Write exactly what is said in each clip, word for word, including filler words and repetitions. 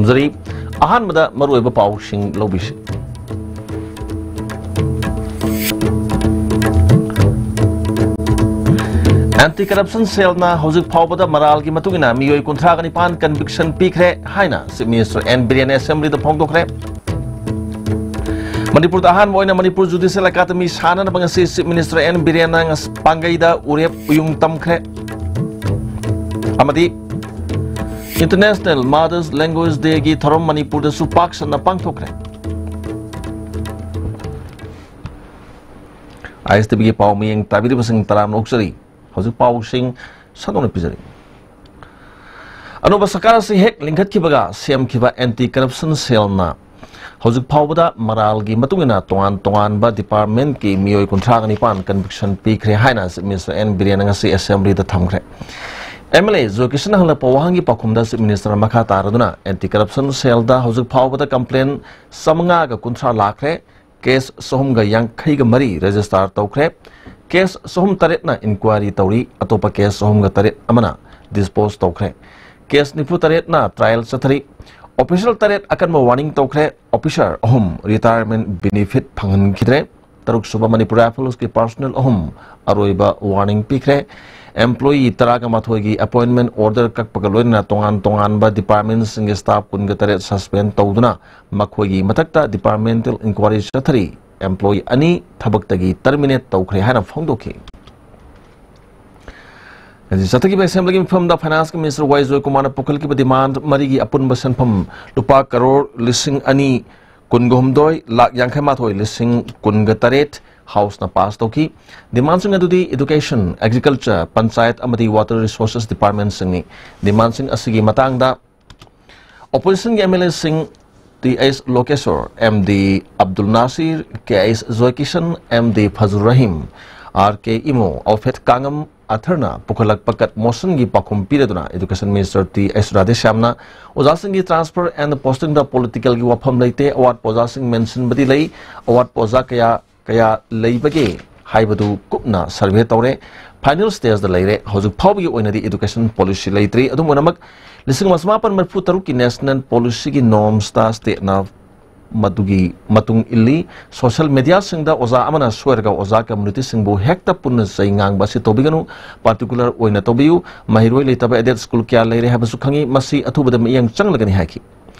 ꯖꯔꯤ꯫ ꯑꯍꯥꯟꯕꯗ ꯃꯔꯨꯑꯣꯏꯕ ꯄꯥꯎꯁꯤꯡ ꯂꯧꯕꯤꯁꯤ꯫ ꯑꯦꯟꯇꯤ ꯀꯔꯞꯁꯟ ꯁꯦꯜꯅ ꯍꯧꯖꯤꯛ ꯐꯥꯎꯕꯗ ꯃꯔꯥꯜꯒꯤ ꯃꯇꯨꯡ ꯏꯟꯅ ꯃꯤꯑꯣꯏ ꯀꯨꯟꯊ꯭ꯔꯥꯒ ꯅꯤꯄꯥꯟ ꯀꯟꯚꯤꯛꯁꯟ ꯄꯤꯈ꯭ꯔꯦ ꯍꯥꯏꯅ ꯆꯤꯐ ꯃꯤꯅꯤꯁꯇꯔ ꯑꯦꯟ ꯕꯤꯔꯦꯟꯅ ꯑꯦꯁꯦꯝꯕ꯭ꯂꯤꯗ ꯐꯣꯡꯗꯣꯛꯈ꯭ꯔꯦ꯫ ꯃꯅꯤꯄꯨꯔꯗ ꯑꯍꯥꯟꯕ ꯑꯣꯏꯅ ꯃꯅꯤꯄꯨꯔ ꯖꯨꯗꯤꯁꯤꯌꯦꯜ ꯑꯦꯀꯥꯗꯃꯤ ꯁꯥꯟꯅꯅꯕ ꯉꯁꯤ ꯆꯤꯐ ꯃꯤꯅꯤꯁꯇꯔ ꯑꯦꯟ ꯕꯤꯔꯦꯟꯅ ꯉꯁ-, ꯄꯥꯡꯒꯩꯗ ꯎꯔꯦꯞ ꯎꯌꯨꯡ ꯇꯝꯈ꯭ꯔꯦ꯫ ꯑꯃꯗꯤ ꯏꯟꯇꯔꯅꯦꯁꯅꯦꯜ ꯃꯥꯗꯔꯁ ꯂꯦꯡꯒ꯭ꯋꯦꯖ ꯗꯦꯒꯤ ꯊꯧꯔꯝ ꯃꯅꯤꯄꯨꯔꯗꯁꯨ ꯄꯥꯛ ꯁꯟꯅ ꯄꯥꯡꯊꯣꯛꯈ꯭ꯔꯦ꯫ ꯑꯥꯏ ꯑꯦꯁ ꯇꯤ ꯚꯤꯒꯤ ꯄꯥꯎ ꯃꯤꯠꯌꯦꯡ ꯇꯥꯕꯤꯔꯤꯕꯁꯤꯡ ꯇꯔꯥꯝꯅ ꯑꯣꯛꯆꯔꯤ꯫ ꯍꯧꯖꯤꯛ ꯄꯥꯎꯁꯤꯡ ꯁꯟꯗꯣꯛꯅ ꯄꯤꯖꯔꯤ꯫ ꯑꯅꯧꯕ ꯁꯔꯀꯥꯔ ꯑꯁꯤ ꯍꯦꯛ ꯂꯤꯡꯈꯠꯈꯤꯕꯒ ꯁꯦꯝꯈꯤꯕ ꯑꯦꯟꯇꯤ ꯀꯔꯞꯁꯟ ꯁꯦꯜꯅ ꯍꯧꯖꯤꯛ ꯐꯥꯎꯕꯗ ꯃꯔꯥꯜꯒꯤ ꯃꯇꯨꯡ ꯏꯟꯅ ꯇꯣꯉꯥꯟ ꯇꯣꯉꯥꯟꯕ ꯗꯤꯄꯥꯔꯠꯃꯦꯟꯠꯀꯤ ꯃꯤꯑꯣꯏ ꯀꯨꯟꯊ꯭ꯔꯥꯒ ꯅꯤꯄꯥꯟ ꯀꯟꯚꯤꯛꯁꯟ ꯄꯤꯈ꯭ꯔꯦ ꯍꯥꯏꯅ ꯆꯤꯐ ꯃꯤꯅꯤꯁꯇꯔ ꯑꯦꯟ ꯕꯤꯔꯦꯟꯅ ꯉꯁꯤ ꯑꯦꯁꯦꯝꯕ꯭ꯂꯤꯗ ꯊꯝꯈ꯭ꯔꯦ꯫ ꯑꯦꯝ ꯑꯦꯜ ꯑꯦ ꯖꯣꯏꯀꯤꯁꯟꯅ ꯍꯪꯂꯛꯄ ꯋꯥꯍꯪꯒꯤ ꯄꯥꯎꯈꯨꯝꯗ ꯆꯤꯐ ꯃꯤꯅꯤꯁꯇꯔꯅ ꯃꯈꯥ ꯇꯥꯔꯗꯨꯅ ꯑꯦꯟꯇꯤ ꯀꯔꯞꯁꯟ ꯁꯦꯜꯗ ꯍꯧꯖꯤꯛ ꯐꯥꯎꯕꯗ ꯀꯝꯄ꯭ꯂꯦꯟ ꯆꯥꯃꯉꯥꯒ ꯀꯨꯟꯊ꯭ꯔꯥ ꯂꯥꯛꯈ꯭ꯔꯦ꯫ ꯀꯦꯁ ꯆꯍꯨꯝꯒ ꯌꯥꯡꯈꯩꯒ ꯃꯔꯤ ꯔꯦꯖꯤꯁꯇꯥꯔ ꯇꯧꯈ꯭ꯔꯦ꯫ ꯀꯦꯁ ꯆꯍꯨꯝ ꯇꯔꯦꯠꯅ ꯏꯟꯀ꯭ꯋꯥꯏꯔꯤ ꯇꯧꯔꯤ꯫ ꯑꯇꯣꯞꯄ ꯀꯦꯁ ꯆꯍꯨꯝꯒ ꯇꯔꯦꯠ ꯑꯃꯅ ꯗꯤꯁꯄꯣꯖ ꯇꯧꯈ꯭ꯔꯦ꯫ ꯀꯦꯁ ꯅꯤꯐꯨ ꯇꯔꯦꯠꯅ ꯇ꯭ꯔꯥꯏꯌꯦꯜ ꯆꯠꯊꯔꯤ꯫ ꯑꯣꯐꯤꯁꯤꯌꯦꯜ ꯇꯔꯦꯠ ꯑꯀꯟꯕ ꯋꯥꯔꯅꯤꯡ ꯇꯧꯈ꯭ꯔꯦ꯫ ꯑꯣꯐꯤꯁꯥꯔ ꯑꯍꯨꯝ ꯔꯤꯇꯥꯌꯔꯃꯦꯟꯠ ꯕꯦꯅꯤꯐꯤꯠ ꯐꯪꯍꯟꯈꯤꯗ꯭ꯔꯦ꯫ ꯇꯔꯨꯛꯁꯨꯕ ꯃꯅꯤꯄꯨꯔ ꯔꯥꯏꯐꯜꯁꯀꯤ ꯄꯥꯔꯁꯣꯅꯦꯜ ꯑꯍꯨꯝ ꯑꯔꯣꯏꯕ ꯋꯥꯔꯅꯤꯡ ꯄꯤꯈ꯭ꯔꯦ꯫ ꯑꯦꯝꯄ꯭ꯂꯣꯌꯤ ꯇꯔꯥꯒ ꯃꯥꯊꯣꯏꯒꯤ ꯑꯦꯄꯣꯏꯟꯃꯦꯟꯠ ꯑꯣꯔꯗꯔ ꯀꯛꯄꯒ ꯂꯣꯏꯅꯅ ꯇꯣꯉꯥꯟ ꯇꯣꯉꯥꯟꯕ ꯗꯤꯄꯥꯔꯠꯃꯦꯟꯠꯁꯤꯡꯒꯤ ꯁ꯭ꯇꯥꯐ ꯀꯨꯟꯒ ꯇꯔꯦꯠ ꯁꯁꯄꯦꯟ ꯇꯧꯗꯨꯅ ꯃꯈꯣꯏꯒꯤ ꯃꯊꯛꯇ ꯗꯤꯄꯥꯔꯠꯃꯦꯟꯇꯦꯜ ꯏꯟꯀ꯭ꯋꯥꯏꯔꯤ ꯆꯠꯊꯔꯤ꯫ ꯑꯦꯝꯄ꯭ꯂꯣꯌꯤ ꯑꯅꯤ ꯊꯕꯛꯇꯒꯤ ꯇꯔꯃꯤꯅꯦꯠ ꯇꯧꯈ꯭ꯔꯦ ꯍꯥꯏꯅ ꯐꯣꯡꯗꯣꯛꯈꯤ꯫ ꯉꯁꯤ ꯆꯠꯊꯈꯤꯕ ꯑꯦꯁꯦꯝꯕ꯭ꯂꯤꯒꯤ ꯃꯤꯐꯝꯗ ꯐꯥꯏꯅꯥꯟꯁꯀꯤ ꯃꯤꯅꯤꯁꯇꯔ ꯋꯥꯏ ꯖꯣꯏꯀꯨꯃꯥꯔꯅ ꯄꯨꯈꯠꯈꯤꯕ ꯗꯤꯃꯥꯟ ꯃꯔꯤꯒꯤ ꯑꯄꯨꯟꯕ ꯁꯦꯟꯐꯝ ꯂꯨꯄꯥ ꯀꯔꯣꯔ ꯂꯤꯁꯤꯡ ꯑꯅꯤ ꯀꯨꯟꯒ ꯍꯨꯝꯗꯣꯏ ꯂꯥꯈ ꯌꯥꯡꯈꯩ ꯃꯥꯊꯣꯏ ꯂꯤꯁꯤꯡ ꯀꯨꯟꯒ ꯇꯔꯦꯠ ꯍꯥꯎꯁꯅ ꯄꯥꯁ ꯇꯧꯈꯤ꯫ ꯗꯤꯃꯥꯟꯁꯤꯡ ꯑꯗꯨꯗꯤ ꯏꯗꯨꯀꯦꯁꯟ, ꯑꯦꯒ꯭ꯔꯤꯀꯜꯆꯔ, ꯄꯟꯆꯥꯌꯠ ꯑꯃꯗꯤ ꯋꯥꯇꯔ ꯔꯤꯁꯣꯔꯁꯦꯁ ꯗꯤꯄꯥꯔꯠꯃꯦꯟꯁꯤꯡꯅꯤ꯫ ꯗꯤꯃꯥꯟꯁꯤꯡ ꯑꯁꯤꯒꯤ ꯃꯇꯥꯡꯗ ꯑꯣꯄꯣꯖꯤꯁꯟꯒꯤ ꯑꯦꯝ ꯑꯦꯜ ꯑꯦꯁꯤꯡ T H Lokeshwar, M D Abdul Nasir, K H Joykishan, M D Fazur Rahim, R K Imo, Alfred Kangam ꯑꯊꯔꯅ ꯄꯨꯈꯠꯂꯛꯄ ꯀꯠ ꯃꯣꯁꯟꯒꯤ ꯄꯥꯎꯈꯨꯝ ꯄꯤꯔꯗꯨꯅ ꯏꯗꯨꯀꯦꯁꯟ ꯃꯤꯅꯤꯁꯇꯔ ꯇꯤ ꯑꯩꯆ ꯔꯥꯙꯦꯁ꯭ꯌꯥꯝꯅ ꯑꯣꯖꯥꯁꯤꯡꯒꯤ ꯇ꯭ꯔꯥꯟꯁꯐꯔ ꯑꯦꯟ ꯄꯣꯁꯇꯤꯡꯗ ꯄꯣꯂꯤꯇꯤꯀꯦꯜꯒꯤ ꯋꯥꯐꯝ ꯂꯩꯇꯦ, ꯑꯋꯥꯠꯄ ꯑꯣꯖꯥꯁꯤꯡ ꯃꯦꯟꯁꯤꯟꯕꯗꯤ ꯂꯩ, ꯑꯋꯥꯠꯄ ꯑꯣꯖꯥ ꯀꯌꯥ ꯀꯌꯥ ꯂꯩꯕꯒꯦ ꯍꯥꯏꯕꯗꯨ ꯀꯨꯞꯅ ꯁꯔꯚꯦ ꯇꯧꯔꯦ꯫ ꯐꯥꯏꯅꯦꯜ ꯁ꯭ꯇꯦꯖꯇ ꯂꯩꯔꯦ꯫ ꯍꯧꯖꯤꯛ ꯐꯥꯎꯕꯒꯤ ꯑꯣꯏꯅꯗꯤ ꯏꯗꯨꯀꯦꯁꯟ ꯄꯣꯂꯤꯁꯤ ꯂꯩꯇ꯭ꯔꯤ꯫ ꯑꯗꯨꯝ ꯑꯣꯏꯅꯃꯛ, ꯂꯤꯁꯤꯡ ꯑꯃ ꯆꯃꯥꯄꯟ ꯃꯔꯤꯐꯨ ꯇꯔꯨꯛꯀꯤ ꯅꯦꯁꯅꯦꯜ ꯄꯣꯂꯤꯁꯤꯒꯤ ꯅꯣꯔꯝꯁꯇ ꯁ꯭ꯇꯦꯠꯅ ꯃꯗꯨꯒꯤ ꯃꯇꯨꯡ ꯏꯜꯂꯤ꯫ ꯁꯣꯁꯤꯌꯦꯜ ꯃꯦꯗꯤꯌꯥꯁꯤꯡꯗ ꯑꯣꯖꯥ ꯑꯃꯅ ꯁꯣꯏꯔꯒ ꯑꯣꯖꯥ ꯀꯝꯃ꯭ꯌꯨꯅꯤꯇꯤꯁꯤꯡꯕꯨ ꯍꯦꯛꯇ ꯄꯨꯟꯅ ꯆꯩ ꯉꯥꯡꯕ ꯑꯁꯤ ꯇꯧꯕꯤꯒꯅꯨ꯫ ꯄꯥꯔꯇꯤꯀꯨꯂꯔ ꯑꯣꯏꯅ ꯇꯧꯕꯤꯌꯨ꯫ ꯃꯍꯩꯔꯣꯏ ꯂꯩꯇꯕ ꯑꯦꯗꯦꯗ ꯁ꯭ꯀꯨꯜ ꯀꯌꯥ ꯂꯩꯔꯦ ꯍꯥꯏꯕꯁꯨ ꯈꯪꯏ꯫ ꯃꯁꯤ ꯑꯊꯨꯕꯗ ꯃꯤꯠꯌꯦꯡ ꯆꯪꯂꯒꯅꯤ ꯍꯥꯏꯈꯤ꯫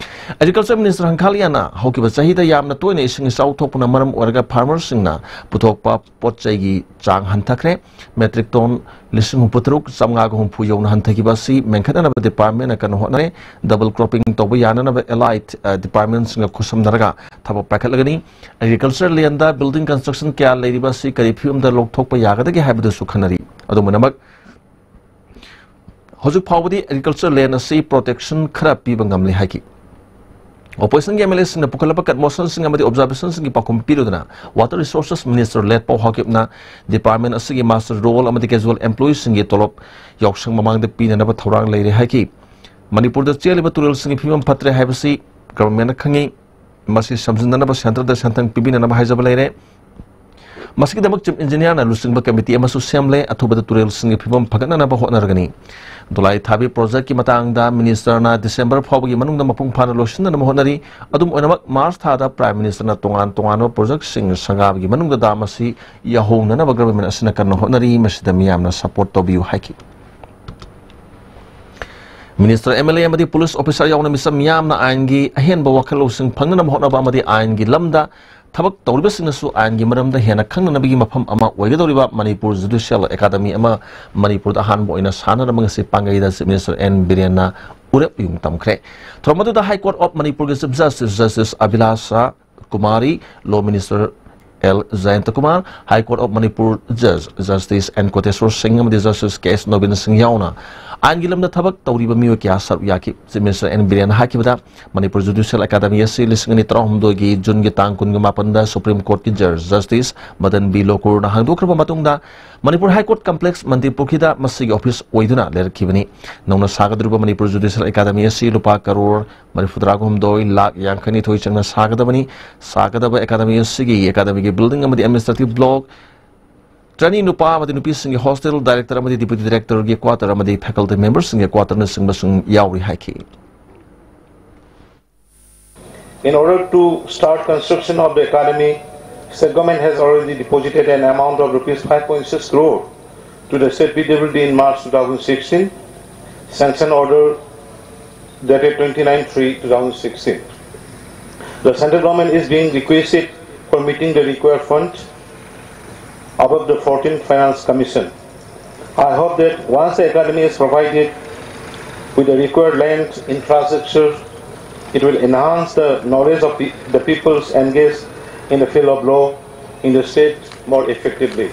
ꯑꯦꯒ꯭ꯔꯤꯀꯜꯆꯔ ꯃꯤꯅꯤꯁꯇꯔ ꯍꯪꯈꯥꯂꯤꯌꯥꯅ ꯍꯧꯈꯤꯕ ꯆꯍꯤꯗ ꯌꯥꯝꯅ ꯇꯣꯏꯅ ꯏꯁꯤꯡ ꯏꯆꯥꯎ ꯊꯣꯛꯄꯅ ꯃꯔꯝ ꯑꯣꯏꯔꯒ ꯐꯥꯔꯃꯔꯁꯤꯡꯅ ꯄꯨꯊꯣꯛꯄ ꯄꯣꯠ ꯆꯩꯒꯤ ꯆꯥꯡ ꯍꯟꯊꯈ꯭ꯔꯦ꯫ ꯃꯦꯇ꯭ꯔꯤꯛ ꯇꯣꯟ ꯂꯤꯁꯤꯡ ꯍꯨꯝꯐꯨ ꯇꯔꯨꯛ ꯆꯥꯝꯃꯉꯥꯒ ꯍꯨꯝꯐꯨ ꯌꯧꯅ ꯍꯟꯊꯈꯤꯕ ꯑꯁꯤ ꯃꯦꯟꯈꯠꯅꯅꯕ ꯗꯤꯄꯥꯔꯠꯃꯦꯟꯅ ꯀꯟꯅ ꯍꯣꯠꯅꯔꯦ꯫ ꯗꯕꯜ ꯀ꯭ꯔꯣꯞꯄꯤꯡ ꯇꯧꯕ ꯌꯥꯅꯅꯕ ꯑꯦꯂꯥꯏꯠ, ꯑ, ꯗꯤꯄꯥꯔꯠꯃꯦꯟꯁꯤꯡꯒ ꯈꯨꯠꯁꯝꯅꯔꯒ ꯊꯕꯛ ꯄꯥꯏꯈꯠꯂꯒꯅꯤ꯫ ꯑꯦꯒ꯭ꯔꯤꯀꯜꯆꯔ ꯂꯦꯟꯗ ꯕꯤꯜꯗꯤꯡ ꯀꯟꯁꯇ꯭ꯔꯛꯁꯟ ꯀꯌꯥ ꯂꯩꯔꯤꯕ ꯑꯁꯤ ꯀꯔꯤ ꯐꯤꯕꯝꯗ ꯂꯧꯊꯣꯛꯄ ꯌꯥꯒꯗꯒꯦ ꯍꯥꯏꯕꯗꯨꯁꯨ ꯈꯟꯅꯔꯤ꯫ ꯑꯗꯨꯝ ꯑꯣꯏꯅꯃꯛ, ꯍꯧꯖꯤꯛ ꯐꯥꯎꯕꯗꯤ ꯑꯦꯒ꯭ꯔꯤꯀꯜꯆꯔ ꯂꯦꯟ ꯑꯁꯤ ꯄ꯭ꯔꯣꯇꯦꯛꯁꯟ ꯈꯔ ꯄꯤꯕ ꯉꯝꯂꯦ ꯍꯥꯏꯈꯤ꯫ ꯑꯣꯄꯣꯖꯤꯁꯟꯒꯤ ꯑꯦꯝ ꯑꯦꯜ ꯑꯦꯁꯤꯡꯅ ꯄꯨꯈꯠꯂꯛꯄ ꯀꯟꯃꯣꯁꯟꯁꯤꯡ ꯑꯃꯗꯤ ꯑꯣꯕꯖꯥꯔꯕꯦꯁꯟꯁꯤꯡꯒꯤ ꯄꯥꯎꯈꯨꯝ ꯄꯤꯔꯗꯨꯅ ꯋꯥꯇꯔ ꯔꯤꯁꯣꯔꯁꯦꯁ ꯃꯤꯅꯤꯁꯇꯔ ꯂꯦꯠꯄꯥꯎ ꯍꯥꯎꯀꯤꯞꯅ ꯗꯤꯄꯥꯔꯠꯃꯦꯟ ꯑꯁꯤꯒꯤ ꯃꯥꯁꯇꯔ ꯔꯣꯜ ꯑꯃꯗꯤ ꯀꯦꯖꯨꯋꯦꯜ ꯑꯦꯝꯄ꯭ꯂꯣꯌꯤꯁꯤꯡꯒꯤ ꯇꯣꯂꯣꯞ ꯌꯥꯎꯁꯪ ꯃꯃꯥꯡꯗ ꯄꯤꯅꯅꯕ ꯊꯧꯔꯥꯡ ꯂꯩꯔꯦ ꯍꯥꯏꯈꯤ꯫ ꯃꯅꯤꯄꯨꯔꯗ ꯆꯦꯜꯂꯤꯕ ꯇꯨꯔꯦꯜꯁꯤꯡꯒꯤ ꯐꯤꯕꯝ ꯐꯠꯇ꯭ꯔꯦ ꯍꯥꯏꯕꯁꯤ ꯒꯚꯔꯟꯃꯦꯟꯠꯅ ꯈꯪꯏ꯫ ꯃꯁꯤ ꯁꯝꯖꯤꯟꯅꯅꯕ ꯁꯦꯟꯇꯔꯗ ꯁꯦꯟꯊꯪ ꯄꯤꯕꯤꯅꯅꯕ ꯍꯥꯏꯖꯕ ꯂꯩꯔꯦ꯫ ꯃꯁꯤꯒꯤꯗꯃꯛ ꯆꯤꯐ ꯏꯟꯖꯤꯅꯤꯌꯥꯔꯅ ꯂꯨꯆꯤꯡꯕ ꯀꯃꯤꯇꯤ ꯑꯃꯁꯨ ꯁꯦꯝꯂꯦ꯫ ꯑꯊꯨꯕꯗ ꯇꯨꯔꯦꯜꯁꯤꯡꯒꯤ ꯐꯤꯕꯝ ꯐꯒꯠꯅꯅꯕ ꯍꯣꯠꯅꯔꯒꯅꯤ꯫ ꯗꯣꯂꯥꯏ ꯊꯥꯕꯤ ꯄ꯭ꯔꯣꯖꯦꯛꯀꯤ ꯃꯇꯥꯡꯗ ꯃꯤꯅꯤꯁꯇꯔꯅ ꯗꯤꯁꯦꯝꯕꯔ ꯐꯥꯎꯕꯒꯤ ꯃꯅꯨꯡꯗ ꯃꯄꯨꯡ ꯐꯥꯅ ꯂꯣꯏꯁꯤꯟꯅꯅꯕ ꯍꯣꯠꯅꯔꯤ꯫ ꯑꯗꯨꯝ ꯑꯣꯏꯅꯃꯛ, ꯃꯥꯔꯆ ꯊꯥꯗ ꯄ꯭ꯔꯥꯏꯝ ꯃꯤꯅꯤꯁꯇꯔꯅ ꯇꯣꯉꯥꯟ ꯇꯣꯉꯥꯟꯕ ꯄ꯭ꯔꯣꯖꯦꯛꯁꯤꯡ ꯁꯪꯒꯥꯕꯒꯤ ꯃꯅꯨꯡꯗ ꯗꯥꯝ ꯑꯁꯤ ꯌꯥꯍꯧꯅꯅꯕ ꯒꯚꯔꯟꯃꯦꯟꯠ ꯑꯁꯤꯅ ꯀꯟꯅ ꯍꯣꯠꯅꯔꯤ꯫ ꯃꯁꯤꯗ ꯃꯤꯌꯥꯝꯅ ꯁꯄꯣꯔꯠ ꯇꯧꯕꯤꯌꯨ ꯍꯥꯏꯈꯤ꯫ ꯃꯤꯅꯤꯁꯇꯔ, ꯑꯦꯝ ꯑꯦꯜ ꯑꯦ ꯑꯃꯗꯤ ꯄꯨꯂꯤꯁ ꯑꯣꯐꯤꯁꯥꯔ ꯌꯥꯎꯅ ꯃꯤꯆꯝ ꯃꯤꯌꯥꯝꯅ ꯑꯥꯏꯟꯒꯤ ꯑꯍꯦꯟꯕ ꯋꯥꯈꯜ ꯂꯧꯁꯤꯡ ꯐꯪꯅꯅꯕ ꯍꯣꯠꯅꯕ ꯑꯃꯗꯤ ꯑꯥꯏꯟꯒꯤ ꯂꯝꯗ ꯊꯕꯛ ꯇꯧꯔꯤꯕꯁꯤꯡꯅꯁꯨ ꯑꯥꯏꯟꯒꯤ ꯃꯔꯝꯗ ꯍꯦꯟꯅ ꯈꯪꯅꯅꯕꯒꯤ ꯃꯐꯝ ꯑꯃ ꯑꯣꯏꯒꯗꯧꯔꯤꯕ ꯃꯅꯤꯄꯨꯔ ꯖꯨꯗꯤꯁꯤꯌꯦꯜ ꯑꯦꯀꯥꯗꯃꯤ ꯑꯃ ꯃꯅꯤꯄꯨꯔꯗ ꯑꯍꯥꯟꯕ ꯑꯣꯏꯅ ꯁꯥꯟꯅꯅꯕ ꯉꯁꯤ ꯄꯥꯡꯒꯩꯗ ꯆꯤꯐ ꯃꯤꯅꯤꯁꯇꯔ ꯑꯦꯟ ꯕꯤꯔꯦꯟꯅ ꯎꯔꯦꯞ ꯌꯨꯡ ꯇꯝꯈ꯭ꯔꯦ꯫ ꯊꯧꯔꯝ ꯑꯗꯨꯗ ꯍꯥꯏ ꯀꯣꯔꯠ ꯑꯣꯐ ꯃꯅꯤꯄꯨꯔꯒꯤ chief justice justice Abhilasha Kumari, law minister L Jayanta Kumar, high court of Manipur ꯖꯖ ꯖꯁꯇꯤꯁ ꯑꯦꯟ ꯀꯣꯇꯦꯁꯣꯔ ꯁꯤꯡ ꯑꯃꯗꯤ ꯖꯁꯇꯤꯁ ꯀꯦ ꯑꯦꯁ ꯅꯣꯕꯤꯟ ꯁꯤꯡ ꯌꯥꯎꯅ ꯑꯥꯏꯟꯒꯤ ꯂꯝꯗ ꯊꯕꯛ ꯇꯧꯔꯤꯕ ꯃꯤꯑꯣꯏ ꯀꯌꯥ ꯁꯔꯨꯛ ꯌꯥꯈꯤ꯫ ꯆꯤꯐ ꯃꯤꯅꯤꯁꯇꯔ ꯑꯦꯟ ꯕꯤꯔꯦꯟꯅ ꯍꯥꯏꯈꯤꯕꯗ, ꯃꯅꯤꯄꯨꯔ ꯖꯨꯗꯤꯁꯤꯌꯦꯜ ꯑꯦꯀꯥꯗꯃꯤ ꯑꯁꯤ ꯂꯤꯁꯤꯡ ꯑꯅꯤ ꯇꯔꯥꯍꯨꯝꯗꯣꯏꯒꯤ ꯖꯨꯟꯒꯤ ꯇꯥꯡ ꯀꯨꯟꯒ ꯃꯥꯄꯟꯗ ꯁꯨꯄ꯭ꯔꯤꯝ ꯀꯣꯔꯠꯀꯤ ꯖꯖ ꯖꯁꯇꯤꯁ ꯃꯗꯟ ꯕꯤ ꯂꯣꯀꯨꯔꯅ ꯍꯥꯡꯗꯣꯛꯈ꯭ꯔꯕ ꯃꯇꯨꯡꯗ, ꯃꯅꯤꯄꯨꯔ ꯍꯥꯏ ꯀꯣꯔꯠ ꯀꯝꯄ꯭ꯂꯦꯛꯁ ꯃꯟꯗꯤꯔ ꯄꯨꯈ꯭ꯔꯤꯗ ꯃꯁꯤꯒꯤ ꯑꯣꯐꯤꯁ ꯑꯣꯏꯗꯨꯅ ꯂꯩꯔꯛꯈꯤꯕꯅꯤ꯫ ꯅꯧꯅ ꯁꯥꯒꯗꯧꯔꯤꯕ ꯃꯅꯤꯄꯨꯔ ꯖꯨꯗꯤꯁꯤꯌꯦꯜ ꯑꯦꯀꯥꯗꯃꯤ ꯑꯁꯤ ꯂꯨꯄꯥ ꯀꯔꯣꯔ ꯃꯔꯤꯐꯨꯇꯔꯥꯒ ꯍꯨꯝꯗꯣꯏ ꯂꯥꯈ ꯌꯥꯡꯈꯩꯅꯤꯊꯣꯏ ꯆꯪꯅ ꯁꯥꯒꯗꯕꯅꯤ꯫ ꯁꯥꯒꯗꯕ ꯑꯦꯀꯥꯗꯃꯤ ꯑꯁꯤꯒꯤ ꯑꯦꯀꯥꯗꯃꯤꯒꯤ ꯕꯤꯜꯗꯤꯡ ꯑꯃꯗꯤ ꯑꯦꯗꯃꯤꯅꯤꯁꯇ꯭ꯔꯦꯇꯤꯚ ꯕ꯭ꯂꯣꯛ, ꯇ꯭ꯔꯦꯅꯤ ꯅꯨꯄꯥ ꯑꯃꯗꯤ ꯅꯨꯄꯤꯁꯤꯡꯒꯤ ꯍꯣꯁꯇꯦꯜ, ꯗꯥꯏꯔꯦꯛꯇꯔ ꯑꯃꯗꯤ ꯗꯤꯄ꯭ꯌꯨꯇꯤ ꯗꯥꯏꯔꯦꯛꯇꯔꯒꯤ ꯀ꯭ꯋꯥꯇꯔ ꯑꯃꯗꯤ ꯐꯦꯀꯜꯇꯤ ꯃꯦꯝꯕꯔꯁꯤꯡꯒꯤ ꯀ꯭ꯋꯥꯇꯔꯅꯆꯤꯡꯕꯁꯤꯡ ꯌꯥꯎꯔꯤ ꯍꯥꯏꯈꯤ꯫ In order to start construction of the academy, state government has already deposited an amount of rupees five point six crore to the state P W D in March two thousand sixteen. Sanction order dated twenty-nine three two thousand sixteen. The central government is being requested for meeting the required fund above the fourteenth Finance Commission. I hope that once the academy is provided with the required land infrastructure, it will enhance the knowledge of the, the peoples engaged in the field of law in the state more effectively.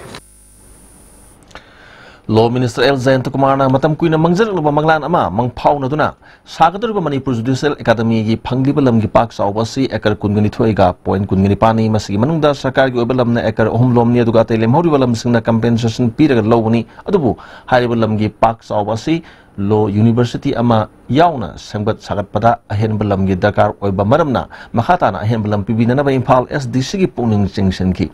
Law Minister L Jayantakumarꯅ ꯃꯇꯝ ꯀꯨꯏꯅ ꯃꯥꯡꯖꯔꯛꯂꯕ ꯃꯪꯂꯥꯟ ꯑꯃ ꯃꯪꯐꯥꯎꯅꯗꯨꯅ ꯁꯥꯒꯗꯧꯔꯤꯕ ꯃꯅꯤꯄꯨꯔ ꯖꯨꯗꯤꯁꯤꯌꯦꯜ ꯑꯦꯀꯥꯗꯃꯤꯒꯤ ꯐꯪꯂꯤꯕ ꯂꯝꯒꯤ ꯄꯥꯛ ꯆꯥꯎꯕ ꯑꯁꯤ acre ꯀꯨꯟꯒ ꯅꯤꯊꯣꯏꯒ ꯄꯣꯏꯟꯠ ꯀꯨꯟꯒ ꯅꯤꯄꯥꯟꯅꯤ꯫ ꯃꯁꯤꯒꯤ ꯃꯅꯨꯡꯗ ꯁꯔꯀꯥꯔꯒꯤ ꯑꯣꯏꯕ ꯂꯝꯅ ꯑꯦꯀꯔ ꯑꯍꯨꯝ ꯂꯣꯝꯅꯤ, ꯑꯗꯨꯒ ꯑꯇꯩ ꯂꯦꯝꯍꯧꯔꯤꯕ ꯂꯝꯁꯤꯡꯅ ꯀꯝꯄꯦꯟꯁꯦꯁꯟ ꯄꯤꯔꯒ ꯂꯧꯕꯅꯤ꯫ ꯑꯗꯨꯕꯨ ꯍꯥꯏꯔꯤꯕ ꯂꯝꯒꯤ ꯄꯥꯛ ꯆꯥꯎꯕ ꯑꯁꯤ ꯂꯣ ꯌꯨꯅꯤꯚꯔꯁꯤꯇꯤ ꯑꯃ ꯌꯥꯎꯅ ꯁꯦꯝꯒꯠ ꯁꯥꯒꯠꯄꯗ ꯑꯍꯦꯟꯕ ꯂꯝꯒꯤ ꯗꯔꯀꯥꯔ ꯑꯣꯏꯕ ꯃꯔꯝꯅ ꯃꯈꯥ ꯇꯥꯅ ꯑꯍꯦꯟꯕ ꯂꯝ ꯄꯤꯕꯤꯅꯅꯕ ꯏꯝꯐꯥꯜ ꯑꯦꯁ ꯗꯤ ꯁꯤꯒꯤ ꯄꯨꯛꯅꯤꯡ ꯆꯤꯡꯁꯤꯟꯈꯤ꯫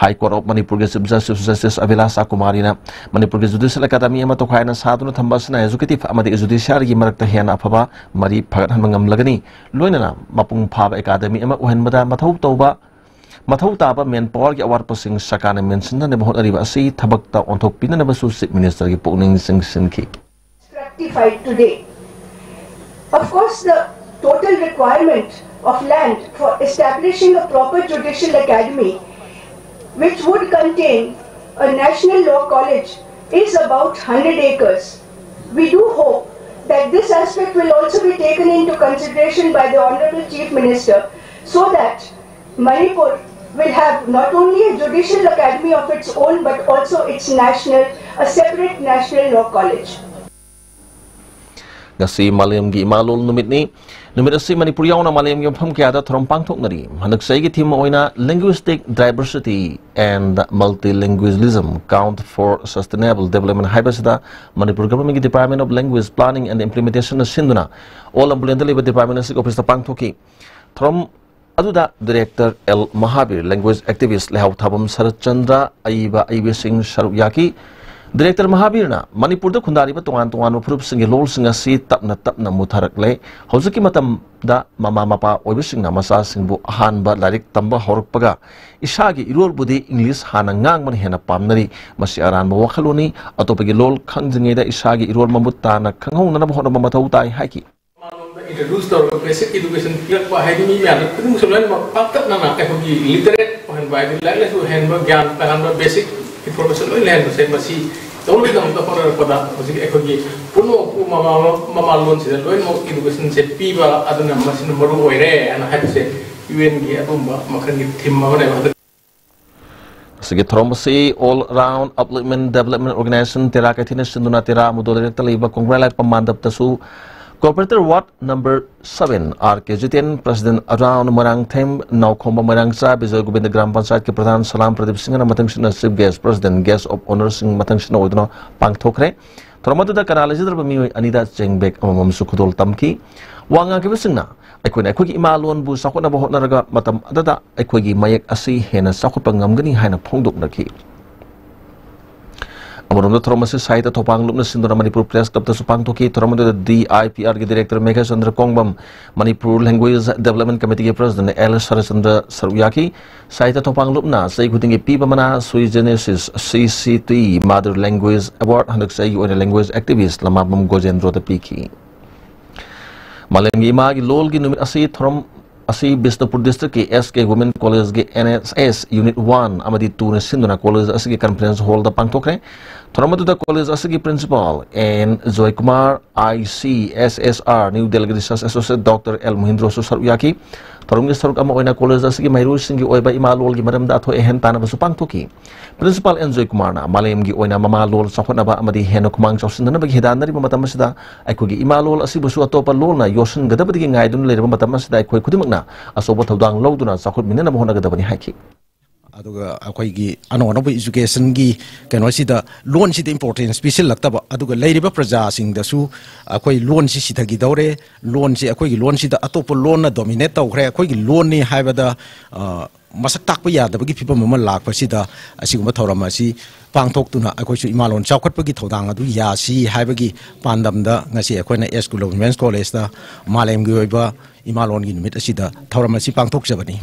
ꯍꯥꯏ ꯀꯣꯔꯠ ꯑꯣꯐ ꯃꯅꯤꯄꯨꯔꯒꯤ ꯆꯤꯐ ꯖꯁꯇꯤꯁ ꯖꯁꯇꯤꯁ ꯑꯕꯤꯂꯥꯁꯥ ꯀꯨꯃꯥꯔꯤꯅ ꯃꯅꯤꯄꯨꯔꯒꯤ ꯖꯨꯗꯤꯁꯤꯌꯦꯜ ꯑꯦꯀꯥꯗꯃꯤ ꯑꯃ ꯇꯣꯈꯥꯏꯅ ꯁꯥꯗꯨꯅ ꯊꯝꯕ ꯑꯁꯤꯅ ꯑꯦꯖꯨꯀꯦꯇꯤꯚ ꯑꯃꯗꯤ ꯖꯨꯗꯤꯁꯤꯌꯥꯔꯤꯒꯤ ꯃꯔꯛꯇ ꯍꯦꯟꯅ ꯑꯐꯕ ꯃꯔꯤ ꯐꯒꯠꯍꯟꯕ ꯉꯝꯂꯒꯅꯤ꯫ ꯂꯣꯏꯅꯅ ꯃꯄꯨꯡ ꯐꯥꯕ ꯑꯦꯀꯥꯗꯃꯤ ꯑꯃ ꯑꯣꯏꯍꯟꯕꯗ ꯃꯊꯧ ꯇꯧꯕ, ꯃꯊꯧ ꯇꯥꯕ ꯃꯦꯟ ꯄꯥꯋꯔꯒꯤ ꯑꯋꯥꯠꯄꯁꯤꯡ ꯁꯔꯀꯥꯔꯅ ꯃꯦꯟꯁꯤꯟꯅꯅꯕ ꯍꯣꯠꯅꯔꯤꯕ ꯑꯁꯤ ꯊꯕꯛꯇ ꯑꯣꯟꯊꯣꯛꯄꯤꯅꯅꯕꯁꯨ ꯆꯤꯐ ꯃꯤꯅꯤꯁꯇꯔꯒꯤ ꯄꯨꯛꯅꯤꯡ ꯆꯤꯡꯁꯤꯟꯈꯤ꯫ Rectified today. Of course, the total requirement of land for establishing a proper judicial academy, which would contain a national law college, is about hundred acres. We do hope that this aspect will also be taken into consideration by the Honorable Chief Minister, so that Manipur will have not only a judicial academy of its own, but also its national, a separate national law college. ꯉꯁꯤ ꯃꯥꯂꯦꯝꯒꯤ ꯏꯃꯥ ꯂꯣꯜ ꯅꯨꯃꯤꯠꯅꯤ꯫ ꯅꯨꯃꯤꯠ ꯑꯁꯤ ꯃꯅꯤꯄꯨꯔ ꯌꯥꯎꯅ ꯃꯥꯂꯦꯝꯒꯤ ꯃꯐꯝ ꯀꯌꯥꯗ ꯊꯧꯔꯝ ꯄꯥꯡꯊꯣꯛꯅꯔꯤ꯫ ꯍꯟꯗꯛ ꯆꯍꯤꯒꯤ ꯊꯤꯝ ꯑꯣꯏꯅ Linguistic Diversity and Multilingualism, Count for Sustainable Development ꯍꯥꯏꯕꯁꯤꯗ Manipur ꯒꯚꯔꯟꯃꯦꯟꯠꯀꯤ Department of Language Planning and Implementation ꯅ ꯁꯤꯟꯗꯨꯅ ꯑꯣꯜ ꯂꯝꯕꯨꯂꯦꯟꯗ ꯂꯩꯕ ꯗꯤꯄꯥꯔꯠꯃꯦꯟꯠ ꯑꯁꯤꯒꯤ ꯑꯣꯐꯤꯁꯇ ꯄꯥꯡꯊꯣꯛꯈꯤ꯫ ꯊꯧꯔꯝ ꯑꯗꯨꯗ ꯗꯤꯔꯦꯛꯇꯔ ꯑꯦꯜ ꯃꯍꯥꯕꯤꯔ, ꯂꯦꯡꯒ꯭ꯋꯦꯖ ꯑꯦꯛꯇꯤꯚꯤꯁ꯭ꯠ ꯂꯩꯍꯥꯎ ꯊꯥꯕꯝ ꯁꯔꯠ ꯆꯟꯗ꯭ꯔ, ꯑꯏꯕ ꯑꯏꯕꯤꯁꯤꯡ ꯁꯔꯨꯛ ꯌꯥꯈꯤ꯫ ꯗꯤꯔꯦꯛꯇꯔ ꯃꯍꯥꯕꯤꯔꯅ ꯃꯅꯤꯄꯨꯔꯗ ꯈꯨꯟꯗꯥꯔꯤꯕ ꯇꯣꯉꯥꯟ ꯇꯣꯉꯥꯟꯕ ꯐꯨꯔꯨꯞꯁꯤꯡꯒꯤ ꯂꯣꯜꯁꯤꯡ ꯑꯁꯤ ꯇꯞꯅ ꯇꯞꯅ ꯃꯨꯊꯔꯛꯂꯦ꯫ ꯍꯧꯖꯤꯛꯀꯤ ꯃꯇꯝꯗ ꯃꯃꯥ ꯃꯄꯥ ꯑꯣꯏꯕꯁꯤꯡꯅ ꯃꯆꯥꯁꯤꯡꯕꯨ ꯑꯍꯥꯟꯕ ꯂꯥꯏꯔꯤꯛ ꯇꯝꯕ ꯍꯧꯔꯛꯄꯒ ꯏꯁꯥꯒꯤ ꯏꯔꯣꯜꯕꯨꯗꯤ ꯏꯪꯂꯤꯁ ꯍꯥꯟꯅ ꯉꯥꯡꯕꯅ ꯍꯦꯟꯅ ꯄꯥꯝꯅꯔꯤ꯫ ꯃꯁꯤ ꯑꯔꯥꯟꯕ ꯋꯥꯈꯜꯂꯣꯟꯅꯤ꯫ ꯑꯇꯣꯞꯄꯒꯤ ꯂꯣꯜ ꯈꯪꯗ꯭ꯔꯤꯉꯩꯗ ꯏꯁꯥꯒꯤ ꯏꯔꯣꯜ ꯃꯃꯨꯠ ꯇꯥꯅ ꯈꯪꯍꯧꯅꯅꯕ ꯍꯣꯠꯅꯕ ꯃꯊꯧ ꯇꯥꯏ ꯍꯥꯏꯈꯤ꯫ ꯃꯃꯥꯂꯣꯟꯗ introduce ꯇꯧꯔꯒ basic education ꯄꯤꯔꯛꯄ ꯍꯥꯏꯗꯤ ꯃꯤ ꯃꯌꯥꯝꯗ ꯈꯨꯗꯤꯡꯃꯛꯁꯨ ꯂꯣꯏꯅꯃꯛ ꯄꯥꯛꯇꯛꯅꯅ ꯑꯩꯈꯣꯏꯒꯤ literate ꯑꯣꯏꯍꯟꯕ ꯍꯥꯏꯗꯤ ꯂꯥꯏꯔꯤꯛ ꯂꯥꯏꯁꯨ ꯍꯩꯍꯟꯕ, ꯒ꯭ꯌꯥꯟ ꯇꯥꯍꯟꯕ, basic information ꯂꯣꯏ ꯂꯩꯍꯟꯕꯁꯦ ꯃꯁꯤ ꯇꯧꯅꯕꯒꯤꯗꯃꯛꯇ ꯍꯣꯠꯅꯔꯛꯄꯗ ꯍꯧꯖꯤꯛ ꯑꯩꯈꯣꯏꯒꯤ ꯄꯨꯝꯅꯃꯛꯄꯨ ꯃꯃꯥ-, ꯃꯃꯥꯂꯣꯟꯁꯤꯗ ꯂꯣꯏꯅꯃꯛ educationꯁꯦ ꯄꯤꯕ ꯑꯗꯨꯅ ꯃꯁꯤꯅ ꯃꯔꯨ ꯑꯣꯏꯔꯦ ꯍꯥꯏꯅ ꯍꯥꯏꯕꯁꯦ UNꯒꯤ ꯑꯗꯨꯒꯨꯝꯕ ꯃꯈꯜꯒꯤ theme ꯑꯃꯅꯦꯕ꯫ ꯍꯟꯗꯛ ꯑꯁꯤꯒꯤ ꯊꯧꯔꯝ ꯑꯁꯤ All Round Upliftment Development Organization ꯇꯦꯔꯥ ꯀꯩꯊꯦꯜꯅ ꯁꯤꯟꯗꯨꯅ ꯇꯦꯔꯥ ꯑꯃꯨꯗꯣ ꯂꯩꯔꯛꯇ ꯂꯩꯕ ꯀꯣꯡꯒ꯭ꯔꯥꯏ ꯂꯥꯛꯄ ꯃꯥꯟꯗꯞꯇꯁꯨ Corporator Ward number seven R K Jiten, President Around Moirangthem, ꯅꯥꯎꯈꯣꯝꯕ ꯃꯣꯏꯔꯥꯡꯆꯥ, ꯕꯤꯖꯣꯏ ꯒꯣꯕꯤꯟꯗ ꯒ꯭ꯔꯥꯝ ꯄꯟꯆꯥꯌꯠꯀꯤ ꯄ꯭ꯔꯙꯥꯟ ꯁꯂꯥꯝ ꯄ꯭ꯔꯗꯤꯞ ꯁꯤꯡꯍꯅ ꯃꯊꯪꯁꯤꯠꯅ Chief Guest, President, Guest of Honourꯁꯤꯡ ꯃꯊꯪꯁꯤꯠꯅ ꯑꯣꯏꯗꯨꯅ ꯄꯥꯡꯊꯣꯛꯈ꯭ꯔꯦ꯫ ꯊꯧꯔꯝ ꯑꯗꯨꯗ ꯀꯅꯥ ꯂꯩꯖꯗ꯭ꯔꯕ ꯃꯤꯑꯣꯏ ꯑꯅꯤꯗ ꯆꯦꯡ bag ꯑꯃꯃꯝꯁꯨ ꯈꯨꯗꯣꯜ ꯇꯝꯈꯤ꯫ ꯋꯥ ꯉꯥꯡꯈꯤꯕꯁꯤꯡꯅ ꯑꯩꯈꯣꯏꯅ ꯑꯩꯈꯣꯏꯒꯤ ꯏꯃꯥ ꯂꯣꯟꯕꯨ ꯆꯥꯎꯈꯠꯅꯕ ꯍꯣꯠꯅꯔꯒ ꯃꯇꯝ ꯑꯗꯨꯗ ꯑꯩꯈꯣꯏꯒꯤ ꯃꯌꯦꯛ ꯑꯁꯤ ꯍꯦꯟꯅ ꯆꯥꯎꯈꯠꯄ ꯉꯝꯒꯅꯤ ꯍꯥꯏꯅ ꯐꯣꯡꯗꯣꯛꯅꯈꯤ꯫ ꯑꯃꯔꯣꯝꯗ ꯊꯧꯔꯝ ꯑꯁꯤ ꯁꯥꯍꯤꯇ꯭ꯌ ꯊꯧꯄꯥꯡ ꯂꯨꯞꯅ ꯁꯤꯟꯗꯨꯅ ꯃꯅꯤꯄꯨꯔ Press Clubꯇꯁꯨ ꯄꯥꯡꯊꯣꯛꯈꯤ꯫ ꯊꯧꯔꯝ ꯑꯗꯨꯗ DIPRꯒꯤ Director Meghachandra ꯀꯣꯡꯕꯝ, Manipur Language Development Committeeꯒꯤ President L Saratchandra ꯁꯔꯨꯛ ꯌꯥꯈꯤ꯫ ꯁꯥꯍꯤꯇ꯭ꯌ ꯊꯧꯄꯥꯡ ꯂꯨꯞꯅ ꯆꯍꯤ ꯈꯨꯗꯤꯡꯒꯤ ꯄꯤꯕ ꯃꯅꯥ Sui Generis CCT Mother Language Award ꯍꯟꯗꯛ ꯆꯍꯤꯒꯤ ꯑꯣꯏꯅ Language Activist ꯂꯃꯥꯕꯝ ꯒꯣꯖꯦꯟꯗ꯭ꯔꯣꯗ ꯄꯤꯈꯤ꯫ ꯃꯥꯂꯦꯝꯒꯤ ꯏꯃꯥꯒꯤ ꯂꯣꯜꯒꯤ ꯅꯨꯃꯤꯠ ꯑꯁꯤ ꯊꯧꯔꯝ ꯑꯁꯤ Bishnupur Districtꯀꯤ S K Women Collegeꯀꯤ N S S Unit one ꯑꯃꯗꯤ twoꯅ ꯁꯤꯟꯗꯨꯅ college ꯑꯁꯤꯒꯤ conference hallꯗ ꯄꯥꯡꯊꯣꯛꯈ꯭ꯔꯦ꯫ ꯊꯧꯔꯝ ꯑꯗꯨꯗ college ꯑꯁꯤꯒꯤ Principal N Joykumar, ICSSR New Delhi Research Associate Doctor L ꯃꯣꯍꯤꯟꯗ꯭ꯔꯣꯁꯨ ꯁꯔꯨꯛ ꯌꯥꯈꯤ꯫ ꯊꯧꯔꯝꯒꯤ ꯁꯔꯨꯛ ꯑꯃ ꯑꯣꯏꯅ college ꯑꯁꯤꯒꯤ ꯃꯍꯩꯔꯣꯏꯁꯤꯡꯒꯤ ꯑꯣꯏꯕ ꯏꯃꯥ ꯂꯣꯜꯒꯤ ꯃꯔꯝꯗ ꯑꯊꯣꯏ ꯑꯍꯦꯟ ꯇꯥꯟꯅꯕꯁꯨ ꯄꯥꯡꯊꯣꯛꯈꯤ꯫ Principal N ꯖꯣꯏꯀꯨꯃꯥꯔꯅ ꯃꯥꯂꯦꯝꯒꯤ ꯑꯣꯏꯅ ꯃꯃꯥ ꯂꯣꯜ ꯆꯥꯎꯈꯠꯅꯕ ꯑꯃꯗꯤ ꯍꯦꯟꯅ ꯈꯨꯃꯥꯡ ꯆꯥꯎꯁꯤꯟꯅꯅꯕꯒꯤ ꯍꯤꯗꯥꯟꯅꯔꯤꯕ ꯃꯇꯝ ꯑꯁꯤꯗ ꯑꯩꯈꯣꯏꯒꯤ ꯏꯃꯥ ꯂꯣꯜ ꯑꯁꯤꯕꯨꯁꯨ ꯑꯇꯣꯞꯄ ꯂꯣꯜꯅ ꯌꯣꯠꯁꯤꯟꯒꯗꯕꯗꯒꯤ ꯉꯥꯏꯗꯨꯅ ꯂꯩꯔꯕ ꯃꯇꯝ ꯑꯁꯤꯗ ꯑꯩꯈꯣꯏ ꯈꯨꯗꯤꯡꯃꯛꯅ ꯑꯆꯧꯕ ꯊꯧꯗꯥꯡ ꯂꯧꯗꯨꯅ ꯆꯥꯎꯈꯠꯃꯤꯟꯅꯅꯕ ꯍꯣꯠꯅꯒꯗꯕꯅꯤ ꯍꯥꯏꯈꯤ꯫ ꯑꯗꯨꯒ ꯑꯩꯈꯣꯏꯒꯤ ꯑꯅꯧ ꯑꯅꯧꯕ ꯏꯖꯨꯀꯦꯁꯟꯒꯤ ꯀꯩꯅꯣꯁꯤꯗ ꯂꯣꯟꯁꯤꯗ ꯏꯝꯄꯣꯔꯇꯦꯟꯁ ꯄꯤꯁꯤꯜꯂꯛꯇꯕ, ꯑꯗꯨꯒ ꯂꯩꯔꯤꯕ ꯄ꯭ꯔꯖꯥꯁꯤꯡꯗꯁꯨ ꯑꯩꯈꯣꯏ ꯂꯣꯟꯁꯤ ꯁꯤꯊꯈꯤꯗꯧꯔꯦ, ꯂꯣꯟꯁꯤ ꯑꯩꯈꯣꯏꯒꯤ ꯂꯣꯟꯁꯤꯗ ꯑꯇꯣꯞꯄ ꯂꯣꯟꯅ ꯗꯣꯃꯤꯅꯦꯠ ꯇꯧꯈ꯭ꯔꯦ, ꯑꯩꯈꯣꯏꯒꯤ ꯂꯣꯟꯅꯤ ꯍꯥꯏꯕꯗ, ꯑ, ꯃꯁꯛ ꯇꯥꯛꯄ ꯌꯥꯗꯕꯒꯤ ꯐꯤꯕꯝ ꯑꯃ ꯂꯥꯛꯄꯁꯤꯗ, ꯑꯁꯤꯒꯨꯝꯕ ꯊꯧꯔꯝ ꯑꯁꯤ ꯄꯥꯡꯊꯣꯛꯇꯨꯅ ꯑꯩꯈꯣꯏꯁꯨ ꯏꯃꯥꯂꯣꯟ ꯆꯥꯎꯈꯠꯄꯒꯤ ꯊꯧꯗꯥꯡ ꯑꯗꯨ ꯌꯥꯁꯤ ꯍꯥꯏꯕꯒꯤ ꯄꯥꯟꯗꯝꯗ ꯉꯁꯤ ꯑꯩꯈꯣꯏꯅ ꯑꯦꯁ ꯀꯨꯂꯕ ꯋꯨꯃꯦꯟꯁ ꯀꯣꯂꯦꯖꯇ ꯃꯥꯂꯦꯝꯒꯤ ꯑꯣꯏꯕ ꯏꯃꯥꯂꯣꯟꯒꯤ ꯅꯨꯃꯤꯠ ꯑꯁꯤꯗ ꯊꯧꯔꯝ ꯑꯁꯤ ꯄꯥꯡꯊꯣꯛꯆꯕꯅꯤ꯫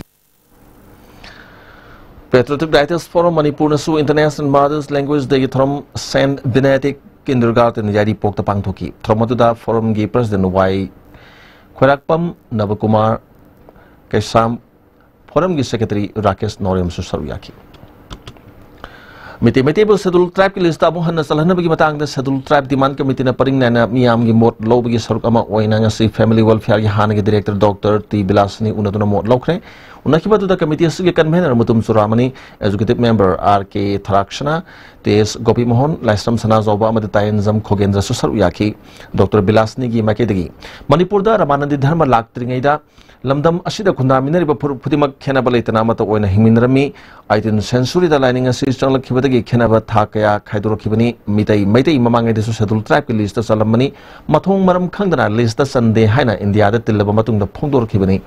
Patriotic Writers Forum ꯃꯅꯤꯄꯨꯔꯅꯁꯨ International Mothers Language Dayꯒꯤ ꯊꯧꯔꯝ ꯁꯦꯟꯠ ꯕꯤꯅꯦꯗꯤꯛ ꯀꯤꯟꯗꯔꯒꯥꯔꯇꯦꯟ ꯌꯥꯏꯔꯤꯄꯣꯛꯇ ꯄꯥꯡꯊꯣꯛꯈꯤ꯫ ꯊꯧꯔꯝ ꯑꯗꯨꯗ ꯐꯣꯔꯝꯒꯤ ꯄ꯭ꯔꯁꯤꯗꯦꯟꯠ ꯋꯥꯏ ꯈ꯭ꯋꯥꯏꯔꯥꯛꯄꯝ ꯅꯕꯀꯨꯃꯥꯔ ꯀꯩꯁꯥꯝ, ꯐꯣꯔꯝꯒꯤ ꯁꯦꯀ꯭ꯔꯦꯇꯔꯤ ꯔꯥꯀꯦꯁ ꯅꯣꯔꯦꯝꯁꯨ ꯁꯔꯨꯛ ꯌꯥꯈꯤ꯫ ꯃꯤꯇꯩ ꯃꯩꯇꯩꯕꯨ ꯁꯦꯗꯨꯜ ꯇ꯭ꯔꯥꯏꯕꯀꯤ ꯂꯤꯁꯇ ꯑꯃꯨꯛ ꯍꯟꯅ ꯆꯜꯍꯟꯅꯕꯒꯤ ꯃꯇꯥꯡꯗ ꯁꯦꯗꯨꯜ ꯇ꯭ꯔꯥꯏꯕ ꯗꯤꯃꯥꯟ ꯀꯃꯤꯇꯤꯅ ꯄꯔꯤꯡ ꯅꯥꯏꯅ ꯃꯤꯌꯥꯝꯒꯤ ꯃꯣꯠ ꯂꯧꯕꯒꯤ ꯁꯔꯨꯛ ꯑꯃ ꯑꯣꯏꯅ ꯉꯁꯤ ꯐꯦꯃꯤꯂꯤ ꯋꯦꯜꯐꯤꯌꯔꯒꯤ ꯍꯥꯟꯅꯒꯤ ꯗꯤꯔꯦꯛꯇꯔ ꯗꯣꯛꯇꯔ ꯇꯤ ꯕꯤꯂꯥꯁꯤꯅꯤ ꯎꯅꯗꯨꯅ ꯃꯣꯠ ꯂꯧꯈ꯭ꯔꯦ꯫ ꯎꯅꯈꯤꯕ ꯑꯗꯨꯗ ꯀꯃꯤꯇꯤ ꯑꯁꯤꯒꯤ convener Mutum ꯆꯨꯔꯥꯃꯅꯤ, executive member R ꯀꯦ ꯊꯔꯥꯛꯁꯅꯥ, ꯇꯤ ꯑꯦꯁ ꯒꯣꯄꯤꯃꯣꯍꯟ, ꯂꯥꯏꯁ꯭ꯔꯝ ꯁꯅꯥꯖꯥꯎꯕ ꯑꯃꯗꯤ ꯇꯥꯌꯦꯟꯖꯝ ꯈꯣꯒꯦꯟꯗ꯭ꯔꯁꯨ ꯁꯔꯨꯛ ꯌꯥꯈꯤ꯫ ꯗꯣꯛꯇꯔ ꯕꯤꯂꯥꯁꯤꯅꯤꯒꯤ ꯃꯥꯏꯀꯩꯗꯒꯤ ꯃꯅꯤꯄꯨꯔꯗ ꯔꯃꯥꯅꯟꯗꯤ ꯙꯔꯃ ꯂꯥꯛꯇ꯭ꯔꯤꯉꯩꯗ ꯂꯝꯗꯝ ꯑꯁꯤꯗ ꯈꯨꯟꯗꯥꯃꯤꯟꯅꯔꯤꯕ ꯐꯨꯔꯨꯞ ꯈꯨꯗꯤꯡꯃꯛ ꯈꯦꯟꯅꯕ ꯂꯩꯇꯅ ꯑꯃꯠꯇ ꯑꯣꯏꯅ ꯍꯤꯡꯃꯤꯟꯅꯔꯝꯃꯤ꯫ ꯑꯩꯇꯤꯟ ꯁꯦꯟꯆꯨꯔꯤꯗ ꯂꯥꯏꯅꯤꯡ ꯑꯁꯤ ꯆꯪꯂꯛꯈꯤꯕꯗꯒꯤ ꯈꯦꯟꯅꯕ ꯊꯥꯛ ꯀꯌꯥ ꯈꯥꯏꯗꯣꯔꯛꯈꯤꯕꯅꯤ꯫ ꯃꯤꯇꯩ, ꯃꯩꯇꯩ ꯃꯃꯥꯡꯉꯩꯗꯁꯨ ꯁꯦꯗꯨꯜ ꯇ꯭ꯔꯥꯏꯕꯀꯤ ꯂꯤꯁꯇ ꯆꯜꯂꯝꯕꯅꯤ꯫ ꯃꯊꯣꯡ ꯃꯔꯝ ꯈꯪꯗꯅ ꯂꯤꯁꯇ ꯆꯟꯗꯦ ꯍꯥꯏꯅ ꯏꯟꯗꯤꯌꯥꯗ ꯇꯤꯜꯂꯕ ꯃꯇꯨꯡꯗ ꯐꯣꯡꯗꯣꯔꯛꯈꯤꯕꯅꯤ꯫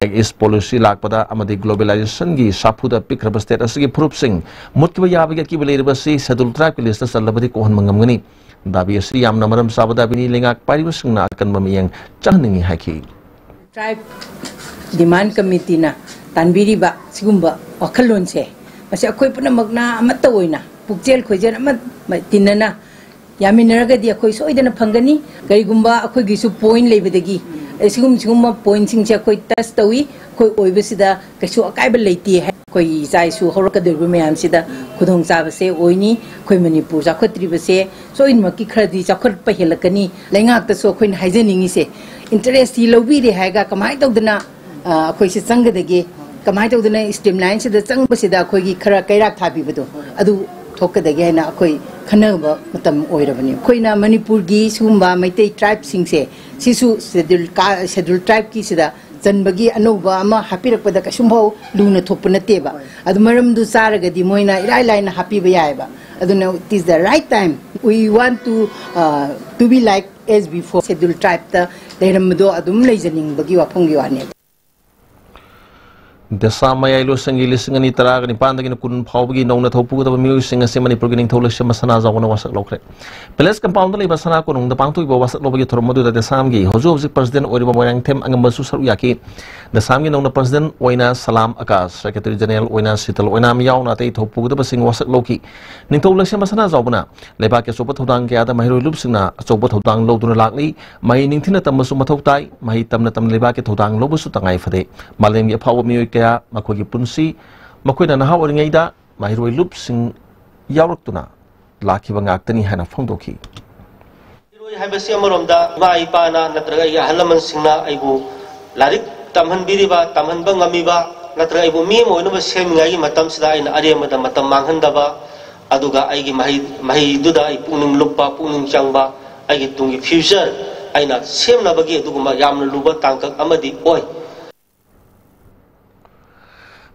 ꯑꯦꯛ ꯏꯁ ꯄꯣꯂꯤꯁꯤ ꯂꯥꯛꯄꯗ ꯑꯃꯗꯤ ꯒ꯭ꯂꯣꯕꯦꯂꯥꯏꯖꯦꯁꯟꯒꯤ ꯁꯥꯐꯨꯗ ꯄꯤꯛꯈ꯭ꯔꯕ ꯁ꯭ꯇꯦꯠ ꯑꯁꯤꯒꯤ ꯐꯨꯔꯨꯞꯁꯤꯡ ꯃꯨꯠꯈꯤꯕ ꯌꯥꯕꯒꯤ ꯑꯀꯤꯕ ꯂꯩꯔꯕꯁꯤ ꯁꯦꯗꯨꯜ ꯇ꯭ꯔꯥꯏꯕꯀꯤ ꯂꯤꯁꯇ ꯆꯜꯂꯕꯗꯤ ꯀꯣꯛꯍꯟꯕ ꯉꯝꯒꯅꯤ꯫ ꯗꯥꯕꯤ ꯑꯁꯤ ꯌꯥꯝꯅ ꯃꯔꯝ ꯆꯥꯕ ꯗꯥꯕꯤꯅꯤ꯫ ꯂꯩꯉꯥꯛ ꯄꯥꯏꯔꯤꯕꯁꯤꯡꯅ ꯑꯀꯟꯕ ꯃꯤꯠꯌꯦꯡ ꯆꯪꯍꯟꯅꯤꯡꯏ ꯍꯥꯏꯈꯤ꯫ ꯇ꯭ꯔꯥꯏꯕ ꯗꯤꯃꯥꯟ ꯀꯃꯤꯇꯤꯅ ꯇꯥꯟꯕꯤꯔꯤꯕ ꯁꯤꯒꯨꯝꯕ ꯋꯥꯈꯜꯂꯣꯟꯁꯦ, ꯃꯁꯤ ꯑꯩꯈꯣꯏ ꯄꯨꯝꯅꯃꯛꯅ ꯑꯃꯠꯇ ꯑꯣꯏꯅ ꯄꯨꯛꯆꯦꯜ ꯈꯣꯏꯖꯦꯜ ꯑꯃ ꯇꯤꯟꯅꯅ ꯌꯥꯃꯤꯟꯅꯔꯒꯗꯤ ꯑꯩꯈꯣꯏ ꯁꯣꯏꯗꯅ ꯐꯪꯒꯅꯤ꯫ ꯀꯔꯤꯒꯨꯝꯕ ꯑꯩꯈꯣꯏꯒꯤꯁꯨ ꯄꯣꯏꯟ ꯂꯩꯕꯗꯒꯤ, ꯑꯦ, ꯁꯤꯒꯨꯝ-, ꯁꯤꯒꯨꯝꯕ ꯄꯣꯏꯟꯁꯤꯡꯁꯦ ꯑꯩꯈꯣꯏ ꯇꯆ ꯇꯧꯏ꯫ ꯑꯩꯈꯣꯏ ꯑꯣꯏꯕꯁꯤꯗ ꯀꯩꯁꯨ ꯑꯀꯥꯏꯕ ꯂꯩꯇꯦ ꯍꯥꯏ꯫ ꯑꯩꯈꯣꯏꯒꯤ ꯏꯆꯥ ꯏꯁꯨ ꯍꯧꯔꯛꯀꯗꯧꯔꯤꯕ ꯃꯌꯥꯝꯁꯤꯗ ꯈꯨꯗꯣꯡꯆꯥꯕꯁꯦ ꯑꯣꯏꯅꯤ꯫ ꯑꯩꯈꯣꯏ ꯃꯅꯤꯄꯨꯔ ꯆꯥꯎꯈꯠꯇ꯭ꯔꯤꯕꯁꯦ ꯁꯣꯏꯗꯅꯃꯛꯀꯤ ꯈꯔꯗꯤ ꯆꯥꯎꯈꯠꯄ ꯍꯦꯜꯂꯛꯀꯅꯤ꯫ ꯂꯩꯉꯥꯛꯇꯁꯨ ꯑꯩꯈꯣꯏꯅ ꯍꯥꯏꯖꯅꯤꯡꯉꯤꯁꯦ, ꯏꯟꯇꯔꯦꯁꯇꯤ ꯂꯧꯕꯤꯔꯦ ꯍꯥꯏꯔꯒ ꯀꯃꯥꯏꯅ ꯇꯧꯗꯅ, ꯑ, ꯑꯩꯈꯣꯏꯁꯦ ꯆꯪꯒꯗꯒꯦ, ꯀꯃꯥꯏꯅ ꯇꯧꯗꯅ ꯁ꯭ꯇ꯭ꯔꯤꯝꯂꯥꯏꯟꯁꯤꯗ ꯆꯪꯕꯁꯤꯗ ꯑꯩꯈꯣꯏꯒꯤ ꯈꯔ ꯀꯩꯔꯥꯛ ꯊꯥꯕꯤꯕꯗꯣ ꯑꯗꯨ ꯊꯣꯛꯀꯗꯒꯦ ꯍꯥꯏꯅ ꯑꯩꯈꯣꯏ ꯈꯟꯅꯕ ꯃꯇꯝ ꯑꯣꯏꯔꯕꯅꯤ꯫ ꯑꯩꯈꯣꯏꯅ ꯃꯅꯤꯄꯨꯔꯒꯤ ꯁꯤꯒꯨꯝꯕ ꯃꯩꯇꯩ ꯇ꯭ꯔꯥꯏꯕꯁꯤꯡꯁꯦ, ꯁꯤꯁꯨ ꯁꯦꯗꯨꯜ ꯀꯥ-, ꯁꯦꯗꯨꯜ ꯇ꯭ꯔꯥꯏꯕꯀꯤꯁꯤꯗ ꯆꯟꯕꯒꯤ ꯑꯅꯧꯕ ꯑꯃ ꯍꯥꯞꯄꯤꯔꯛꯄꯗ ꯀꯩꯁꯨꯝꯐꯥꯎ ꯂꯨꯅ ꯊꯣꯛꯄ ꯅꯠꯇꯦꯕ꯫ ꯑꯗꯨ ꯃꯔꯝꯗꯨ ꯆꯥꯔꯒꯗꯤ ꯃꯣꯏꯅ ꯏꯔꯥꯏ ꯂꯥꯏꯅ ꯍꯥꯞꯄꯤꯕ ꯌꯥꯏꯑꯕ꯫ ꯑꯗꯨꯅ it is the right time, we want to, uh, to be like as before, Scheduled Tribeꯇ ꯂꯩꯔꯝꯕꯗꯣ ꯑꯗꯨꯝ ꯂꯩꯖꯅꯤꯡꯕꯒꯤ ꯋꯥꯐꯝꯒꯤ ꯋꯥꯅꯦꯕ꯫ ꯗꯦꯁꯥꯝ ꯃꯌꯥꯏ ꯂꯣꯏꯁꯪꯒꯤ ꯂꯤꯁꯤꯡ ꯑꯅꯤ ꯇꯔꯥꯒ ꯅꯤꯄꯥꯟꯗꯒꯤꯅ ꯀꯨꯟ ꯐꯥꯎꯕꯒꯤ ꯅꯧꯅ ꯊꯧꯄꯨꯒꯗꯕ ꯃꯤꯑꯣꯏꯁꯤꯡ ꯑꯁꯤ ꯃꯅꯤꯄꯨꯔꯒꯤ ꯅꯤꯡꯊꯧ ꯂꯩꯁꯦꯝꯕ ꯁꯅꯥꯖꯥꯎꯕꯅ ꯋꯥꯁꯛ ꯂꯧꯈ꯭ꯔꯦ꯫ ꯄꯦꯂꯦꯁ ꯀꯝꯄꯥꯎꯟꯗ ꯂꯩꯕ ꯁꯅꯥ ꯀꯣꯅꯨꯡꯗ ꯄꯥꯡꯊꯣꯛꯏꯕ ꯋꯥꯁꯛ ꯂꯧꯕꯒꯤ ꯊꯧꯔꯝ ꯑꯗꯨꯗ ꯗꯦꯁꯥꯝꯒꯤ ꯍꯧꯖꯤꯛ ꯍꯧꯖꯤꯛ ꯄ꯭ꯔꯁꯤꯗꯦꯟ ꯑꯣꯏꯔꯤꯕ ꯃꯣꯏꯔꯥꯡꯊꯦꯝ ꯑꯉꯝꯕꯁꯨ ꯁꯔꯨꯛ ꯌꯥꯈꯤ꯫ ꯗꯦꯁꯥꯝꯒꯤ ꯅꯧꯅ ꯄ꯭ꯔꯁꯤꯗꯦꯟ ꯑꯣꯏꯅ ꯁꯂꯥꯝ ꯑꯀꯥꯁ, ꯁꯦꯀ꯭ꯔꯦꯇꯔꯤ ꯖꯦꯅꯦꯔꯦꯜ ꯑꯣꯏꯅ ꯁꯤꯇꯜ ꯑꯣꯏꯅꯥꯝ ꯌꯥꯎꯅ ꯑꯇꯩ ꯊꯧꯄꯨꯒꯗꯕꯁꯤꯡ ꯋꯥꯁꯛ ꯂꯧꯈꯤ꯫ ꯅꯤꯡꯊꯧ ꯂꯩꯁꯦꯝꯕ ꯁꯅꯥꯖꯥꯎꯕꯅ ꯂꯩꯕꯥꯛꯀꯤ ꯑꯆꯧꯕ ꯊꯧꯗꯥꯡ ꯀꯌꯥꯗ ꯃꯍꯩꯔꯣꯏ ꯂꯨꯞꯁꯤꯡꯅ ꯑꯆꯧꯕ ꯊꯧꯗꯥꯡ ꯂꯧꯗꯨꯅ ꯂꯥꯛꯂꯤ꯫ ꯃꯍꯩ ꯅꯤꯡꯊꯤꯅ ꯇꯝꯕꯁꯨ ꯃꯊꯧ ꯇꯥꯏ꯫ ꯃꯍꯩ ꯇꯝꯅ ꯇꯝꯅ ꯂꯩꯕꯥꯛꯀꯤ ꯊꯧꯗꯥꯡ ꯂꯧꯕꯁꯨ ꯇꯉꯥꯏ ꯐꯗꯦ꯫ ꯃꯥꯂꯦꯝꯒꯤ ꯑꯐꯥꯎꯕ ꯃꯤꯑꯣꯏ ꯀꯌꯥ ꯃꯈꯣꯏꯒꯤ ꯄꯨꯟꯁꯤ, ꯃꯈꯣꯏꯅ ꯅꯍꯥ ꯑꯣꯏꯔꯤꯉꯩꯗ ꯃꯍꯩꯔꯣꯏ ꯂꯨꯞꯁꯤꯡ ꯌꯥꯎꯔꯛꯇꯨꯅ ꯂꯥꯛꯈꯤꯕ ꯉꯥꯛꯇꯅꯤ ꯍꯥꯏꯅ ꯐꯣꯡꯗꯣꯛꯈꯤ꯫ ꯏꯔꯣꯏ ꯍꯥꯏꯕꯁꯤ ꯑꯃꯔꯣꯝꯗ ꯏꯃꯥ ꯏꯄꯥꯅ ꯅꯠꯇ꯭ꯔꯒ ꯑꯩꯒꯤ ꯑꯍꯜ ꯂꯃꯟꯁꯤꯡꯅ ꯑꯩꯕꯨ ꯂꯥꯏꯔꯤꯛ ꯇꯝꯍꯟꯕꯤꯔꯤꯕ, ꯇꯝꯍꯟꯕ ꯉꯝꯃꯤꯕ, ꯅꯠꯇ꯭ꯔꯒ ꯑꯩꯕꯨ ꯃꯤ ꯑꯃ ꯑꯣꯏꯅꯕ ꯁꯦꯝꯃꯤꯉꯥꯏꯒꯤ ꯃꯇꯝꯁꯤꯗ ꯑꯩꯅ ꯑꯔꯦꯝꯕꯗ ꯃꯇꯝ ꯃꯥꯡꯍꯟꯗꯕ, ꯑꯗꯨꯒ ꯑꯩꯒꯤ ꯃꯍꯩ, ꯃꯍꯩꯗꯨꯗ ꯑꯩ ꯄꯨꯛꯅꯤꯡ ꯂꯨꯞꯄ, ꯄꯨꯛꯅꯤꯡ ꯆꯪꯕ, ꯑꯩꯒꯤ ꯇꯨꯡꯒꯤ future ꯑꯩꯅ ꯁꯦꯝꯅꯕꯒꯤ ꯑꯗꯨꯒꯨꯝꯕ ꯌꯥꯝꯅ ꯂꯨꯕ ꯇꯥꯡꯀꯛ ꯑꯃꯗꯤ ꯑꯣꯏ꯫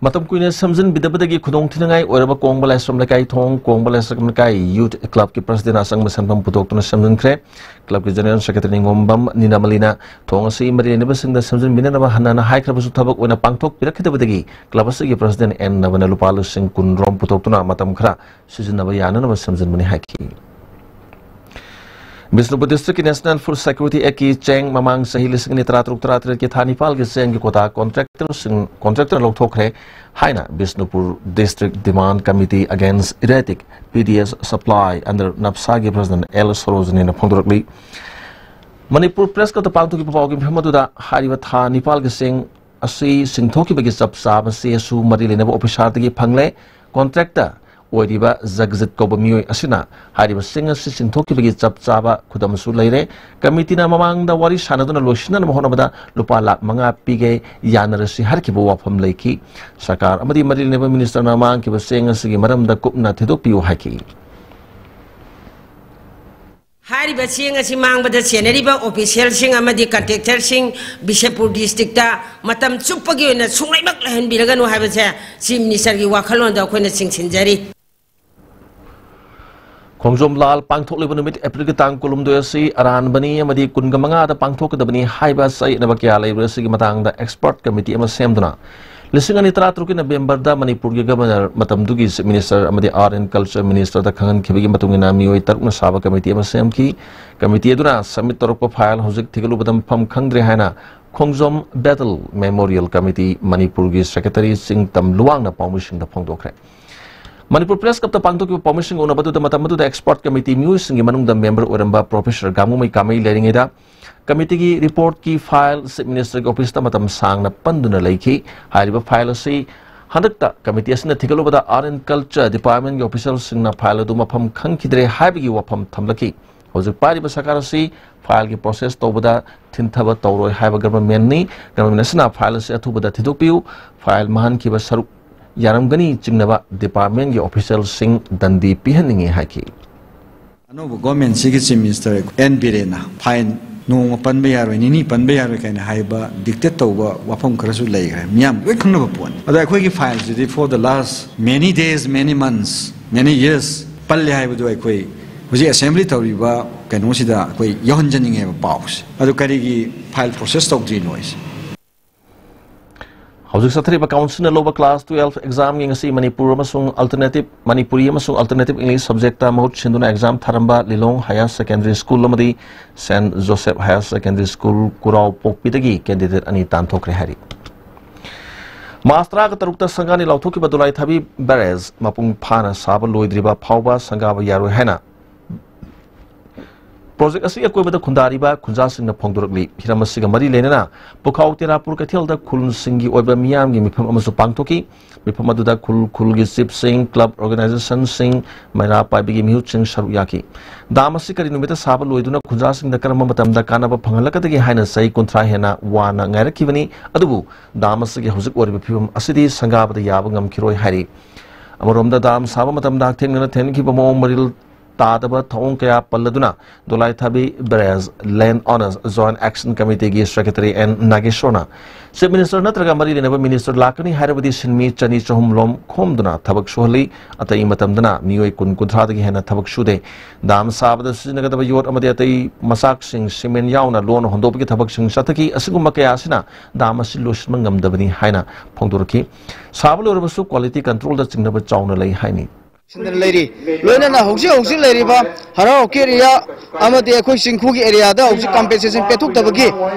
ꯃꯇꯝ ꯀꯨꯏꯅ ꯁꯦꯝꯖꯤꯟꯕꯤꯗꯕꯗꯒꯤ ꯈꯨꯗꯣꯡꯊꯤꯅꯤꯡꯉꯥꯏ ꯑꯣꯏꯔꯕ ꯀꯣꯡꯕ ꯂꯥꯏꯁ꯭ꯔꯝ ꯂꯩꯀꯥꯏ ꯊꯣꯡ, ꯀꯣꯡꯕ ꯂꯥꯏꯁ꯭ꯔꯝ ꯂꯩꯀꯥꯏ ꯌꯨꯊ ꯀ꯭ꯂꯕꯀꯤ ꯄ꯭ꯔꯁꯤꯗꯦꯟꯅ ꯑꯆꯪꯕ ꯁꯦꯟꯐꯝ ꯄꯨꯊꯣꯛꯇꯨꯅ ꯁꯦꯝꯖꯤꯟꯈ꯭ꯔꯦ꯫ ꯀ꯭ꯂꯕꯀꯤ ꯖꯦꯅꯔꯦꯜ ꯁꯦꯀ꯭ꯔꯦꯇꯔꯤ ꯅꯤꯉꯣꯝꯕꯝ ꯅꯤꯅꯃꯂꯤꯅ ꯊꯣꯡ ꯑꯁꯤ ꯃꯔꯤ ꯂꯩꯅꯕꯁꯤꯡꯗ ꯁꯦꯝꯖꯤꯟꯕꯤꯅꯅꯕ ꯍꯟꯅ ꯍꯟꯅ ꯍꯥꯏꯈ꯭ꯔꯕꯁꯨ ꯊꯕꯛ ꯑꯣꯏꯅ ꯄꯥꯡꯊꯣꯛꯄꯤꯔꯛꯈꯤꯗꯕꯗꯒꯤ ꯀ꯭ꯂꯕ ꯑꯁꯤꯒꯤ ꯄ꯭ꯔꯁꯤꯗꯦꯟ ꯑꯦꯟ ꯅꯕꯅ ꯂꯨꯄꯥ ꯂꯤꯁꯤꯡ ꯀꯨꯟ ꯔꯣꯝ ꯄꯨꯊꯣꯛꯇꯨꯅ ꯃꯇꯝ ꯈꯔ ꯁꯤꯖꯤꯟꯅꯕ ꯌꯥꯅꯅꯕ ꯁꯦꯝꯖꯤꯟꯕꯅꯤ ꯍꯥꯏꯈꯤ꯫ ꯕꯤꯁꯅꯨꯄꯨꯔ ꯗꯤꯁꯇ꯭ꯔꯤꯛꯀꯤ ꯅꯦꯁꯅꯦꯜ ꯐꯨꯗ ꯁꯦꯀ꯭ꯌꯨꯔꯤꯇꯤ ꯑꯦꯛꯀꯤ ꯆꯦꯡ ꯃꯃꯥꯡ ꯆꯍꯤ ꯂꯤꯁꯤꯡ ꯑꯅꯤ ꯇꯔꯥꯇꯔꯨꯛ ꯇꯔꯥꯇꯔꯦꯠꯀꯤ ꯊꯥ ꯅꯤꯄꯥꯜꯒꯤ ꯆꯦꯡꯒꯤ ꯀꯣꯇꯥ ꯀꯣꯟꯇ꯭ꯔꯦꯛꯇꯔꯁꯤꯡ, ꯀꯣꯟꯇ꯭ꯔꯦꯛꯇꯔ ꯂꯧꯊꯣꯛꯈ꯭ꯔꯦ ꯍꯥꯏꯅ Bishnupur district demand committee against erratic P D S supply under ꯅꯞꯁꯥꯒꯤ ꯄ꯭ꯔꯁꯤꯗꯦꯟ ꯑꯦꯜ ꯁꯣꯔꯣꯖꯅꯤꯅ ꯐꯣꯡꯗꯣꯔꯛꯂꯤ꯫ ꯃꯅꯤꯄꯨꯔ ꯄ꯭ꯔꯦꯁ ꯀ꯭ꯂꯕꯇ ꯄꯥꯡꯊꯣꯛꯈꯤꯕ ꯄꯥꯎꯒꯤ ꯃꯤꯐꯝ ꯑꯗꯨꯗ ꯍꯥꯏꯔꯤꯕ ꯊꯥ ꯅꯤꯄꯥꯜꯒꯤ ꯆꯦꯡ ꯑꯁꯤ ꯁꯤꯡꯊꯣꯛꯈꯤꯕꯒꯤ ꯆꯞ ꯆꯥꯕ ꯆꯦꯁꯨ ꯃꯔꯤ ꯂꯩꯅꯕ ꯑꯣꯐꯤꯁꯥꯔꯗꯒꯤ ꯐꯪꯂꯦ꯫ ꯀꯣꯟꯇ꯭ꯔꯦꯛꯇ ꯑꯣꯏꯔꯤꯕ ꯖꯒꯖꯤꯠ ꯀꯧꯕ ꯃꯤꯑꯣꯏ ꯑꯁꯤꯅ ꯍꯥꯏꯔꯤꯕ ꯆꯦꯡ ꯑꯁꯤ ꯁꯤꯡꯊꯣꯛꯈꯤꯕꯒꯤ ꯆꯞ ꯆꯥꯕ ꯈꯨꯗꯝꯁꯨ ꯂꯩꯔꯦ꯫ ꯀꯃꯤꯇꯤꯅ ꯃꯃꯥꯡꯗ ꯋꯥꯔꯤ ꯁꯥꯟꯅꯗꯨꯅ ꯂꯣꯏꯁꯤꯟꯅꯅꯕ ꯍꯣꯠꯅꯕꯗ ꯂꯨꯄꯥ ꯂꯥꯈ ꯃꯉꯥ ꯄꯤꯒꯦ, ꯌꯥꯅꯔꯁꯤ ꯍꯥꯏꯔꯛꯈꯤꯕ ꯋꯥꯐꯝ ꯂꯩꯈꯤ꯫ ꯁꯔꯀꯥꯔ ꯑꯃꯗꯤ ꯃꯔꯤ ꯂꯩꯅꯕ ꯃꯤꯅꯤꯁꯇꯔꯅ ꯃꯥꯡꯈꯤꯕ ꯆꯦꯡ ꯑꯁꯤꯒꯤ ꯃꯔꯝꯗ ꯀꯨꯞꯅ ꯊꯤꯗꯣꯛꯄꯤꯌꯨ ꯍꯥꯏꯈꯤ꯫ ꯍꯥꯏꯔꯤꯕ ꯆꯦꯡ ꯑꯁꯤ ꯃꯥꯡꯕꯗ ꯆꯦꯟꯅꯔꯤꯕ ꯑꯣꯐꯤꯁꯤꯌꯦꯜꯁꯤꯡ ꯑꯃꯗꯤ ꯀꯟꯇ꯭ꯔꯦꯛꯇꯔꯁꯤꯡ ꯕꯤꯁꯦꯄꯨꯔ ꯗꯤꯁꯇ꯭ꯔꯤꯛꯇ ꯃꯇꯝ ꯆꯨꯞꯄꯒꯤ ꯑꯣꯏꯅ ꯁꯨꯡꯂꯩꯃꯛ ꯂꯩꯍꯟꯕꯤꯔꯒꯅꯨ ꯍꯥꯏꯕꯁꯦ ꯆꯤꯐ ꯃꯤꯅꯤꯁꯇꯔꯒꯤ ꯋꯥꯈꯜꯂꯣꯟꯗ ꯑꯩꯈꯣꯏꯅ ꯆꯤꯡꯁꯤꯟꯖꯔꯤ꯫ ꯈꯣꯡꯖꯣꯝ ꯂꯥꯜ ꯄꯥꯡꯊꯣꯛꯂꯤꯕ ꯅꯨꯃꯤꯠ ꯑꯦꯄ꯭ꯔꯤꯜꯒꯤ ꯇꯥꯡ ꯀꯨꯟꯍꯨꯝꯗꯣꯏ ꯑꯁꯤ ꯑꯔꯥꯟꯕꯅꯤ ꯑꯃꯗꯤ ꯀꯨꯟꯒ ꯃꯉꯥꯗ ꯄꯥꯡꯊꯣꯛꯀꯗꯕꯅꯤ ꯍꯥꯏꯕ ꯆꯌꯦꯠꯅꯕ ꯀꯌꯥ ꯂꯩꯕ ꯑꯁꯤꯒꯤ ꯃꯇꯥꯡꯗ ꯑꯦꯛꯁꯄꯔꯠ ꯀꯃꯤꯇꯤ ꯑꯃ ꯁꯦꯝꯗꯨꯅ ꯂꯤꯁꯤꯡ ꯑꯅꯤ ꯇꯔꯥꯇꯔꯨꯛꯀꯤ ꯅꯕꯦꯝꯕꯔꯗ ꯃꯅꯤꯄꯨꯔꯒꯤ ꯒꯕꯔꯅꯔ, ꯃꯇꯝꯗꯨꯒꯤ ꯆꯤꯐ ꯃꯤꯅꯤꯁꯇꯔ ꯑꯃꯗꯤ ꯑꯥꯔꯠ ꯑꯦꯟ ꯀꯜꯆꯔ ꯃꯤꯅꯤꯁꯇꯔꯗ ꯈꯪꯍꯟꯈꯤꯕꯒꯤ ꯃꯇꯨꯡ ꯏꯟꯅ ꯃꯤꯑꯣꯏ ꯇꯔꯨꯛꯅ ꯁꯥꯕ ꯀꯃꯤꯇꯤ ꯑꯃ ꯁꯦꯝꯈꯤ꯫ ꯀꯃꯤꯇꯤ ꯑꯗꯨꯅ ꯁꯕꯃꯤꯠ ꯇꯧꯔꯛꯄ ꯐꯥꯏꯜ ꯍꯧꯖꯤꯛ ꯊꯤꯒꯠꯂꯨꯕꯗ ꯃꯐꯝ ꯈꯪꯗ꯭ꯔꯦ ꯍꯥꯏꯅ ꯈꯣꯡꯖꯣꯝ ꯕꯦꯇꯜ ꯃꯦꯃꯣꯔꯤꯌꯦꯜ ꯀꯃꯤꯇꯤ ꯃꯅꯤꯄꯨꯔꯒꯤ ꯁꯦꯀ꯭ꯔꯦꯇꯔꯤ ꯆꯤꯡꯇꯝ ꯂꯨꯋꯥꯡꯅ ꯄꯥꯎꯃꯤꯁꯤꯡꯗ ꯐꯣꯡꯗꯣꯛꯈ꯭ꯔꯦ꯫ ꯃꯅꯤꯄꯨꯔ ꯄ꯭ꯔꯦꯁ ꯀ꯭ꯂꯕꯇ ꯄꯥꯡꯊꯣꯛꯈꯤꯕ ꯄꯥꯎꯃꯤꯁꯤꯡꯒ ꯎꯅꯕꯗꯨꯗ ꯃꯇꯝ ꯑꯗꯨꯗ ꯑꯦꯛꯁꯄꯔꯠ ꯀꯃꯤꯇꯤ ꯃꯤꯑꯣꯏꯁꯤꯡꯒꯤ ꯃꯅꯨꯡꯗ ꯃꯦꯝꯕꯔ ꯑꯣꯏꯔꯝꯕ ꯄ꯭ꯔꯣꯐꯦꯁꯔ ꯒꯥꯡꯉꯨꯃꯩ ꯀꯥꯃꯩ ꯂꯩꯔꯤꯉꯩꯗ ꯀꯃꯤꯇꯤꯒꯤ ꯔꯤꯄꯣꯔꯠꯀꯤ ꯐꯥꯏꯜ ꯆꯤꯐ ꯃꯤꯅꯤꯁꯇꯔꯒꯤ ꯑꯣꯐꯤꯁꯇ ꯃꯇꯝ ꯁꯥꯡꯅ ꯄꯟꯗꯨꯅ ꯂꯩꯈꯤ꯫ ꯍꯥꯏꯔꯤꯕ ꯐꯥꯏꯜ ꯑꯁꯤ ꯍꯟꯗꯛꯇ ꯀꯃꯤꯇꯤ ꯑꯁꯤꯅ ꯊꯤꯒꯠꯂꯨꯕꯗ ꯑꯥꯔꯠ ꯑꯦꯟ ꯀꯜꯆꯔ ꯗꯤꯄꯥꯔꯠꯃꯦꯟꯒꯤ ꯑꯣꯐꯤꯁꯤꯌꯦꯜꯁꯤꯡꯅ ꯐꯥꯏꯜ ꯑꯗꯨ ꯃꯐꯝ ꯈꯪꯈꯤꯗ꯭ꯔꯦ ꯍꯥꯏꯕꯒꯤ ꯋꯥꯐꯝ ꯊꯝꯂꯛꯈꯤ꯫ ꯍꯧꯖꯤꯛ ꯄꯥꯏꯔꯤꯕ ꯁꯔꯀꯥꯔ ꯑꯁꯤ ꯐꯥꯏꯜꯒꯤ ꯄ꯭ꯔꯣꯁꯦꯁ ꯇꯧꯕꯗ ꯊꯤꯟꯊꯕ ꯇꯧꯔꯣꯏ ꯍꯥꯏꯕ ꯒꯚꯔꯟꯃꯦꯟꯠꯅꯤ꯫ ꯒꯚꯔꯟꯃꯦꯟꯠ ꯑꯁꯤꯅ ꯐꯥꯏꯜ ꯑꯁꯤ ꯑꯊꯨꯕꯗ ꯊꯤꯗꯣꯛꯄꯤꯌꯨ, ꯐꯥꯏꯜ ꯃꯥꯡꯍꯟꯈꯤꯕ ꯁꯔꯨꯛ ꯌꯥꯔꯝꯒꯅꯤ ꯆꯤꯡꯅꯕ ꯗꯤꯄꯥꯔꯠꯃꯦꯟꯠꯀꯤ ꯑꯣꯐꯤꯁꯤꯌꯦꯜꯁꯤꯡ ꯗꯟꯗꯤ ꯄꯤꯍꯟꯅꯤꯡꯏ ꯍꯥꯏꯈꯤ꯫ ꯑꯅꯧꯕ ꯒꯣꯔꯃꯦꯟꯁꯤꯒꯤ ꯆꯤꯐ ꯃꯤꯅꯤꯁꯇꯔ ꯑꯦꯟ ꯕꯤꯔꯦꯟꯅ ꯐꯥꯏꯜ ꯅꯣꯡꯃ ꯄꯟꯕ ꯌꯥꯔꯣꯏ, ꯅꯤꯅꯤ ꯄꯟꯕ ꯌꯥꯔꯣꯏ ꯀꯥꯏꯅ ꯍꯥꯏꯕ ꯗꯤꯛꯇꯦꯠ ꯇꯧꯕ ꯋꯥꯐꯝ ꯈꯔꯁꯨ ꯂꯩꯈ꯭ꯔꯦ, ꯃꯤꯌꯥꯝ ꯂꯣꯏ ꯈꯪꯅꯕ ꯄꯣꯠꯅꯤ꯫ ꯑꯗꯣ ꯑꯩꯈꯣꯏꯒꯤ ꯐꯥꯏꯜꯁꯤꯗꯤ for the last many days, many months, many years ꯄꯜꯂꯦ ꯍꯥꯏꯕꯗꯨ ꯑꯩꯈꯣꯏ ꯍꯧꯖꯤꯛ ꯑꯦꯁꯦꯝꯕ꯭ꯂꯤ ꯇꯧꯔꯤꯕ ꯀꯩꯅꯣꯁꯤꯗ ꯑꯩꯈꯣꯏ ꯌꯧꯍꯟꯖꯅꯤꯡꯉꯦꯕ ꯄꯥꯎꯁꯦ꯫ ꯑꯗꯨ ꯀꯔꯤꯒꯤ ꯐꯥꯏꯜ ꯄ꯭ꯔꯣꯁꯦꯁ ꯇꯧꯗ꯭ꯔꯤꯅꯣ ꯍꯥꯏꯁꯦ꯫ ꯍꯧꯖꯤꯛ ꯆꯠꯊꯔꯤꯕ ꯀꯥꯎꯟꯁꯤꯜꯅ ꯂꯧꯕ ꯀ꯭ꯂꯥꯁ ꯇꯨꯌꯦꯜꯐ ꯑꯦꯛꯖꯥꯝꯒꯤ ꯉꯁꯤ ꯃꯅꯤꯄꯨꯔ ꯑꯃꯁꯨꯡ ꯑꯜꯇꯔꯅꯦꯇꯤꯚ, ꯃꯅꯤꯄꯨꯔꯤ ꯑꯃꯁꯨꯡ ꯑꯜꯇꯔꯅꯦꯇꯤꯚ ꯏꯪꯂꯤꯁ ꯁꯕꯖꯦꯛꯇ ꯃꯍꯨꯠ ꯁꯤꯟꯗꯨꯅ ꯑꯦꯛꯖꯥꯝ ꯊꯥꯔꯝꯕ ꯂꯤꯂꯣꯡ ꯍꯥꯌꯔ ꯁꯦꯀꯦꯟꯗꯔꯤ ꯁ꯭ꯀꯨꯜ ꯑꯃꯗꯤ Saint Joseph higher secondary school ꯀꯨꯔꯥꯎꯄꯣꯛꯄꯤꯗꯒꯤ ꯀꯦꯟꯗꯤꯗꯦꯠ ꯑꯅꯤ ꯇꯥꯟꯊꯣꯛꯈ꯭ꯔꯦ ꯍꯥꯏꯔꯤ꯫ ꯃꯥꯔꯆ ꯇꯔꯥꯒ ꯇꯔꯨꯛꯇ ꯁꯪꯒꯥꯅꯤ ꯂꯥꯎꯊꯣꯛꯈꯤꯕ ꯗꯣꯂꯥꯏ ꯊꯥꯕꯤ ꯕꯦꯔꯦꯖ ꯃꯄꯨꯡ ꯐꯥꯅ ꯁꯥꯕ ꯂꯣꯏꯗ꯭ꯔꯤꯕ ꯐꯥꯎꯕ ꯁꯪꯒꯥꯕ ꯌꯥꯔꯣꯏ ꯍꯥꯏꯅ ꯄ꯭ꯔꯣꯖꯦꯛ ꯑꯁꯤꯒꯤ ꯑꯀꯣꯏꯕꯗ ꯈꯨꯟꯗꯥꯔꯤꯕ ꯈꯨꯟꯖꯥꯁꯤꯡꯅ ꯐꯣꯡꯗꯣꯔꯛꯂꯤ꯫ ꯍꯤꯔꯝ ꯑꯁꯤꯒ ꯃꯔꯤ ꯂꯩꯅꯅ ꯄꯨꯈꯥꯎ ꯇꯦꯔꯥꯄꯨꯔ ꯀꯩꯊꯦꯜꯗ ꯈꯨꯜꯁꯤꯡꯒꯤ ꯑꯣꯏꯕ ꯃꯤꯌꯥꯝꯒꯤ ꯃꯤꯐꯝ ꯑꯃꯁꯨ ꯄꯥꯡꯊꯣꯛꯈꯤ꯫ ꯃꯤꯐꯝ ꯑꯗꯨꯗ ꯈꯨꯜ ꯈꯨꯜꯒꯤ ꯆꯤꯐꯁꯤꯡ, ꯀ꯭ꯂꯕ ꯑꯣꯔꯒꯅꯥꯏꯖꯦꯁꯟꯁꯤꯡ, ꯃꯩꯔꯥ ꯄꯥꯏꯕꯤꯒꯤ ꯃꯤꯍꯨꯠꯁꯤꯡ ꯁꯔꯨꯛ ꯌꯥꯈꯤ꯫ ꯗꯥꯝ ꯑꯁꯤ ꯀꯔꯤ ꯅꯨꯃꯤꯠꯇ ꯁꯥꯕ ꯂꯣꯏꯗꯨꯅ ꯈꯨꯟꯖꯥꯁꯤꯡꯗ ꯀꯔꯝꯕ ꯃꯇꯝꯗ ꯀꯥꯟꯅꯕ ꯐꯪꯍꯜꯂꯛꯀꯗꯒꯦ ꯍꯥꯏꯅ ꯆꯍꯤ ꯀꯨꯟꯊ꯭ꯔꯥ ꯍꯦꯟꯅ ꯋꯥꯅ ꯉꯥꯏꯔꯛꯈꯤꯕꯅꯤ꯫ ꯑꯗꯨꯕꯨ ꯗꯥꯝ ꯑꯁꯤꯒꯤ ꯍꯧꯖꯤꯛ ꯑꯣꯏꯔꯤꯕ ꯐꯤꯕꯝ ꯑꯁꯤꯗꯤ ꯁꯪꯒꯥꯕꯗ ꯌꯥꯕ ꯉꯝꯈꯤꯔꯣꯏ ꯍꯥꯏꯔꯤ꯫ ꯑꯃꯔꯣꯝꯗ ꯗꯥꯝ ꯁꯥꯕ ꯃꯇꯝꯗ ꯍꯛꯊꯦꯡꯅꯅ ꯊꯦꯡꯅꯈꯤꯕ ꯃꯑꯣꯡ ꯃꯔꯤꯜ ꯇꯥꯗꯕ ꯊꯧꯑꯣꯡ ꯀꯌꯥ ꯄꯜꯂꯗꯨꯅ ꯗꯣꯂꯥꯏꯊꯥꯕꯤ barrage Land Owners Joint Action Committeeꯒꯤ Secretary ꯑꯦꯟ ꯅꯥꯒꯦꯁꯣꯔꯅ Chief Minister ꯅꯠꯇ꯭ꯔꯒ ꯃꯔꯤ ꯂꯩꯅꯕ minister ꯂꯥꯛꯀꯅꯤ ꯍꯥꯏꯔꯕꯗꯤ ꯁꯤꯟꯃꯤ ꯆꯅꯤ ꯆꯍꯨꯝ ꯂꯣꯝ ꯈꯣꯝꯗꯨꯅ ꯊꯕꯛ ꯁꯨꯍꯜꯂꯤ꯫ ꯑꯇꯩ ꯃꯇꯝꯗꯅ ꯃꯤꯑꯣꯏ ꯀꯨꯟ ꯀꯨꯟꯊ꯭ꯔꯥꯗꯒꯤ ꯍꯦꯟꯅ ꯊꯕꯛ ꯁꯨꯗꯦ꯫ ꯗꯥꯝ ꯁꯥꯕꯗ ꯁꯤꯖꯤꯟꯅꯒꯗꯕ ꯌꯣꯠ ꯑꯃꯗꯤ ꯑꯇꯩ ꯃꯆꯥꯛꯁꯤꯡ ꯁꯤꯃꯦꯟ ꯌꯥꯎꯅ ꯂꯣꯟꯅ ꯍꯣꯟꯗꯣꯛꯄꯒꯤ ꯊꯕꯛꯁꯤꯡ ꯆꯠꯊꯈꯤ꯫ ꯑꯁꯤꯒꯨꯝꯕ ꯀꯌꯥ ꯑꯁꯤꯅ ꯗꯥꯝ ꯑꯁꯤ ꯂꯣꯏꯁꯤꯟꯕ ꯉꯝꯗꯕꯅꯤ ꯍꯥꯏꯅ ꯐꯣꯡꯗꯣꯔꯛꯈꯤ꯫ ꯁꯥꯕ ꯂꯣꯏꯔꯕꯁꯨ quality controlꯗ ꯆꯤꯡꯅꯕ ꯆꯥꯎꯅ ꯂꯩ ꯍꯥꯏꯅꯤ꯫ ꯁꯤꯟꯗꯨꯅ ꯂꯩꯔꯤ꯫ ꯂꯣꯏꯅꯅ ꯍꯧꯖꯤꯛ ꯍꯧꯖꯤꯛ ꯂꯩꯔꯤꯕ ꯍꯔꯥꯎ ꯍꯧꯀꯤ ꯑꯦꯔꯤꯌꯥ ꯑꯃꯗꯤ ꯑꯩꯈꯣꯏ ꯆꯤꯡꯈꯨꯒꯤ ꯑꯦꯔꯤꯌꯥꯗ ꯍꯧꯖꯤꯛ compensation ꯄꯦꯊꯣꯛꯇꯕꯒꯤ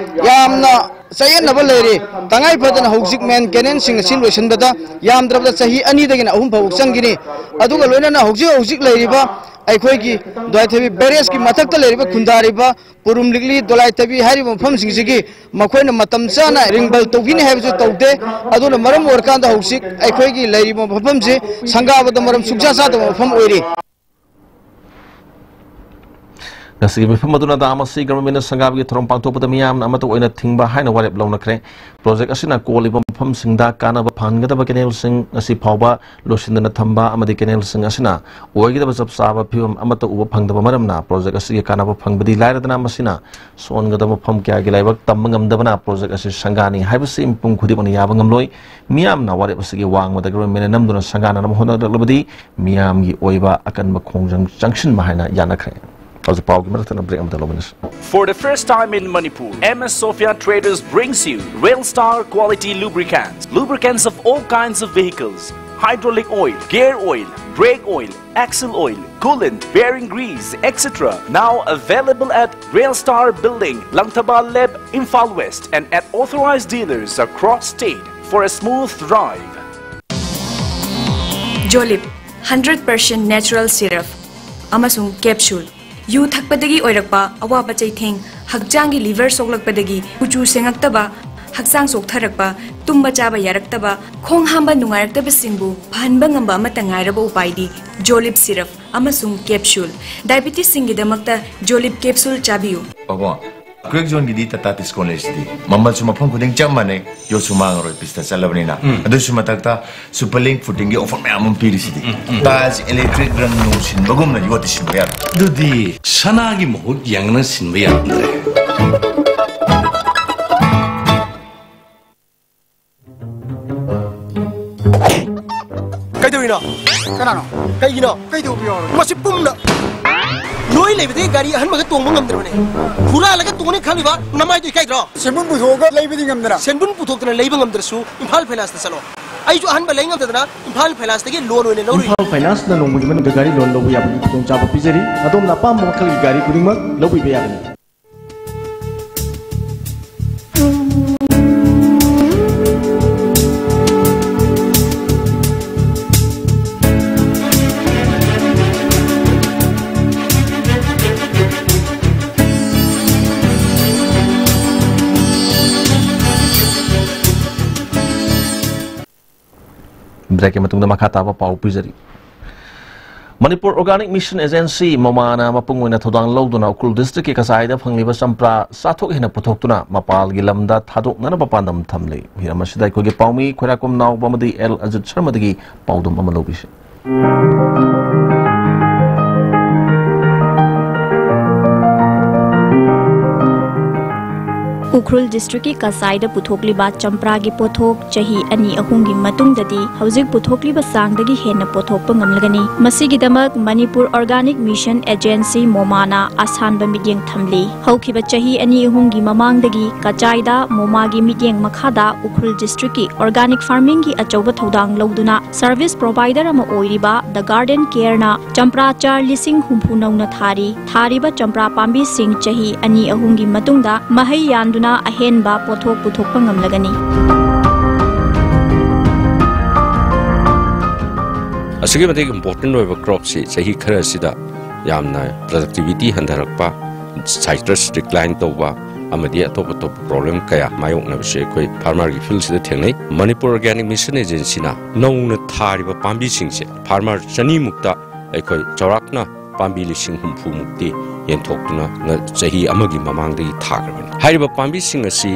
ꯌꯥꯝꯅ ꯆꯌꯦꯠꯅꯕ ꯂꯩꯔꯤ꯫ ꯇꯉꯥꯏ ꯐꯗꯅ ꯍꯧꯖꯤꯛ ꯃꯦꯟ ꯀꯦꯅꯦꯜꯁꯤꯡ ꯑꯁꯤ ꯂꯣꯏꯁꯤꯟꯕꯗ ꯌꯥꯝꯗ꯭ꯔꯕꯗ ꯆꯍꯤ ꯑꯅꯤꯗꯒꯤꯅ ꯑꯍꯨꯝ ꯐꯥꯎꯕ ꯆꯪꯈꯤꯅꯤ꯫ ꯑꯗꯨꯒ ꯂꯣꯏꯅꯅ ꯍꯧꯖꯤꯛ ꯍꯧꯖꯤꯛ ꯂꯩꯔꯤꯕ ꯑꯩꯈꯣꯏꯒꯤ ꯗꯣꯂꯥꯏꯊꯥꯕꯤ ꯕꯦꯔꯦꯖꯀꯤ ꯃꯊꯛꯇ ꯂꯩꯔꯤꯕ ꯈꯨꯟꯗꯥꯔꯤꯕ ꯄꯨꯔꯨꯝ ꯂꯤꯛꯂꯤ, ꯗꯣꯂꯥꯏꯊꯥꯕꯤ ꯍꯥꯏꯔꯤꯕ ꯃꯐꯝꯁꯤꯡꯁꯤꯒꯤ ꯃꯈꯣꯏꯅ ꯃꯇꯝ ꯆꯥꯅ ꯔꯤꯡꯕꯜ ꯇꯧꯕꯤꯅꯤ ꯍꯥꯏꯕꯁꯨ ꯇꯧꯗꯦ꯫ ꯑꯗꯨꯅ ꯃꯔꯝ ꯑꯣꯏꯔꯀꯥꯟꯗ ꯍꯧꯖꯤꯛ ꯑꯩꯈꯣꯏꯒꯤ ꯂꯩꯔꯤꯕ ꯃꯐꯝꯁꯤ ꯁꯪꯒꯥꯕꯗ ꯃꯔꯝ ꯁꯨꯡꯆꯥ ꯆꯥꯗꯕ ꯃꯐꯝ ꯑꯣꯏꯔꯤ꯫ ꯉꯁꯤꯒꯤ ꯃꯤꯐꯝ ꯑꯗꯨꯅ ꯗꯥꯝ ꯑꯁꯤ ꯒꯚꯔꯟꯃꯦꯟꯅ ꯁꯪꯒꯥꯕꯒꯤ ꯊꯧꯔꯝ ꯄꯥꯡꯊꯣꯛꯄꯗ ꯃꯤꯌꯥꯝꯅ ꯑꯃꯠꯇ ꯑꯣꯏꯅ ꯊꯤꯡꯕ ꯍꯥꯏꯅ ꯋꯥꯔꯦꯞ ꯂꯧꯅꯈ꯭ꯔꯦ꯫ ꯄ꯭ꯔꯣꯖꯦꯛ ꯑꯁꯤꯅ ꯀꯣꯜꯂꯤꯕ ꯃꯐꯝꯁꯤꯡꯗ ꯀꯥꯟꯅꯕ ꯐꯪꯍꯟꯒꯗꯕ ꯀꯦꯅꯦꯜꯁꯤꯡ ꯉꯁꯤ ꯐꯥꯎꯕ ꯂꯣꯏꯁꯤꯟꯗꯅ ꯊꯝꯕ ꯑꯃꯗꯤ ꯀꯦꯅꯦꯜꯁꯤꯡ ꯑꯁꯤꯅ ꯑꯣꯏꯒꯗꯕ ꯆꯞ ꯆꯥꯕ ꯐꯤꯕꯝ ꯑꯃꯠꯇ ꯎꯕ ꯐꯪꯗꯕ ꯃꯔꯝꯅ ꯄ꯭ꯔꯣꯖꯦꯛ ꯑꯁꯤꯒꯤ ꯀꯥꯟꯅꯕ ꯐꯪꯕꯗꯤ ꯂꯥꯏꯔꯗꯅ ꯃꯁꯤꯅ ꯁꯣꯟꯒꯗꯕ ꯃꯐꯝ ꯀꯌꯥꯒꯤ ꯂꯥꯏꯕꯛ ꯇꯝꯕ ꯉꯝꯗꯕꯅ ꯄ꯭ꯔꯣꯖꯦꯛ ꯑꯁꯤ ꯁꯪꯒꯥꯅꯤ ꯍꯥꯏꯕꯁꯤ ꯃꯤꯄꯨꯝ ꯈꯨꯗꯤꯡꯃꯛꯅ ꯌꯥꯕ ꯉꯝꯂꯣꯏ꯫ ꯃꯤꯌꯥꯝꯅ ꯋꯥꯔꯦꯞ ꯑꯁꯤꯒꯤ ꯋꯥꯡꯃꯗ ꯒꯚꯔꯟꯃꯦꯟꯅ ꯅꯝꯗꯨꯅ ꯁꯪꯒꯥꯅꯅꯕ ꯍꯣꯠꯅꯔꯛꯂꯕꯗꯤ ꯃꯤꯌꯥꯝꯒꯤ ꯑꯣꯏꯕ ꯑꯀꯟꯕ ꯈꯣꯡꯖꯪ ꯆꯪꯁꯤꯟꯕ ꯍꯥꯏꯅ ꯌꯥꯅꯈ꯭ꯔꯦ꯫ ꯍꯧꯖꯤꯛ ꯄꯥꯎꯒꯤ ꯃꯔꯛꯇꯅ break ꯑꯃꯗ ꯂꯧꯃꯤꯟꯅꯁꯤ꯫ For the first time in Manipur, M S Sophia Traders brings you Rail Star quality lubricants. Lubricants of all kinds of vehicles, hydraulic oil, gear oil, brake oil, axle oil, coolant, bearing grease, et cetera. Now available at Rail Star Building, Langthaba Leb, Imphal West, and at authorized dealers across state for a smooth ride. Jolib, hundred percent natural syrup ꯑꯃꯁꯨꯡ capsule꯫ U ꯊꯛꯄꯗꯒꯤ ꯑꯣꯏꯔꯛꯄ ꯑꯋꯥꯕ ꯆꯩꯊꯦꯡ, ꯍꯛꯆꯥꯡꯒꯤ liver ꯁꯣꯛꯂꯛꯄꯗꯒꯤ ꯀꯨꯆꯨ ꯁꯦꯡꯉꯛꯇꯕ, ꯍꯛꯆꯥꯡ ꯆꯣꯛꯊꯔꯛꯄ, ꯇꯨꯝꯕ ꯆꯥꯕ ꯌꯥꯔꯛꯇꯕ, ꯈꯣꯡ ꯍꯥꯝꯕ ꯅꯨꯡꯉꯥꯏꯔꯛꯇꯕꯁꯤꯡꯕꯨ ꯐꯍꯟꯕ ꯉꯝꯕ ꯑꯃꯠꯇ ꯉꯥꯏꯔꯕ ꯎꯄꯥꯏꯗꯤ Jolib syrup ꯑꯃꯁꯨꯡ capsule꯫ Diabetesꯁꯤꯡꯒꯤꯗꯃꯛꯇ Jolib capsule ꯆꯥꯕꯤꯌꯨ꯫ ꯄꯥꯕꯨꯡ, Crack Zone ꯒꯤꯗꯤ Tata Tiscon ꯂꯩꯁꯤꯗꯤ꯫ ꯃꯃꯜꯁꯨ ꯃꯐꯝ ꯈꯨꯗꯤꯡ ꯆꯞ ꯃꯥꯟꯅꯩ, ꯌꯣꯠꯁꯨ ꯃꯥꯡꯉꯔꯣꯏ, ꯄꯤꯁꯇ ꯆꯠꯂꯕꯅꯤꯅ꯫ ꯎꯝ꯫ ꯑꯗꯨꯁꯨ ꯃꯊꯛꯇ Super Link Footing ꯒꯤ offer ꯃꯌꯥꯝ ꯑꯃ ꯄꯤꯔꯤꯁꯤꯗꯤ꯫ ꯎꯝ, ꯎꯝ꯫ Tiles, electric, ꯔꯪ ꯅꯨꯡ ꯁꯤꯟꯕꯒꯨꯝꯅ ꯌꯣꯠꯇꯤ ꯁꯤꯟꯕ ꯌꯥꯔꯣꯏ꯫ ꯑꯗꯨꯗꯤ ꯁꯅꯥꯒꯤ ꯃꯍꯨꯠ ꯌꯦꯡꯅ ꯁꯤꯟꯕ ꯌꯥꯔꯝꯗ꯭ꯔꯦ꯫ ꯀꯩꯗꯧꯔꯤꯅꯣ? ꯀꯅꯥꯅꯣ? ꯀꯩꯒꯤꯅꯣ? ꯀꯩꯗꯧꯕ ꯌꯥꯎꯔꯒꯦ? ꯃꯁꯤ ꯄꯨꯝꯅ ꯅꯣꯏ ꯂꯩꯕꯗꯒꯤ ꯒꯥꯔꯤ ꯑꯍꯟꯕꯒ ꯇꯣꯡꯕ ꯉꯝꯗ꯭ꯔꯕꯅꯦ꯫ ꯍꯨꯔꯥꯜꯂꯒ ꯇꯣꯡꯅꯤ ꯈꯜꯂꯤꯕ ꯅꯃꯥꯏꯗꯣ ꯏꯀꯥꯏꯗ꯭ꯔꯣ? ꯁꯦꯟꯕꯨꯟ ꯄꯨꯊꯣꯛꯑꯒ ꯂꯩꯕꯗꯤ ꯉꯝꯗꯅ꯫ ꯁꯦꯟꯕꯨꯟ ꯄꯨꯊꯣꯛꯇꯅ ꯂꯩꯕ ꯉꯝꯗ꯭ꯔꯁꯨ ꯏꯝꯐꯥꯜ ꯐꯥꯏꯅꯥꯟꯁꯇ ꯆꯠꯂꯣ꯫ ꯑꯩꯁꯨ ꯑꯍꯟꯕ ꯂꯩ ꯉꯝꯗꯗꯅ ꯏꯝꯐꯥꯜ ꯐꯥꯏꯅꯥꯟꯁꯇꯒꯤ ꯂꯣꯟ ꯑꯣꯏꯅ ꯂꯧꯔꯨꯏ꯫ ꯏꯝꯐꯥꯜ ꯐꯥꯏꯅꯥꯟꯁꯅ ꯅꯣꯡꯃꯒꯤ ꯃꯅꯨꯡꯗ ꯒꯥꯔꯤ ꯂꯣꯟ ꯂꯧꯕ ꯌꯥꯕꯒꯤ ꯈꯨꯗꯣꯡꯆꯥꯕ ꯄꯤꯖꯔꯤ꯫ ꯑꯗꯣꯝꯅ ꯑꯄꯥꯝꯕ ꯃꯈꯜꯒꯤ ꯒꯥꯔꯤ ꯈꯨꯗꯤꯡꯃꯛ ꯂꯧꯕꯤꯕ ꯌꯥꯒꯅꯤ꯫ ꯕ꯭ꯔꯦꯛꯀꯤ ꯃꯇꯨꯡꯗ ꯃꯈꯥ ꯇꯥꯕ ꯄꯥꯎ ꯄꯤꯖꯔꯤ꯫ ꯃꯅꯤꯄꯨꯔ Organic Mission Agency, ꯃꯣꯃꯥꯅ ꯃꯄꯨꯡ ꯑꯣꯏꯅ ꯊꯧꯗꯥꯡ ꯂꯧꯗꯨꯅ ꯎꯈ꯭ꯔꯨꯜ ꯗꯤꯁꯇ꯭ꯔꯤꯛꯀꯤ ꯀꯆꯥꯏꯗ ꯐꯪꯂꯤꯕ ꯆꯝꯄ꯭ꯔꯥ ꯆꯥꯇ꯭ꯔꯨꯛ ꯍꯦꯟꯅ ꯄꯨꯊꯣꯛꯇꯨꯅ ꯃꯄꯥꯜꯒꯤ ꯂꯝꯗ ꯊꯥꯗꯣꯛꯅꯅꯕ ꯄꯥꯟꯗꯝ ꯊꯝꯂꯤ꯫ ꯍꯤꯔꯝ ꯑꯁꯤꯗ ꯑꯩꯈꯣꯏꯒꯤ ꯄꯥꯎꯃꯤ ꯈꯣꯏꯔꯥꯛꯄꯝ ꯅꯥꯎꯕ ꯑꯃꯗꯤ ꯑꯦꯜ ꯑꯖꯤꯠ ꯁꯔꯃꯗꯒꯤ ꯄꯥꯎꯗꯝ ꯑꯃ ꯂꯧꯕꯤꯁꯤ꯫ ꯎꯈ꯭ꯔꯨꯜ ꯗꯤꯁꯇ꯭ꯔꯤꯛꯀꯤ ꯀꯆꯥꯏꯗ ꯄꯨꯊꯣꯛꯂꯤꯕ ꯆꯝꯄ꯭ꯔꯥꯒꯤ ꯄꯣꯠꯊꯣꯛ ꯆꯍꯤ ꯑꯅꯤ ꯑꯍꯨꯝꯒꯤ ꯃꯇꯨꯡꯗꯗꯤ ꯍꯧꯖꯤꯛ ꯄꯨꯊꯣꯛꯂꯤꯕ ꯆꯥꯡꯗꯒꯤ ꯍꯦꯟꯅ ꯄꯣꯠꯊꯣꯛꯄ ꯉꯝꯂꯒꯅꯤ꯫ ꯃꯁꯤꯒꯤꯗꯃꯛ ꯃꯅꯤꯄꯨꯔ Organic Mission Agency, ꯃꯣꯃꯥꯅ ꯑꯁꯥꯟꯕ ꯃꯤꯠꯌꯦꯡ ꯊꯝꯂꯤ꯫ ꯍꯧꯈꯤꯕ ꯆꯍꯤ ꯑꯅꯤ ꯑꯍꯨꯝꯒꯤ ꯃꯃꯥꯡꯗꯒꯤ ꯀꯆꯥꯏꯗ ꯃꯣꯃꯥꯒꯤ ꯃꯤꯠꯌꯦꯡ ꯃꯈꯥꯗ ꯎꯈ꯭ꯔꯨꯜ ꯗꯤꯁꯇ꯭ꯔꯤꯛꯀꯤ organic farming ꯒꯤ ꯑꯆꯧꯕ ꯊꯧꯗꯥꯡ ꯂꯧꯗꯨꯅ service provider ꯑꯃ ꯑꯣꯏꯔꯤꯕ The Garden Care ꯅ ꯆꯝꯄ꯭ꯔꯥ ꯆꯥꯔ ꯂꯤꯁꯤꯡ ꯍꯨꯝꯐꯨ ꯅꯧꯅ ꯊꯥꯔꯤ꯫ ꯊꯥꯔꯤꯕ ꯆꯝꯄ꯭ꯔꯥ ꯄꯥꯝꯕꯤꯁꯤꯡ ꯆꯍꯤ ꯑꯅꯤ ꯑꯍꯨꯝꯒꯤ ꯃꯇꯨꯡꯗ ꯃꯍꯩ ꯌꯥꯟꯗꯨꯅ ꯑꯍꯦꯟꯕ ꯄꯣꯠꯊꯣꯛ ꯄꯨꯊꯣꯛꯄ ꯉꯝꯂꯒꯅꯤ꯫ ꯑꯁꯨꯛꯀꯤ ꯃꯇꯤꯛ important ꯑꯣꯏꯕ crop ꯁꯤ ꯆꯍꯤ ꯈꯔ ꯑꯁꯤꯗ ꯌꯥꯝꯅ productivity ꯍꯟꯊꯔꯛꯄ, citrus decline ꯇꯧꯕ ꯑꯃꯗꯤ ꯑꯇꯣꯞ ꯑꯇꯣꯞꯄ problem ꯀꯌꯥ ꯃꯥꯌꯣꯛꯅꯕꯁꯦ ꯑꯩꯈꯣꯏ farmer ꯒꯤ field ꯁꯤꯗ ꯊꯦꯡꯅꯩ꯫ ꯃꯅꯤꯄꯨꯔ Organic Mission Agency ꯅ ꯅꯧꯅ ꯊꯥꯔꯤꯕ ꯄꯥꯝꯕꯤꯁꯤꯡꯁꯦ farmer ꯆꯅꯤ ꯃꯨꯛꯇ ꯑꯩꯈꯣꯏ ꯆꯥꯎꯔꯥꯛꯅ ꯄꯥꯝꯕꯤ ꯂꯤꯁꯤꯡ ꯍꯨꯝꯐꯨ ꯃꯨꯛꯇꯤ ꯌꯦꯟꯊꯣꯛꯇꯨꯅ ꯉ-, ꯆꯍꯤ ꯑꯃꯒꯤ ꯃꯃꯥꯡꯗꯒꯤ ꯊꯥꯈ꯭ꯔꯕꯅꯤ꯫ ꯍꯥꯏꯔꯤꯕ ꯄꯥꯝꯕꯤꯁꯤꯡ ꯑꯁꯤ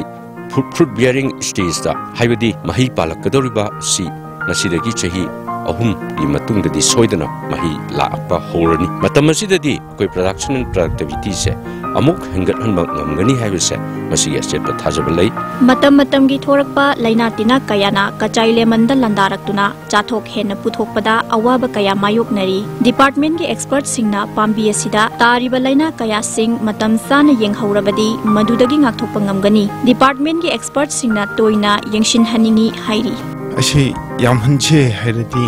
fruit, fruit bearing stageꯇ, ꯍꯥꯏꯕꯗꯤ ꯃꯍꯩ ꯄꯥꯜꯂꯛꯀꯗꯧꯔꯤꯕ ꯑꯁꯤ ꯉꯁꯤꯗꯒꯤ ꯆꯍꯤ ꯑꯍꯨꯝꯒꯤ ꯃꯇꯨꯡꯗꯗꯤ ꯁꯣꯏꯗꯅ ꯃꯍꯩ ꯂꯥꯛꯄ ꯍꯧꯔꯅꯤ꯫ ꯃꯇꯝ ꯑꯁꯤꯗꯗꯤ ꯑꯩꯈꯣꯏ production and productivityꯁꯦ ꯑꯃꯨꯛ ꯍꯦꯟꯒꯠꯍꯟꯕ ꯉꯝꯒꯅꯤ ꯍꯥꯏꯕꯁꯦ ꯃꯁꯤꯒꯤ ꯑꯆꯦꯠꯄ ꯊꯥꯖꯕ ꯂꯩ꯫ ꯃꯇꯝ ꯃꯇꯝꯒꯤ ꯊꯣꯔꯛꯄ ꯂꯥꯏꯅꯥ ꯇꯤꯟꯅꯥ ꯀꯌꯥꯅ ꯀꯆꯥꯏ ꯂꯦꯃꯟꯗ ꯂꯥꯟꯗꯥꯔꯛꯇꯨꯅ ꯆꯥꯊꯣꯛ ꯍꯦꯟꯅ ꯄꯨꯊꯣꯛꯄꯗ ꯑꯋꯥꯕ ꯀꯌꯥ ꯃꯥꯌꯣꯛꯅꯔꯤ꯫ Departmentꯀꯤ expertꯁꯤꯡꯅ ꯄꯥꯝꯕꯤ ꯑꯁꯤꯗ ꯇꯥꯔꯤꯕ ꯂꯥꯏꯅꯥ ꯀꯌꯥꯁꯤꯡ ꯃꯇꯝ ꯆꯥꯅ ꯌꯦꯡꯍꯧꯔꯕꯗꯤ ꯃꯗꯨꯗꯒꯤ ꯉꯥꯛꯊꯣꯛꯄ ꯉꯝꯒꯅꯤ꯫ Departmentꯀꯤ expertꯁꯤꯡꯅ ꯇꯣꯏꯅ ꯌꯦꯡꯁꯤꯟꯍꯟꯅꯤꯡꯏ ꯍꯥꯏꯔꯤ꯫ ꯑꯁꯤ ꯌꯥꯝꯍꯟꯁꯦ ꯍꯥꯏꯔꯗꯤ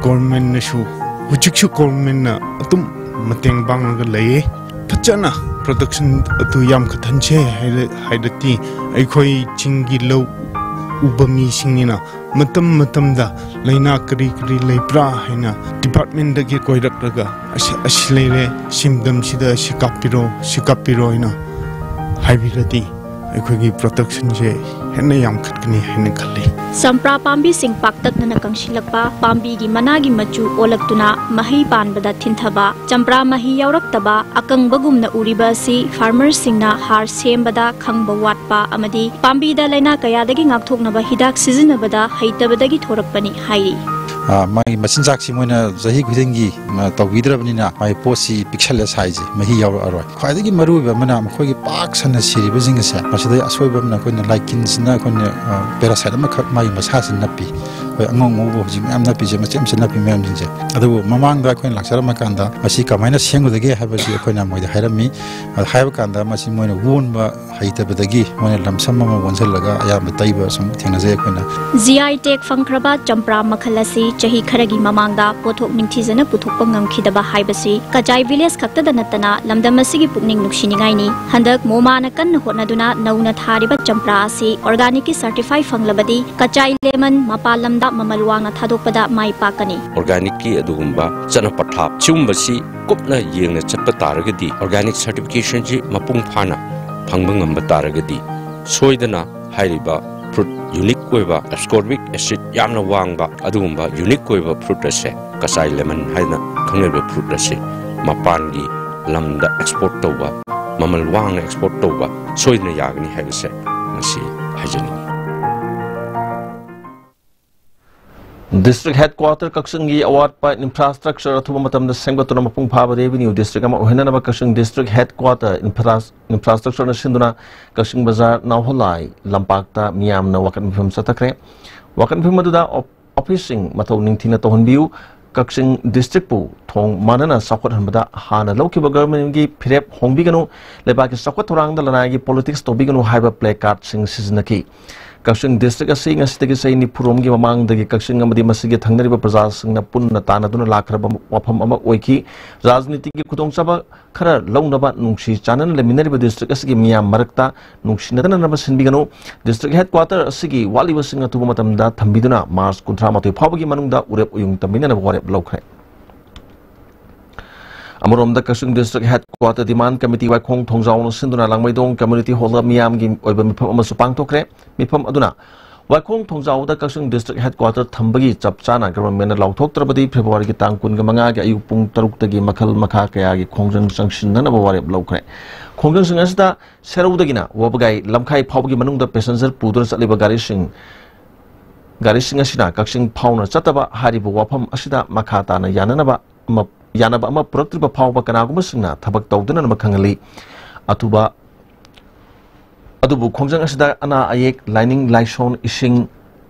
governmentꯅꯁꯨ, ꯍꯧꯖꯤꯛꯁꯨ governmentꯅ ꯑꯗꯨꯝ ꯃꯇꯦꯡ ꯄꯥꯡꯂꯒ ꯂꯩꯌꯦ꯫ ꯐꯖꯅ production ꯑꯗꯨ ꯌꯥꯝꯈꯠꯍꯟꯁꯦ ꯍꯥꯏꯔ-, ꯍꯥꯏꯔꯗꯤ ꯑꯩꯈꯣꯏ ꯆꯤꯡꯒꯤ ꯂꯧ ꯎꯕ ꯃꯤꯁꯤꯡꯅꯤꯅ ꯃꯇꯝ ꯃꯇꯝꯗ ꯂꯥꯏꯅꯥ ꯀꯔꯤ ꯀꯔꯤ ꯂꯩꯕ꯭ꯔꯥ ꯍꯥꯏꯅ departmentꯇꯒꯤ ꯀꯣꯏꯔꯛꯂꯒ "ꯑꯁꯤ, ꯑꯁꯤ ꯂꯩꯔꯦ, ꯁꯤ ꯃꯇꯝꯁꯤꯗ ꯑꯁꯤ ꯀꯥꯞꯄꯤꯔꯣ, ꯁꯤ ꯀꯥꯞꯄꯤꯔꯣ" ꯍꯥꯏꯅ ꯍꯥꯏꯕꯤꯔꯗꯤ ꯑꯩꯈꯣꯏꯒꯤ productionꯁꯦ ꯍꯦꯟꯅ ꯌꯥꯝꯈꯠꯀꯅꯤ ꯍꯥꯏꯅ ꯈꯜꯂꯤ꯫ ꯆꯝꯄ꯭ꯔꯥ ꯄꯥꯝꯕꯤꯁꯤꯡ ꯄꯥꯛꯇꯛꯅꯅ ꯀꯪꯁꯤꯜꯂꯛꯄ, ꯄꯥꯝꯕꯤꯒꯤ ꯃꯅꯥꯒꯤ ꯃꯆꯨ ꯑꯣꯜꯂꯛꯇꯨꯅ ꯃꯍꯩ ꯄꯥꯟꯕꯗ ꯊꯤꯟꯊꯕ, ꯆꯝꯄ꯭ꯔꯥ ꯃꯍꯤ ꯌꯥꯎꯔꯛꯇꯕ, ꯑꯀꯪꯕꯒꯨꯝꯅ ꯎꯔꯤꯕ ꯑꯁꯤ farmerꯁꯤꯡꯅ ꯍꯥꯔ ꯁꯦꯝꯕꯗ ꯈꯪꯕ ꯋꯥꯠꯄ ꯑꯃꯗꯤ ꯄꯥꯝꯕꯤꯗ ꯂꯥꯏꯅꯥ ꯀꯌꯥꯗꯒꯤ ꯉꯥꯛꯊꯣꯛꯅꯕ ꯍꯤꯗꯥꯛ ꯁꯤꯖꯤꯟꯅꯕꯗ ꯍꯩꯇꯕꯗꯒꯤ ꯊꯣꯔꯛꯄꯅꯤ ꯍꯥꯏꯔꯤ꯫ ꯑ, ꯃꯥꯒꯤ ꯃꯆꯤꯟꯖꯥꯛꯁꯤ ꯃꯣꯏꯅ ꯆꯍꯤ ꯈꯨꯗꯤꯡꯒꯤ, ꯑ, ꯇꯧꯕꯤꯗ꯭ꯔꯕꯅꯤꯅ ꯃꯥꯒꯤ ꯄꯣꯠꯁꯤ ꯄꯤꯛꯁꯜꯂꯦ, sizeꯁꯤ ꯃꯍꯤ ꯌꯥꯎꯔꯛꯑꯔꯣꯏ꯫ ꯈ꯭ꯋꯥꯏꯗꯒꯤ ꯃꯔꯨꯑꯣꯏꯕ ꯑꯃꯅ ꯃꯈꯣꯏꯒꯤ ꯄꯥꯛ ꯁꯟꯅ ꯁꯤꯔꯤꯕꯁꯤꯡ ꯑꯁꯦ, ꯃꯁꯤꯗ ꯑꯁꯣꯏꯕ ꯑꯃꯅ ꯑꯩꯈꯣꯏꯅ ꯂꯥꯏꯀꯤꯟꯁꯤꯅ ꯑꯩꯈꯣꯏꯅ, ꯑ, parasite ꯑꯃꯈꯛ ꯃꯥꯒꯤ ꯃꯁꯥꯁꯤ ꯅꯞꯄꯤ꯫ ꯑꯩꯈꯣꯏ ꯑꯉꯧ ꯑꯉꯧꯕ ꯍꯧꯖꯤꯛ ꯃꯌꯥꯝ ꯅꯞꯄꯤꯁꯦ, ꯃꯆꯦꯠ ꯃꯆꯦꯠ ꯅꯞꯄꯤ ꯃꯌꯥꯝꯁꯤꯡꯁꯦ꯫ ꯑꯗꯨꯕꯨ ꯃꯃꯥꯡꯗ ꯑꯩꯈꯣꯏꯅ ꯂꯥꯛꯆꯔꯝꯃ ꯀꯥꯟꯗ ꯃꯁꯤ ꯀꯃꯥꯏꯅ ꯁꯦꯝꯒꯗꯒꯦ ꯍꯥꯏꯕꯁꯤ ꯑꯩꯈꯣꯏꯅ ꯃꯣꯏꯗ ꯍꯥꯏꯔꯝꯃꯤ꯫ ꯑꯗ ꯍꯥꯏꯕ ꯀꯥꯟꯗ ꯃꯁꯤ ꯃꯣꯏꯅ ꯑꯣꯟꯕ ꯍꯩꯇꯕꯗꯒꯤ ꯃꯣꯏꯅ ꯂꯝꯁꯝ ꯑꯃ ꯑꯣꯟꯁꯤꯜꯂꯒ ꯑꯌꯥꯝꯕ ꯇꯩꯕ ꯁꯨꯝ ꯊꯦꯡꯅꯖꯩ ꯑꯩꯈꯣꯏꯅ꯫ GI tag ꯐꯪꯈ꯭ꯔꯕ ꯆꯝꯄ꯭ꯔꯥ ꯃꯈꯜ ꯑꯁꯤ ꯆꯍꯤ ꯈꯔꯒꯤ ꯃꯃꯥꯡꯗ ꯄꯣꯠꯊꯣꯛ ꯅꯤꯡꯊꯤꯖꯅ ꯄꯨꯊꯣꯛꯄ ꯉꯝꯈꯤꯗꯕ ꯍꯥꯏꯕꯁꯤ ꯀꯆꯥꯏ village ꯈꯛꯇꯗ ꯅꯠꯇꯅ ꯂꯝꯗꯝ ꯑꯁꯤꯒꯤ ꯄꯨꯛꯅꯤꯡ ꯅꯨꯡꯁꯤꯅꯤꯡꯉꯥꯏꯅꯤ꯫ ꯍꯟꯗꯛ ꯃꯣꯃꯥꯅ ꯀꯟꯅ ꯍꯣꯠꯅꯗꯨꯅ ꯅꯧꯅ ꯊꯥꯔꯤꯕ ꯆꯝꯄ꯭ꯔꯥ ꯑꯁꯤ organicꯀꯤ certify ꯐꯪꯂꯕꯗꯤ ꯀꯆꯥꯏ lemon ꯃꯄꯥꯟ ꯂꯝꯗ ꯃꯃꯜ ꯋꯥꯡꯅ ꯊꯥꯗꯣꯛꯄꯗ ꯃꯥꯏ ꯄꯥꯛꯀꯅꯤ꯫ Organicꯀꯤ ꯑꯗꯨꯒꯨꯝꯕ ꯆꯠꯅ ꯄꯊꯥꯞ ꯁꯤꯒꯨꯝꯕꯁꯤ ꯀꯨꯞꯅ ꯌꯦꯡꯅ ꯆꯠꯄ ꯇꯥꯔꯒꯗꯤ, organic certificationꯁꯤ ꯃꯄꯨꯡ ꯐꯥꯅ ꯐꯪꯕ ꯉꯝꯕ ꯇꯥꯔꯒꯗꯤ, ꯁꯣꯏꯗꯅ ꯍꯥꯏꯔꯤꯕ fruit unique ꯑꯣꯏꯕ ascorbic acid ꯌꯥꯝꯅ ꯋꯥꯡꯕ ꯑꯗꯨꯒꯨꯝꯕ unique ꯑꯣꯏꯕ fruit ꯑꯁꯦ, ꯀꯆꯥꯏ lemon ꯍꯥꯏꯅ ꯈꯪꯅꯔꯤꯕ fruit ꯑꯁꯤ ꯃꯄꯥꯟꯒꯤ ꯂꯝꯗ ꯑꯦꯛꯁꯄꯣꯔꯠ ꯇꯧꯕ, ꯃꯃꯜ ꯋꯥꯡꯅ ꯑꯦꯛꯁꯄꯣꯔꯠ ꯇꯧꯕ ꯁꯣꯏꯗꯅ ꯌꯥꯒꯅꯤ ꯍꯥꯏꯕꯁꯦ ꯉꯁꯤ ꯍꯥꯏꯖꯅꯤꯡꯏ꯫ District Headquarter ꯀꯛꯆꯤꯡꯒꯤ ꯑꯋꯥꯠꯄ infrastructure ꯑꯊꯨꯕ ꯃꯇꯝꯗ ꯁꯦꯝꯒꯠꯇꯨꯅ ꯃꯄꯨꯡ ꯐꯥꯕ revenue district ꯑꯃ ꯑꯣꯏꯍꯟꯅꯅꯕ ꯀꯛꯆꯤꯡ District Headquarter infra-, infrastructure ꯅ ꯁꯤꯟꯗꯨꯅ ꯀꯛꯆꯤꯡ ꯕꯖꯥꯔ ꯅꯥꯎꯍꯣꯂꯥꯏ ꯂꯝꯄꯥꯛꯇ ꯃꯤꯌꯥꯝꯅ ꯋꯥꯀꯠ ꯃꯤꯐꯝ ꯆꯠꯊꯈ꯭ꯔꯦ꯫ ꯋꯥꯀꯠ ꯃꯤꯐꯝ ꯑꯗꯨꯗ ꯑꯣꯞ-, office ꯁꯤꯡ ꯃꯊꯧ ꯅꯤꯡꯊꯤꯅ ꯇꯧꯍꯟꯕꯤꯌꯨ, ꯀꯛꯆꯤꯡ district ꯄꯨ ꯊꯣꯡ ꯃꯥꯟꯅꯅ ꯆꯥꯎꯈꯠꯍꯟꯕꯗ ꯍꯥꯟꯅ ꯂꯧꯈꯤꯕ government ꯀꯤ ꯐꯤꯔꯦꯞ ꯍꯣꯡꯕꯤꯒꯅꯨ, ꯂꯩꯕꯥꯛꯀꯤ ꯆꯥꯎꯈꯠ ꯊꯧꯔꯥꯡꯗ ꯂꯅꯥꯏꯒꯤ politics ꯇꯧꯕꯤꯒꯅꯨ ꯍꯥꯏꯕ placard ꯁꯤꯡ ꯁꯤꯖꯤꯟꯅꯈꯤ꯫ ꯀꯛꯆꯤꯡ district ꯑꯁꯤ ꯉꯁꯤꯗꯒꯤ ꯆꯍꯤ ꯅꯤꯐꯨ ꯔꯣꯝꯒꯤ ꯃꯃꯥꯡꯗꯒꯤ ꯀꯛꯆꯤꯡ ꯑꯃꯗꯤ ꯃꯁꯤꯒꯤ ꯊꯪꯅꯔꯤꯕ ꯄ꯭ꯔꯖꯥꯁꯤꯡꯅ ꯄꯨꯟꯅ ꯇꯥꯟꯅꯗꯨꯅ ꯂꯥꯛꯈ꯭ꯔꯕ ꯋꯥꯐꯝ ꯑꯃ ꯑꯣꯏꯈꯤ꯫ ꯔꯥꯖꯅꯤꯇꯤꯒꯤ ꯈꯨꯗꯣꯡꯆꯥꯕ ꯈꯔ ꯂꯧꯅꯕ ꯅꯨꯡꯁꯤ ꯆꯥꯟꯅꯅ ꯂꯩꯃꯤꯟꯅꯔꯤꯕ district ꯑꯁꯤꯒꯤ ꯃꯤꯌꯥꯝ ꯃꯔꯛꯇ ꯅꯨꯡꯁꯤꯅꯗꯅꯅꯕ ꯁꯤꯟꯕꯤꯒꯅꯨ꯫ District Headquarter ꯑꯁꯤꯒꯤ ꯋꯥꯠꯂꯤꯕꯁꯤꯡ ꯑꯊꯨꯕ ꯃꯇꯝꯗ ꯊꯝꯕꯤꯗꯨꯅ March ꯀꯨꯟꯊ꯭ꯔꯥ ꯃꯥꯊꯣꯏ ꯐꯥꯎꯕꯒꯤ ꯃꯅꯨꯡꯗ ꯎꯔꯦꯞ ꯎꯌꯨꯡ ꯇꯝꯕꯤꯅꯅꯕ ꯋꯥꯔꯦꯞ ꯂꯧꯈ꯭ꯔꯦ꯫ ꯑꯃꯔꯣꯝꯗ ꯀꯛꯆꯤꯡ District Headquarter Demand Committee ꯋꯥꯏꯈꯣꯡ ꯊꯣꯡꯖꯥꯎꯅ ꯁꯤꯟꯗꯨꯅ ꯂꯥꯡꯃꯩꯗꯣꯡ Community Hall ꯗ ꯃꯤꯌꯥꯝꯒꯤ ꯑꯣꯏꯕ ꯃꯤꯐꯝ ꯑꯃꯁꯨ ꯄꯥꯡꯊꯣꯛꯈ꯭ꯔꯦ꯫ ꯃꯤꯐꯝ ꯑꯗꯨꯅ ꯋꯥꯏꯈꯣꯡ ꯊꯣꯡꯖꯥꯎꯗ ꯀꯛꯆꯤꯡ District Headquarter ꯊꯝꯕꯒꯤ ꯆꯞ ꯆꯥꯅ government ꯅ ꯂꯥꯎꯊꯣꯛꯇ꯭ꯔꯕꯗꯤ February ꯒꯤ ꯇꯥꯡ ꯀꯨꯟꯒ ꯃꯉꯥꯒꯤ ꯑꯌꯨꯛ ꯄꯨꯡ ꯇꯔꯨꯛꯇꯒꯤ ꯃꯈꯜ ꯃꯈꯥ ꯀꯌꯥꯒꯤ ꯈꯣꯡꯖꯪ ꯆꯪꯁꯤꯟꯅꯅꯕ ꯋꯥꯔꯦꯞ ꯂꯧꯈ꯭ꯔꯦ꯫ ꯈꯣꯡꯖꯪꯁꯤꯡ ꯑꯁꯤꯗ ꯁꯦꯔꯧꯗꯒꯤꯅ ꯋꯥꯕꯒꯥꯏ ꯂꯝꯈꯥꯏ ꯐꯥꯎꯕꯒꯤ ꯃꯅꯨꯡꯗ passenger ꯄꯨꯗꯨꯅ ꯆꯠꯂꯤꯕ ꯒꯥꯔꯤꯁꯤꯡ, ꯒꯥꯔꯤꯁꯤꯡ ꯑꯁꯤꯅ ꯀꯛꯆꯤꯡ ꯐꯥꯎꯅ ꯆꯠꯇꯕ ꯍꯥꯏꯔꯤꯕ ꯋꯥꯐꯝ ꯑꯁꯤꯗ ꯃꯈꯥ ꯇꯥꯅ ꯌꯥꯅꯅꯕ ꯑꯃ, ꯌꯥꯅꯕ ꯑꯃ ꯄꯨꯔꯛꯇ꯭ꯔꯤꯕ ꯐꯥꯎꯕ ꯀꯅꯥꯒꯨꯝꯕꯁꯤꯡꯅ ꯊꯕꯛ ꯇꯧꯗꯅꯕ ꯈꯪꯍꯜꯂꯤ꯫ ꯑꯊꯨꯕ ꯑꯗꯨꯕꯨ ꯈꯣꯡꯖꯪ ꯑꯁꯤꯗ ꯑꯅꯥ ꯑꯌꯦꯛ, ꯂꯥꯏꯅꯤꯡ ꯂꯥꯏꯁꯣꯟ, ꯏꯁꯤꯡ,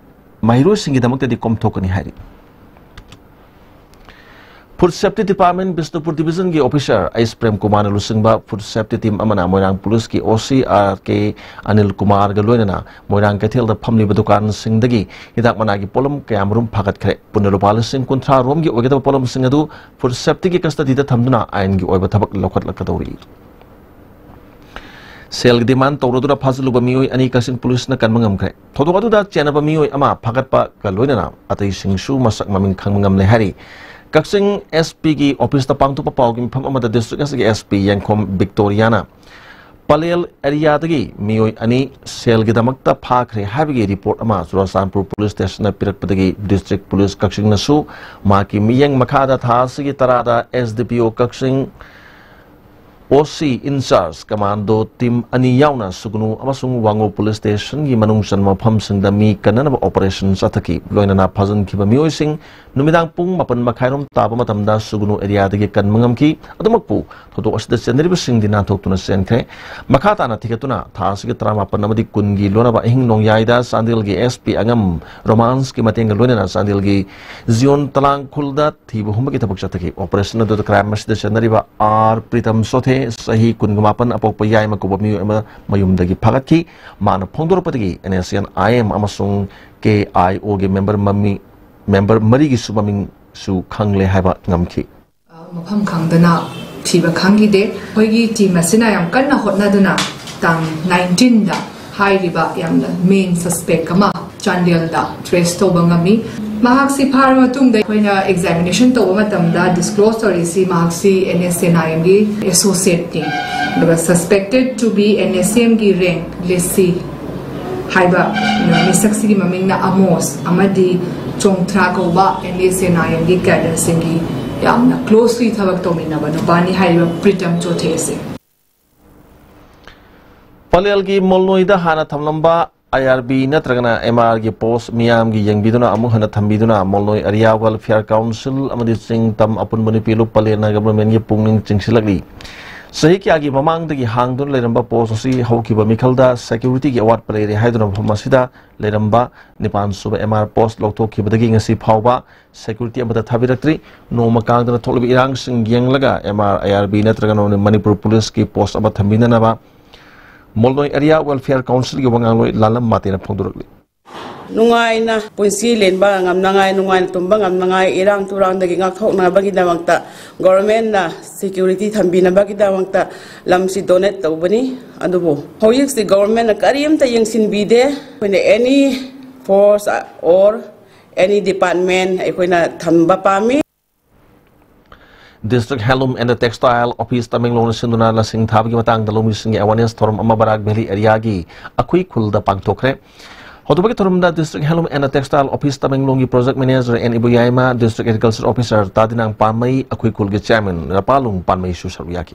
ꯃꯍꯩꯔꯣꯏꯁꯤꯡꯒꯤꯗꯃꯛꯇꯗꯤ ꯀꯣꯝꯊꯣꯛꯀꯅꯤ ꯍꯥꯏꯔꯤ꯫ Food Safety Department Bishnupur Division ꯒꯤ officer ꯑꯩꯁ ꯄ꯭ꯔꯦꯝ ꯀꯨꯃꯥꯔꯅ ꯂꯨꯆꯤꯡꯕ Food Safety Team ꯑꯃꯅ ꯃꯣꯏꯔꯥꯡ Police ꯀꯤ O C R K Anil ꯀꯨꯃꯥꯔꯒ ꯂꯣꯏꯅꯅ ꯃꯣꯏꯔꯥꯡ ꯀꯩꯊꯦꯜꯗ ꯐꯝꯂꯤꯕ ꯗꯨꯀꯥꯟꯁꯤꯡꯗꯒꯤ ꯍꯤꯗꯥꯛ ꯃꯅꯥꯒꯤ ꯄꯣꯠꯂꯝ ꯀꯌꯥꯃꯔꯨꯝ ꯐꯥꯒꯠꯈ꯭ꯔꯦ꯫ ꯄꯨꯟꯅ ꯂꯨꯄꯥ ꯂꯤꯁꯤꯡ ꯀꯨꯟꯊ꯭ꯔꯥ ꯔꯣꯝꯒꯤ ꯑꯣꯏꯒꯗꯕ ꯄꯣꯠꯂꯝꯁꯤꯡ ꯑꯗꯨ Food Safety ꯒꯤ custody ꯗ ꯊꯝꯗꯨꯅ ꯑꯥꯏꯟꯒꯤ ꯑꯣꯏꯕ ꯊꯕꯛ ꯂꯧꯈꯠꯂꯛꯀꯗꯧꯔꯤ꯫ ꯁꯦꯜꯒꯤ demand ꯇꯧꯔꯗꯨꯅ ꯐꯥꯖꯤꯜꯂꯨꯕ ꯃꯤꯑꯣꯏ ꯑꯅꯤ ꯀꯛꯆꯤꯡ Police ꯅ ꯀꯟꯕ ꯉꯝꯈ꯭ꯔꯦ꯫ ꯊꯧꯗꯣꯛ ꯑꯗꯨꯗ ꯆꯦꯟꯅꯕ ꯃꯤꯑꯣꯏ ꯑꯃ ꯐꯥꯒꯠꯄꯒ ꯂꯣꯏꯅꯅ ꯑꯇꯩꯁꯤꯡꯁꯨ ꯃꯁꯛ ꯃꯃꯤꯡ ꯈꯪꯕ ꯉꯝꯂꯦ ꯍꯥꯏꯔꯤ꯫ ꯀꯛꯆꯤꯡ S P ꯒꯤ office ꯇ ꯄꯥꯡꯊꯣꯛꯄ ꯄꯥꯎꯒꯤ ꯃꯤꯐꯝ ꯑꯃꯗ district ꯑꯁꯤꯒꯤ S P ꯌꯦꯡꯈꯣꯝ ꯕꯤꯛꯇꯣꯔꯤꯌꯥꯅ ꯄꯂꯦꯜ ꯑꯦꯔꯤꯌꯥꯗꯒꯤ ꯃꯤꯑꯣꯏ ꯑꯅꯤ ꯁꯦꯜꯒꯤꯗꯃꯛꯇ ꯐꯥꯈ꯭ꯔꯦ ꯍꯥꯏꯕꯒꯤ ꯔꯤꯄꯣꯔꯠ ꯑꯃ ꯆꯨꯔꯥꯆꯥꯟꯄꯨꯔ ꯄꯨꯂꯤꯁ ꯁ꯭ꯇꯦꯁꯟꯗ ꯄꯤꯔꯛꯄꯗꯒꯤ ꯗꯤꯁꯇ꯭ꯔꯤꯛ ꯄꯨꯂꯤꯁ ꯀꯛꯆꯤꯡꯅꯁꯨ ꯃꯍꯥꯛꯀꯤ ꯃꯤꯠꯌꯦꯡ ꯃꯈꯥꯗ ꯊꯥ ꯑꯁꯤꯒꯤ ꯇꯔꯥꯗ ꯑꯦꯁ ꯗꯤ ꯄꯤ ꯑꯣ ꯀꯛꯆꯤꯡ, ꯑꯣ ꯁꯤ ꯏꯟꯆꯥꯔꯖ ꯀꯃꯥꯟꯗꯣ ꯇꯤꯝ ꯑꯅꯤ ꯌꯥꯎꯅ ꯁꯨꯒꯅꯨ ꯑꯃꯁꯨꯡ ꯋꯥꯉꯨ ꯄꯨꯂꯤꯁ ꯁ꯭ꯇꯦꯁꯟꯒꯤ ꯃꯅꯨꯡ ꯆꯟꯕ ꯃꯐꯝꯁꯤꯡꯗ ꯃꯤ ꯀꯟꯅꯅꯕ ꯑꯣꯄꯔꯦꯁꯟ ꯆꯠꯊꯈꯤ꯫ ꯂꯣꯏꯅꯅ ꯐꯥꯖꯤꯟꯈꯤꯕ ꯃꯤꯑꯣꯏꯁꯤꯡ ꯅꯨꯃꯤꯗꯥꯡ ꯄꯨꯡ ꯃꯥꯄꯟ ꯃꯈꯥꯏꯔꯣꯝ ꯇꯥꯕ ꯃꯇꯝꯗ ꯁꯨꯒꯅꯨ ꯑꯦꯔꯤꯌꯥꯗꯒꯤ ꯀꯟꯕ ꯉꯝꯈꯤ꯫ ꯑꯗꯨꯃꯛꯄꯨ ꯊꯧꯗꯣꯛ ꯑꯁꯤꯗ ꯆꯦꯟꯅꯔꯤꯕꯁꯤꯡꯗꯤ ꯅꯥꯟꯊꯣꯛꯇꯨꯅ ꯆꯦꯟꯈ꯭ꯔꯦ꯫ ꯃꯈꯥ ꯇꯥꯅ ꯊꯤꯒꯠꯇꯨꯅ ꯊꯥ ꯑꯁꯤꯒꯤ ꯇꯔꯥꯃꯥꯄꯟ ꯑꯃꯗꯤ ꯀꯨꯟꯒꯤ ꯂꯣꯟꯅꯕ ꯑꯍꯤꯡ ꯅꯣꯡꯌꯥꯏꯗ ꯆꯥꯟꯗꯦꯜꯒꯤ ꯑꯦꯁ ꯄꯤ ꯑꯉꯝ ꯔꯣꯃꯥꯟꯁꯀꯤ ꯃꯇꯦꯡꯒ ꯂꯣꯏꯅꯅ ꯆꯥꯟꯗꯦꯜꯒꯤ ꯖꯤꯌꯣꯟ ꯇꯂꯥꯡꯈꯨꯜꯗ ꯊꯤꯕ ꯍꯨꯝꯕꯒꯤ ꯊꯕꯛ ꯆꯠꯊꯈꯤ꯫ ꯑꯣꯄꯔꯦꯁꯟ ꯑꯗꯨꯗ ꯀ꯭ꯔꯥꯏꯝ ꯑꯁꯤꯗ ꯆꯦꯟꯅꯔꯤꯕ ꯑꯥꯔ ꯄ꯭ꯔꯤꯇꯝ ꯁꯣꯊꯦ, ꯆꯍꯤ ꯀꯨꯟꯒ ꯃꯥꯄꯟ, ꯑꯄꯣꯛꯄ ꯌꯥꯏꯃ ꯀꯧꯕ ꯃꯤꯑꯣꯏ ꯑꯃ ꯃꯌꯨꯝꯗꯒꯤ ꯐꯥꯒꯠꯈꯤ꯫ ꯃꯥꯅ ꯐꯣꯡꯗꯣꯔꯛꯄꯗꯒꯤ N S N I M ꯑꯃꯁꯨꯡ ꯀꯦ ꯑꯥꯏ ꯑꯣꯒꯤ ꯃꯦꯝꯕꯔ ꯃꯃꯤ-, ꯃꯦꯝꯕꯔ ꯃꯔꯤꯒꯤꯁꯨ ꯃꯃꯤꯡꯁꯨ ꯈꯪꯂꯦ ꯍꯥꯏꯕ ꯉꯝꯈꯤ꯫ ꯃꯐꯝ ꯈꯪꯗꯅ ꯊꯤꯕ ꯈꯪꯈꯤꯗꯦ꯫ ꯑꯩꯈꯣꯏꯒꯤ ꯇꯤꯝ ꯑꯁꯤꯅ ꯌꯥꯝ ꯀꯟꯅ ꯍꯣꯠꯅꯗꯨꯅ ꯇꯥꯡ ꯅꯥꯏꯟꯇꯤꯟꯗ ꯍꯥꯏꯔꯤꯕ ꯌꯥꯝꯅ ꯃꯦꯟ ꯁꯁꯄꯦꯛ ꯑꯃ ꯆꯥꯟꯗꯦꯜꯗ ꯇ꯭ꯔꯦꯁ ꯇꯧꯕ ꯉꯝꯃꯤ꯫ ꯃꯍꯥꯛꯁꯤ ꯐꯥꯔꯕ ꯃꯇꯨꯡꯗ ꯑꯩꯈꯣꯏꯅ ꯑꯦꯛꯖꯥꯃꯤꯅꯦꯁꯟ ꯇꯧꯕ ꯃꯇꯝꯗ ꯗꯤꯁꯀ꯭ꯂꯣꯁ ꯇꯧꯔꯤꯁꯤ ꯃꯍꯥꯛꯁꯤ ꯑꯦꯟ ꯑꯦꯁ ꯑꯦꯟ ꯑꯥꯏ ꯑꯦꯝꯒꯤ ꯑꯦꯁꯣꯁꯤꯌꯦꯠꯅꯤ꯫ ꯑꯗꯨꯒ suspected to be N S M ꯒꯤ ꯔꯦꯡ ꯂꯤꯁꯤ ꯍꯥꯏꯕ ꯃꯤꯁꯛꯁꯤꯒꯤ ꯃꯃꯤꯡꯅ ꯑꯃꯣꯁ ꯑꯃꯗꯤ ꯆꯣꯡꯊ꯭ꯔꯥ ꯀꯧꯕ ꯑꯦꯟ ꯑꯦꯁ ꯑꯦꯟ ꯑꯥꯏ ꯑꯦꯝꯒꯤ ꯀꯦꯗꯔꯁꯤꯡꯒꯤ ꯌꯥꯝꯅ ꯀ꯭ꯂꯣꯁꯂꯤ ꯊꯕꯛ ꯇꯧꯃꯤꯟꯅꯕ ꯅꯨꯄꯥꯅꯤ ꯍꯥꯏꯔꯤꯕ ꯄ꯭ꯔꯤꯇꯝ ꯆꯣꯊꯦ ꯑꯁꯤ꯫ ꯄꯂꯦꯜꯒꯤ ꯃꯣꯜꯅꯣꯏꯗ ꯍꯥꯟꯅ ꯊꯝꯂꯝꯕ ꯑꯥꯏ ꯑꯥꯔ ꯕꯤ ꯅꯠꯇ꯭ꯔꯒꯅ ꯑꯦꯝ ꯑꯥꯔꯒꯤ ꯄꯣꯁ ꯃꯤꯌꯥꯝꯒꯤ ꯌꯦꯡꯕꯤꯗꯨꯅ ꯑꯃꯨꯛ ꯍꯟꯅ ꯊꯝꯕꯤꯗꯨꯅ ꯃꯣꯜꯅꯣꯏ ꯑꯦꯔꯤꯌꯥ ꯋꯦꯜꯐꯤꯌꯔ ꯀꯥꯎꯟꯁꯤꯜ ꯑꯃꯗꯤ ꯆꯤꯡ ꯇꯝ ꯑꯄꯨꯟꯕ ꯅꯨꯄꯤ ꯂꯨꯞ ꯄꯂꯦꯜꯅ ꯒꯕꯔꯃꯦꯟꯒꯤ ꯄꯨꯛꯅꯤꯡ ꯆꯤꯡꯁꯤꯜꯂꯛꯂꯤ꯫ ꯆꯍꯤ ꯀꯌꯥꯒꯤ ꯃꯃꯥꯡꯗꯒꯤ ꯍꯥꯡꯗꯨꯅ ꯂꯩꯔꯝꯕ ꯄꯣꯁ ꯑꯁꯤ ꯍꯧꯈꯤꯕ ꯃꯤꯈꯜꯗ ꯁꯦꯀ꯭ꯌꯨꯔꯤꯇꯤꯒꯤ ꯑꯋꯥꯠꯄ ꯂꯩꯔꯦ ꯍꯥꯏꯗꯨꯅ ꯃꯐꯝ ꯑꯁꯤꯗ ꯂꯩꯔꯝꯕ ꯅꯤꯄꯥꯟ ꯁꯨꯕ ꯑꯦꯝ ꯑꯥꯔ ꯄꯣꯁ ꯂꯧꯊꯣꯛꯈꯤꯕꯗꯒꯤ ꯉꯁꯤ ꯐꯥꯎꯕ ꯁꯦꯀ꯭ꯌꯨꯔꯤꯇꯤ ꯑꯃꯠꯇ ꯊꯥꯕꯤꯔꯛꯇ꯭ꯔꯤ꯫ ꯅꯣꯡꯃ ꯀꯥꯡꯗꯅ ꯊꯣꯛꯂꯤꯕ ꯏꯔꯥꯡꯁꯤꯡ ꯌꯦꯡꯂꯒ ꯑꯦꯝ ꯑꯥꯔ, ꯑꯥꯏ ꯑꯥꯔ ꯕꯤ ꯅꯠꯇ꯭ꯔꯒꯅ ꯃꯅꯤꯄꯨꯔ ꯄꯨꯂꯤꯁꯀꯤ ꯄꯣꯁ ꯑꯃ ꯊꯝꯕꯤꯅꯅꯕ ꯃꯣꯜꯅꯣꯏ ꯑꯦꯔꯤꯌꯥ ꯋꯦꯜꯐꯤꯌꯔ ꯀꯥꯎꯟꯁꯤꯜꯒꯤ ꯋꯥꯉꯥꯡꯂꯣꯏ ꯂꯥꯂꯝ ꯃꯥꯇꯦꯅ ꯐꯣꯡꯗꯣꯔꯛꯂꯤ꯫ ꯅꯨꯡꯉꯥꯏꯅ ꯄꯨꯟꯁꯤ ꯂꯦꯟꯕ ꯉꯝꯅꯉꯥꯏ, ꯅꯨꯡꯉꯥꯏꯅ ꯇꯨꯝꯕ ꯉꯝꯅꯉꯥꯏ, ꯏꯔꯥꯡ ꯇꯨꯔꯥꯡꯗꯒꯤ ꯉꯥꯛꯊꯣꯛꯅꯕꯒꯤꯗꯃꯛꯇ ꯒꯣꯔꯃꯦꯟꯅ ꯁꯦꯀ꯭ꯌꯨꯔꯤꯇꯤ ꯊꯝꯕꯤꯅꯕꯒꯤꯗꯃꯛꯇ ꯂꯝꯁꯤ ꯗꯣꯅꯦꯠ ꯇꯧꯕꯅꯤ꯫ ꯑꯗꯨꯕꯨ ꯍꯧꯖꯤꯛꯁꯤ ꯒꯣꯔꯃꯦꯟꯅ ꯀꯔꯤꯝꯇ ꯌꯦꯡꯁꯤꯟꯕꯤꯗꯦ꯫ ꯑꯩꯈꯣꯏꯅ ꯑꯦꯅꯤ ꯐꯣꯔꯁ ꯑꯣꯔ ꯑꯦꯅꯤ ꯗꯤꯄꯥꯔꯠꯃꯦꯟ ꯑꯩꯈꯣꯏꯅ ꯊꯝꯕ ꯄꯥꯝꯃꯤ꯫ District Handloom and Textile Office ꯇꯃꯦꯡꯂꯣꯡꯅ ꯁꯤꯟꯗꯨꯅ ꯂꯁꯤꯡ ꯊꯥꯕꯒꯤ ꯃꯇꯥꯡꯗ ꯂꯧꯃꯤꯁꯤꯡꯒꯤ awareness ꯊꯧꯔꯝ ꯑꯃ ꯕꯔꯥꯛ ꯚꯦꯂꯤ ꯑꯦꯔꯤꯌꯥꯒꯤ ꯑꯩꯈꯣꯏ ꯈꯨꯜꯗ ꯄꯥꯡꯊꯣꯛꯈ꯭ꯔꯦ꯫ ꯍꯧꯗꯣꯛꯄꯒꯤ ꯊꯧꯔꯝꯗ District Handloom and Textile Office ꯇꯃꯦꯡꯂꯣꯡꯒꯤ Project Manager N Ibuyaima, District Agriculture Officer Tadinang Panmei, ꯑꯩꯈꯣꯏ ꯈꯨꯜꯒꯤ Chairman ꯔꯄꯥꯂꯨꯡ ꯄꯥꯟꯃꯩꯁꯨ ꯁꯔꯨꯛ ꯌꯥꯈꯤ꯫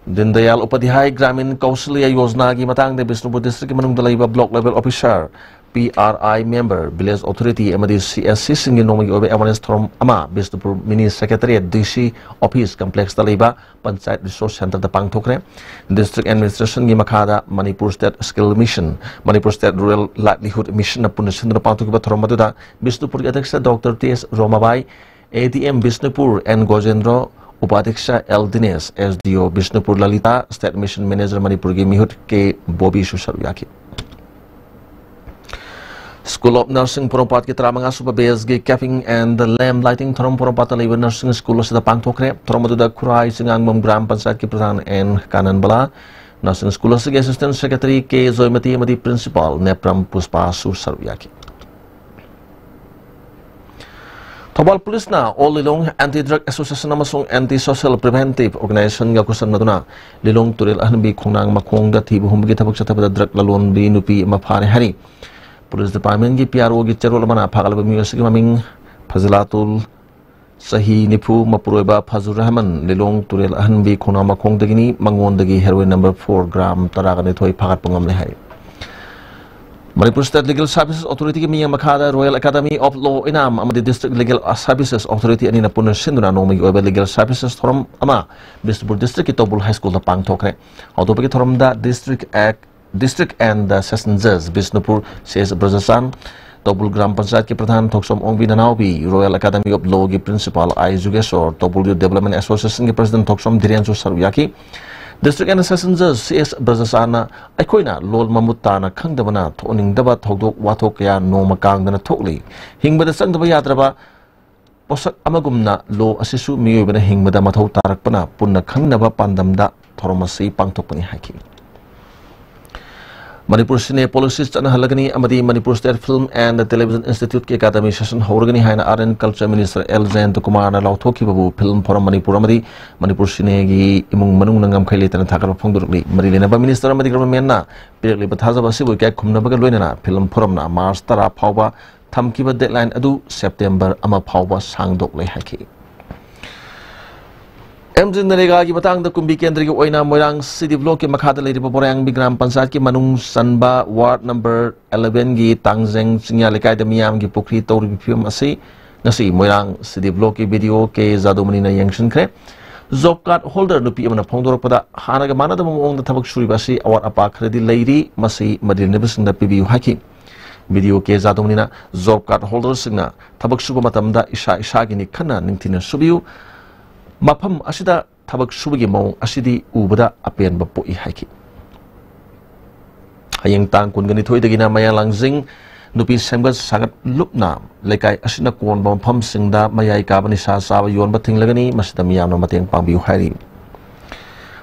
ꯗꯤꯟ ꯗꯌꯥꯜ ꯎꯄꯥꯙ꯭ꯌꯥꯌ ꯒ꯭ꯔꯥꯃꯤꯟ ꯀꯧꯁꯜꯌ ꯌꯣꯖꯅꯥꯒꯤ ꯃꯇꯥꯡꯗ ꯕꯤꯁꯅꯨꯄꯨꯔ ꯗꯤꯁꯇ꯭ꯔꯤꯛꯀꯤ ꯃꯅꯨꯡꯗ ꯂꯩꯕ block level officer, P R I member, village authority ꯑꯃꯗꯤ ꯁꯤ ꯑꯦꯁ ꯁꯤꯁꯤꯡꯒꯤ ꯅꯣꯡꯃꯒꯤ ꯑꯣꯏꯕ ꯑꯦꯋꯥꯔꯅꯦꯁ ꯊꯧꯔꯝ ꯑꯃ ꯕꯤꯁꯅꯨꯄꯨꯔ ꯃꯤꯅꯤ ꯁꯦꯀ꯭ꯔꯦꯇꯔꯤꯌꯦꯠ ꯗꯤ ꯁꯤ ꯑꯣꯐꯤꯁ ꯀꯝꯄ꯭ꯂꯦꯛꯁꯇ ꯂꯩꯕ ꯄꯟꯆꯥꯌꯠ ꯔꯤꯁꯣꯔꯁ ꯁꯦꯟꯇꯔꯗ ꯄꯥꯡꯊꯣꯛꯈ꯭ꯔꯦ꯫ ꯗꯤꯁꯇ꯭ꯔꯤꯛ ꯑꯦꯗꯃꯤꯅꯤꯁꯇ꯭ꯔꯦꯁꯟꯒꯤ ꯃꯈꯥꯗ Manipur state skill mission, Manipur state rural livelihood ꯃꯤꯁꯟꯅ ꯄꯨꯟꯅ ꯁꯤꯟꯗꯨꯅ ꯄꯥꯡꯊꯣꯛꯈꯤꯕ ꯊꯧꯔꯝ ꯑꯗꯨꯗ ꯕꯤꯁꯅꯨꯄꯨꯔꯒꯤ ꯑꯗ꯭ꯌꯛꯁ doctor T S Romabai, A D M Bishnupur N Gojendro, ꯎꯄꯥꯙ꯭ꯌꯛꯁ L Dinesh, S D O Bishnupur Lalita, state mission manager ꯃꯅꯤꯄꯨꯔꯒꯤ ꯃꯤꯍꯨꯠ ꯀꯦ ꯕꯣꯕꯤꯁꯨ ꯁꯔꯨꯛ ꯌꯥꯈꯤ꯫ School of Nursing ꯄꯣꯔꯣꯝꯄꯥꯠꯀꯤ ꯇꯔꯥꯃꯉꯥ ꯁꯨꯕ batchꯀꯤ capping and lamp lighting ꯊꯧꯔꯝ ꯄꯣꯔꯣꯝꯄꯥꯠꯇ ꯂꯩꯕ nursing school ꯑꯁꯤꯗ ꯄꯥꯡꯊꯣꯛꯈ꯭ꯔꯦ꯫ ꯊꯧꯔꯝ ꯑꯗꯨꯗ ꯈꯨꯔꯥꯏ ꯆꯤꯡꯉꯥꯡꯕꯝ ꯒ꯭ꯔꯥꯝ ꯄꯟꯆꯥꯌꯠꯀꯤ ꯄ꯭ꯔꯙꯥꯟ ꯑꯦꯟ ꯀꯥꯅꯟꯕꯂꯥ, nursing school ꯑꯁꯤꯒꯤ assistant secretary ꯀꯦ ꯖꯣꯏꯃꯇꯤ ꯑꯃꯗꯤ principal ꯅꯦꯄ꯭ꯔꯝ ꯄꯨꯁꯄꯥꯁꯨ ꯁꯔꯨꯛ ꯌꯥꯈꯤ꯫ ꯊꯧꯕꯥꯜ ꯄꯨꯂꯤꯁꯅ All Lilong Anti Drug Association ꯑꯃꯁꯨꯡ Anti Social Preventive Organizationꯒ ꯈꯨꯠꯁꯝꯅꯗꯨꯅ ꯂꯤꯂꯣꯡ ꯇꯨꯔꯦꯜ ꯑꯍꯟꯕꯤ ꯈꯣꯡꯅꯥꯡ ꯃꯈꯣꯡꯗ ꯊꯤꯕ ꯍꯨꯝꯕꯒꯤ ꯊꯕꯛ ꯆꯠꯊꯕꯗ drug ꯂꯂꯣꯟꯕꯤ ꯅꯨꯄꯤ ꯑꯃ ꯐꯥꯔꯦ ꯍꯥꯏꯔꯤ꯫ ꯄꯨꯂꯤꯁ departmentꯀꯤ ꯄꯤ ꯑꯥꯔ ꯑꯣꯒꯤ ꯆꯦꯔꯣꯜ ꯑꯃꯅ ꯐꯥꯒꯠꯂꯕ ꯃꯤꯑꯣꯏ ꯑꯁꯤꯒꯤ ꯃꯃꯤꯡ ꯐꯖꯤꯂꯥꯇꯨꯜ, ꯆꯍꯤ ꯅꯤꯐꯨ, ꯃꯄꯨꯔꯣꯏꯕ ꯐꯖꯨꯔ ꯔꯍꯃꯟ, ꯂꯤꯂꯣꯡ ꯇꯨꯔꯦꯜ ꯑꯍꯟꯕꯤ ꯈꯣꯡꯅꯥꯡ ꯃꯈꯣꯡꯗꯒꯤꯅꯤ꯫ ꯃꯉꯣꯟꯗꯒꯤ heroin number four gram ꯇꯔꯥꯒ ꯅꯤꯊꯣꯏ ꯐꯥꯒꯠꯄ ꯉꯝꯂꯦ ꯍꯥꯏ꯫ ꯃꯅꯤꯄꯨꯔ State Legal Services Authorityꯒꯤ ꯃꯤꯠꯌꯦꯡ ꯃꯈꯥꯗ Royal Academy of Law ꯏꯅꯥꯝ ꯑꯃꯗꯤ District Legal Services Authority ꯑꯅꯤꯅ ꯄꯨꯟꯅ ꯁꯤꯟꯗꯨꯅ ꯅꯣꯡꯃꯒꯤ ꯑꯣꯏꯕ legal services ꯊꯧꯔꯝ ꯑꯃ ꯕꯤꯁꯅꯨꯄꯨꯔ districtꯀꯤ ꯇꯧꯕꯨꯜ high schoolꯗ ꯄꯥꯡꯊꯣꯛꯈ꯭ꯔꯦ꯫ ꯍꯧꯗꯣꯛꯄꯒꯤ ꯊꯧꯔꯝꯗ District Act, District and Session Judge Bishnupur C S ꯕ꯭ꯔꯖꯆꯥꯟ, ꯇꯧꯕꯨꯜ gram ꯄꯟꯆꯥꯌꯠꯀꯤ ꯄ꯭ꯔꯙꯥꯟ ꯊꯣꯛꯆꯣꯝ ꯑꯣꯡꯕꯤ ꯅꯅꯥꯎꯕꯤ, Royal Academy of Lawꯒꯤ principal I Jugeshor, ꯇꯧꯕꯨꯜ Youth Development Associationꯒꯤ president ꯊꯣꯛꯆꯣꯝ ꯙꯤꯔꯦꯟꯁꯨ ꯁꯔꯨꯛ ꯌꯥꯈꯤ꯫ District and Session Judge C S ꯕ꯭ꯔꯖꯆꯥꯟꯅ ꯑꯩꯈꯣꯏꯅ ꯂꯣꯜ ꯃꯃꯨꯠ ꯇꯥꯅ ꯈꯪꯗꯕꯅ ꯊꯣꯛꯍꯟꯅꯤꯡꯗꯕ ꯊꯧꯗꯣꯛ ꯋꯥꯊꯣꯛ ꯀꯌꯥ ꯅꯣꯡꯃ ꯀꯥꯡꯗꯅ ꯊꯣꯛꯂꯤ꯫ ꯍꯤꯡꯕꯗ ꯆꯪꯗꯕ ꯌꯥꯗ꯭ꯔꯕ ꯄꯣꯠꯁꯛ ꯑꯃꯒꯨꯝꯅ law ꯑꯁꯤꯁꯨ ꯃꯤꯑꯣꯏꯕꯅ ꯍꯤꯡꯕꯗ ꯃꯊꯧ ꯇꯥꯔꯛꯄꯅ ꯄꯨꯟꯅ ꯈꯪꯅꯕ ꯄꯥꯟꯗꯝꯗ ꯊꯧꯔꯝ ꯑꯁꯤ ꯄꯥꯡꯊꯣꯛꯄꯅꯤ ꯍꯥꯏꯈꯤ꯫ ꯃꯅꯤꯄꯨꯔ ꯁꯤꯅꯦ ꯄꯣꯂꯤꯁꯤ ꯆꯠꯅꯍꯜꯂꯒꯅꯤ ꯑꯃꯗꯤ Manipur State Film and Television Institute ꯀꯤ ꯑꯦꯀꯥꯗꯃꯤ ꯁꯦꯁꯟ ꯍꯧꯔꯒꯅꯤ ꯍꯥꯏꯅ Art and Culture Minister L Jayanta ꯀꯨꯃꯥꯔꯅ ꯂꯥꯎꯊꯣꯛꯈꯤꯕꯕꯨ ꯐꯤꯜꯝ ꯐꯣꯔꯝ ꯃꯅꯤꯄꯨꯔ ꯑꯃꯗꯤ ꯃꯅꯤꯄꯨꯔ ꯁꯤꯅꯦꯒꯤ ꯏꯃꯨꯡ ꯃꯅꯨꯡꯅ ꯉꯝꯈꯩ ꯂꯩꯇꯅ ꯊꯥꯒꯠꯄ ꯐꯣꯡꯗꯣꯔꯛꯂꯤ꯫ ꯃꯔꯤ ꯂꯩꯅꯕ ꯃꯤꯅꯤꯁꯇꯔ ꯑꯃꯗꯤ ꯒꯚꯔꯟꯃꯦꯟꯠꯅ ꯄꯤꯔꯛꯂꯤꯕ ꯊꯥꯖꯕ ꯑꯁꯤꯕꯨ ꯏꯀꯥꯏ ꯈꯨꯝꯅꯕꯒ ꯂꯣꯏꯅꯅ ꯐꯤꯜꯝ ꯐꯣꯔꯝꯅ ꯃꯥꯔꯆ ꯇꯔꯥ ꯐꯥꯎꯕ ꯊꯝꯈꯤꯕ ꯗꯦꯗꯂꯥꯏꯟ ꯑꯗꯨ ꯁꯦꯞꯇꯦꯝꯕꯔ ꯑꯃ ꯐꯥꯎꯕ ꯁꯥꯡꯗꯣꯛꯂꯦ ꯍꯥꯏꯈꯤ꯫ ꯑꯦꯝ ꯖꯤ ꯅꯔꯦꯒꯥꯒꯤ ꯃꯇꯥꯡꯗ ꯀꯨꯝꯕꯤ ꯀꯦꯟꯗ꯭ꯔꯒꯤ ꯑꯣꯏꯅ ꯃꯣꯏꯔꯥꯡ ꯁꯤ ꯗꯤ ꯕ꯭ꯂꯣꯛꯀꯤ ꯃꯈꯥꯗ ꯂꯩꯔꯤꯕ ꯕꯣꯔꯥꯌꯥꯡꯕꯤ ꯒ꯭ꯔꯥꯝ ꯄꯟꯆꯥꯌꯠꯀꯤ ꯃꯅꯨꯡ ꯆꯟꯕ ꯋꯥꯔꯗ ꯅꯝꯕꯔ ꯑꯦꯂꯦꯚꯦꯟꯒꯤ ꯇꯥꯡꯖꯦꯡ ꯆꯤꯡꯌꯥ ꯂꯩꯀꯥꯏꯗ ꯃꯤꯌꯥꯝꯒꯤ ꯄꯨꯈ꯭ꯔꯤ ꯇꯧꯔꯤꯕ ꯐꯤꯕꯝ ꯑꯁꯤ ꯉꯁꯤ ꯃꯣꯏꯔꯥꯡ ꯁꯤ ꯗꯤ ꯕ꯭ꯂꯣꯛꯀꯤ ꯕꯤ ꯗꯤ ꯑꯣ ꯀꯦ ꯖꯥꯗꯨꯃꯅꯤꯅ ꯌꯦꯡꯁꯤꯟꯈ꯭ꯔꯦ꯫ ꯖꯣꯕ ꯀꯥꯔꯗ ꯍꯣꯜꯗꯔ ꯅꯨꯄꯤ ꯑꯃꯅ ꯐꯣꯡꯗꯣꯔꯛꯄꯗ, ꯍꯥꯟꯅꯒ ꯃꯥꯟꯅꯗꯕ ꯃꯑꯣꯡꯗ ꯊꯕꯛ ꯁꯨꯔꯤꯕ ꯑꯁꯤ ꯑꯋꯥꯠ ꯑꯄꯥ ꯈꯔꯗꯤ ꯂꯩꯔꯤ, ꯃꯁꯤ ꯃꯔꯤ ꯂꯩꯅꯕꯁꯤꯡꯗ ꯄꯤꯕꯤꯌꯨ ꯍꯥꯏꯈꯤ꯫ ꯕꯤ ꯗꯤ ꯑꯣ ꯀꯦ ꯖꯥꯗꯨꯃꯅꯤꯅ ꯖꯣꯕ ꯀꯥꯔꯗ ꯍꯣꯜꯗꯔꯁꯤꯡꯅ ꯊꯕꯛ ꯁꯨꯕ ꯃꯇꯝꯗ ꯏꯁꯥ ꯏꯁꯥꯒꯤꯅꯤ ꯈꯟꯅ ꯅꯤꯡꯊꯤꯅ ꯁꯨꯕꯤꯌꯨ꯫ ꯃꯐꯝ ꯑꯁꯤꯗ ꯊꯕꯛ ꯁꯨꯕꯒꯤ ꯃꯑꯣꯡ ꯑꯁꯤꯗꯤ ꯎꯕꯗ ꯑꯄꯦꯟꯕ ꯄꯣꯛꯏ ꯍꯥꯏꯈꯤ꯫ ꯍꯌꯦꯡ ꯇꯥꯡ ꯀꯨꯟꯒ ꯅꯤꯊꯣꯏꯗꯒꯤꯅ ꯃꯌꯥꯡ ꯂꯥꯡꯖꯤꯡ ꯅꯨꯄꯤ ꯁꯦꯝꯒꯠ ꯁꯥꯒꯠ ꯂꯨꯞꯅ ꯂꯩꯀꯥꯏ ꯑꯁꯤꯅ ꯀꯣꯟꯕ ꯃꯐꯝꯁꯤꯡꯗ ꯃꯌꯥꯏ ꯀꯥꯕ ꯅꯤꯁꯥ ꯆꯥꯕ ꯌꯣꯟꯕ ꯊꯤꯡꯂꯒꯅꯤ꯫ ꯃꯁꯤꯗ ꯃꯤꯌꯥꯝꯅ ꯃꯇꯦꯡ ꯄꯥꯡꯕꯤꯌꯨ ꯍꯥꯏꯔꯤ꯫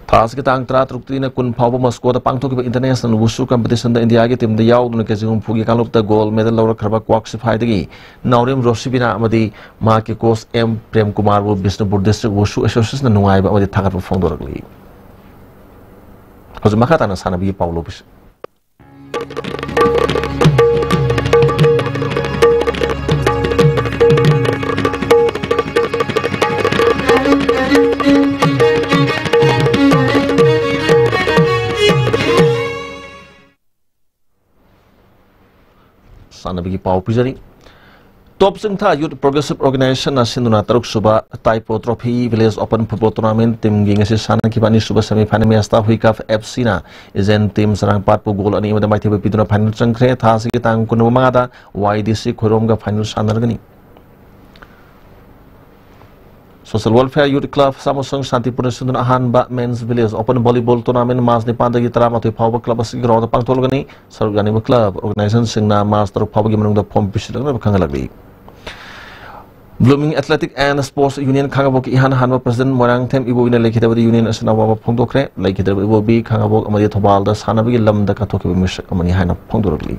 ꯊꯥ ꯑꯁꯤꯒꯤ ꯇꯥꯡ ꯇꯔꯥꯇꯔꯨꯛꯇꯒꯤꯅ ꯀꯨꯟ ꯐꯥꯎꯕ ꯃꯣꯁꯀꯣꯗ ꯄꯥꯡꯊꯣꯛꯈꯤꯕ ꯏꯟꯇꯔꯅꯦꯁꯅꯦꯜ ꯋꯨꯁꯨ ꯀꯝꯄꯤꯇꯤꯁꯟꯗ ꯏꯟꯗꯤꯌꯥꯒꯤ ꯇꯤꯝꯗ ꯌꯥꯎꯗꯨꯅ ꯀꯦꯖꯤ ꯍꯨꯝꯐꯨꯒꯤ ꯀꯥꯡꯂꯨꯞꯇ ꯒꯣꯜꯗ ꯃꯦꯗꯜ ꯂꯧꯔꯛꯈ꯭ꯔꯕ ꯀ꯭ꯋꯥꯛ ꯁꯤꯐꯥꯏꯗꯒꯤ ꯅꯥꯎꯔꯦꯝ ꯔꯣꯁꯤꯕꯤꯅꯥ ꯑꯃꯗꯤ ꯃꯍꯥꯛꯀꯤ ꯀꯣꯆ ꯑꯦꯝ ꯄ꯭ꯔꯦꯝ ꯀꯨꯃꯥꯔꯕꯨ ꯕꯤꯁꯅꯨꯄꯨꯔ ꯗꯤꯁꯇ꯭ꯔꯤꯛ ꯋꯨꯁꯨ ꯑꯦꯁꯣꯁꯤꯌꯦꯁꯟꯅ ꯅꯨꯡꯉꯥꯏꯕ ꯑꯃꯗꯤ ꯊꯥꯒꯠꯄ ꯐꯣꯡꯗꯣꯔꯛꯂꯤ꯫ ꯍꯧꯖꯤꯛ ꯃꯈꯥ ꯇꯥꯅ ꯁꯥꯟꯅꯕꯒꯤ ꯄꯥꯎ ꯂꯧꯕꯤꯁꯤ꯫ ꯁꯥꯟꯅꯕꯒꯤ ꯄꯥꯎ ꯄꯤꯖꯔꯤ꯫ ꯇꯣꯞ ꯆꯤꯡꯊꯥ ꯌꯨꯠ ꯄ꯭ꯔꯣꯒ꯭ꯔꯦꯁꯤꯞ ꯑꯣꯔꯒꯅꯥꯏꯖꯦꯁꯟꯅ ꯁꯤꯟꯗꯨꯅ ꯇꯔꯨꯛ ꯁꯨꯕ ꯇꯥꯏꯄꯣ trophy village open football tournament ꯇꯤꯝꯒꯤ ꯉꯁꯤ ꯁꯥꯟꯅꯈꯤꯕ ꯑꯅꯤꯁꯨꯕ ꯁꯦꯃꯤ ꯐꯥꯏꯅꯦꯜ ꯃꯦꯆꯇ ꯍꯨꯏꯀꯥꯐ ꯑꯦꯐ ꯁꯤꯅ ꯏꯖꯦꯟ ꯇꯤꯝ ꯆꯔꯥꯡꯄꯥꯠꯄꯨ ꯒꯣꯜ ꯑꯅꯤ ꯑꯃꯗ ꯃꯥꯏꯊꯤꯕ ꯄꯤꯗꯨꯅ ꯐꯥꯏꯅꯦꯜ ꯆꯪꯈ꯭ꯔꯦ꯫ ꯊꯥ ꯑꯁꯤꯒꯤ ꯇꯥꯡ ꯀꯨꯟꯃꯉꯥꯗ ꯋꯥꯏ ꯗꯤ ꯁꯤ ꯈꯣꯏꯔꯣꯝꯒ ꯐꯥꯏꯅꯦꯜ ꯁꯥꯟꯅꯔꯒꯅꯤ꯫ ꯁꯣꯁꯤꯌꯦꯜ ꯋꯦꯜꯐꯤꯌꯔ ꯌꯨꯠ ꯀ꯭ꯂꯕ ꯑꯃꯁꯨꯡ ꯁꯥꯟꯇꯤꯄꯨꯔꯅ ꯁꯤꯟꯗꯨꯅ ꯑꯍꯥꯟꯕ men's village open volleyball tournament March ꯅꯤꯄꯥꯟꯗꯒꯤ ꯇꯔꯥꯃꯥꯊꯣꯏ ꯐꯥꯎꯕ ꯀ꯭ꯂꯕ ꯑꯁꯤꯒꯤ ꯒ꯭ꯔꯥꯎꯟꯗ ꯄꯥꯡꯊꯣꯛꯂꯒꯅꯤ꯫ ꯁꯔꯨꯛ ꯌꯥꯅꯤꯡꯕ ꯀ꯭ꯂꯕ ꯑꯣꯔꯒꯅꯥꯏꯖꯦꯁꯟꯁꯤꯡꯅ ꯃꯥꯔꯆ ꯇꯔꯨꯛ ꯐꯥꯎꯕꯒꯤ ꯃꯅꯨꯡꯗ ꯐꯣꯔꯝ ꯄꯤꯁꯤꯜꯂꯛꯅꯕ ꯈꯪꯍꯜꯂꯛꯂꯤ꯫ Blooming Athletic and Sports Union ꯈꯥꯉꯕꯣꯛꯀꯤ ꯏꯍꯥꯟ ꯍꯥꯟꯕ president ꯃꯣꯏꯔꯥꯡꯊꯦꯝ ꯏꯕꯣꯕꯤꯅ ꯂꯩꯈꯤꯗꯕꯗ union ꯑꯁꯤꯅ ꯑꯋꯥꯕ ꯐꯣꯡꯗꯣꯛꯈ꯭ꯔꯦ꯫ ꯂꯩꯈꯤꯗ꯭ꯔꯕ ꯏꯕꯣꯕꯤ ꯈꯥꯉꯕꯣꯛ ꯑꯃꯗꯤ ꯊꯧꯕꯥꯜꯗ ꯁꯥꯟꯅꯕꯒꯤ ꯂꯝꯗ ꯀꯠꯊꯣꯛꯈꯤꯕ ꯃꯤꯁꯛ ꯑꯃꯅꯤ ꯍꯥꯏꯅ ꯐꯣꯡꯗꯣꯔꯛꯂꯤ꯫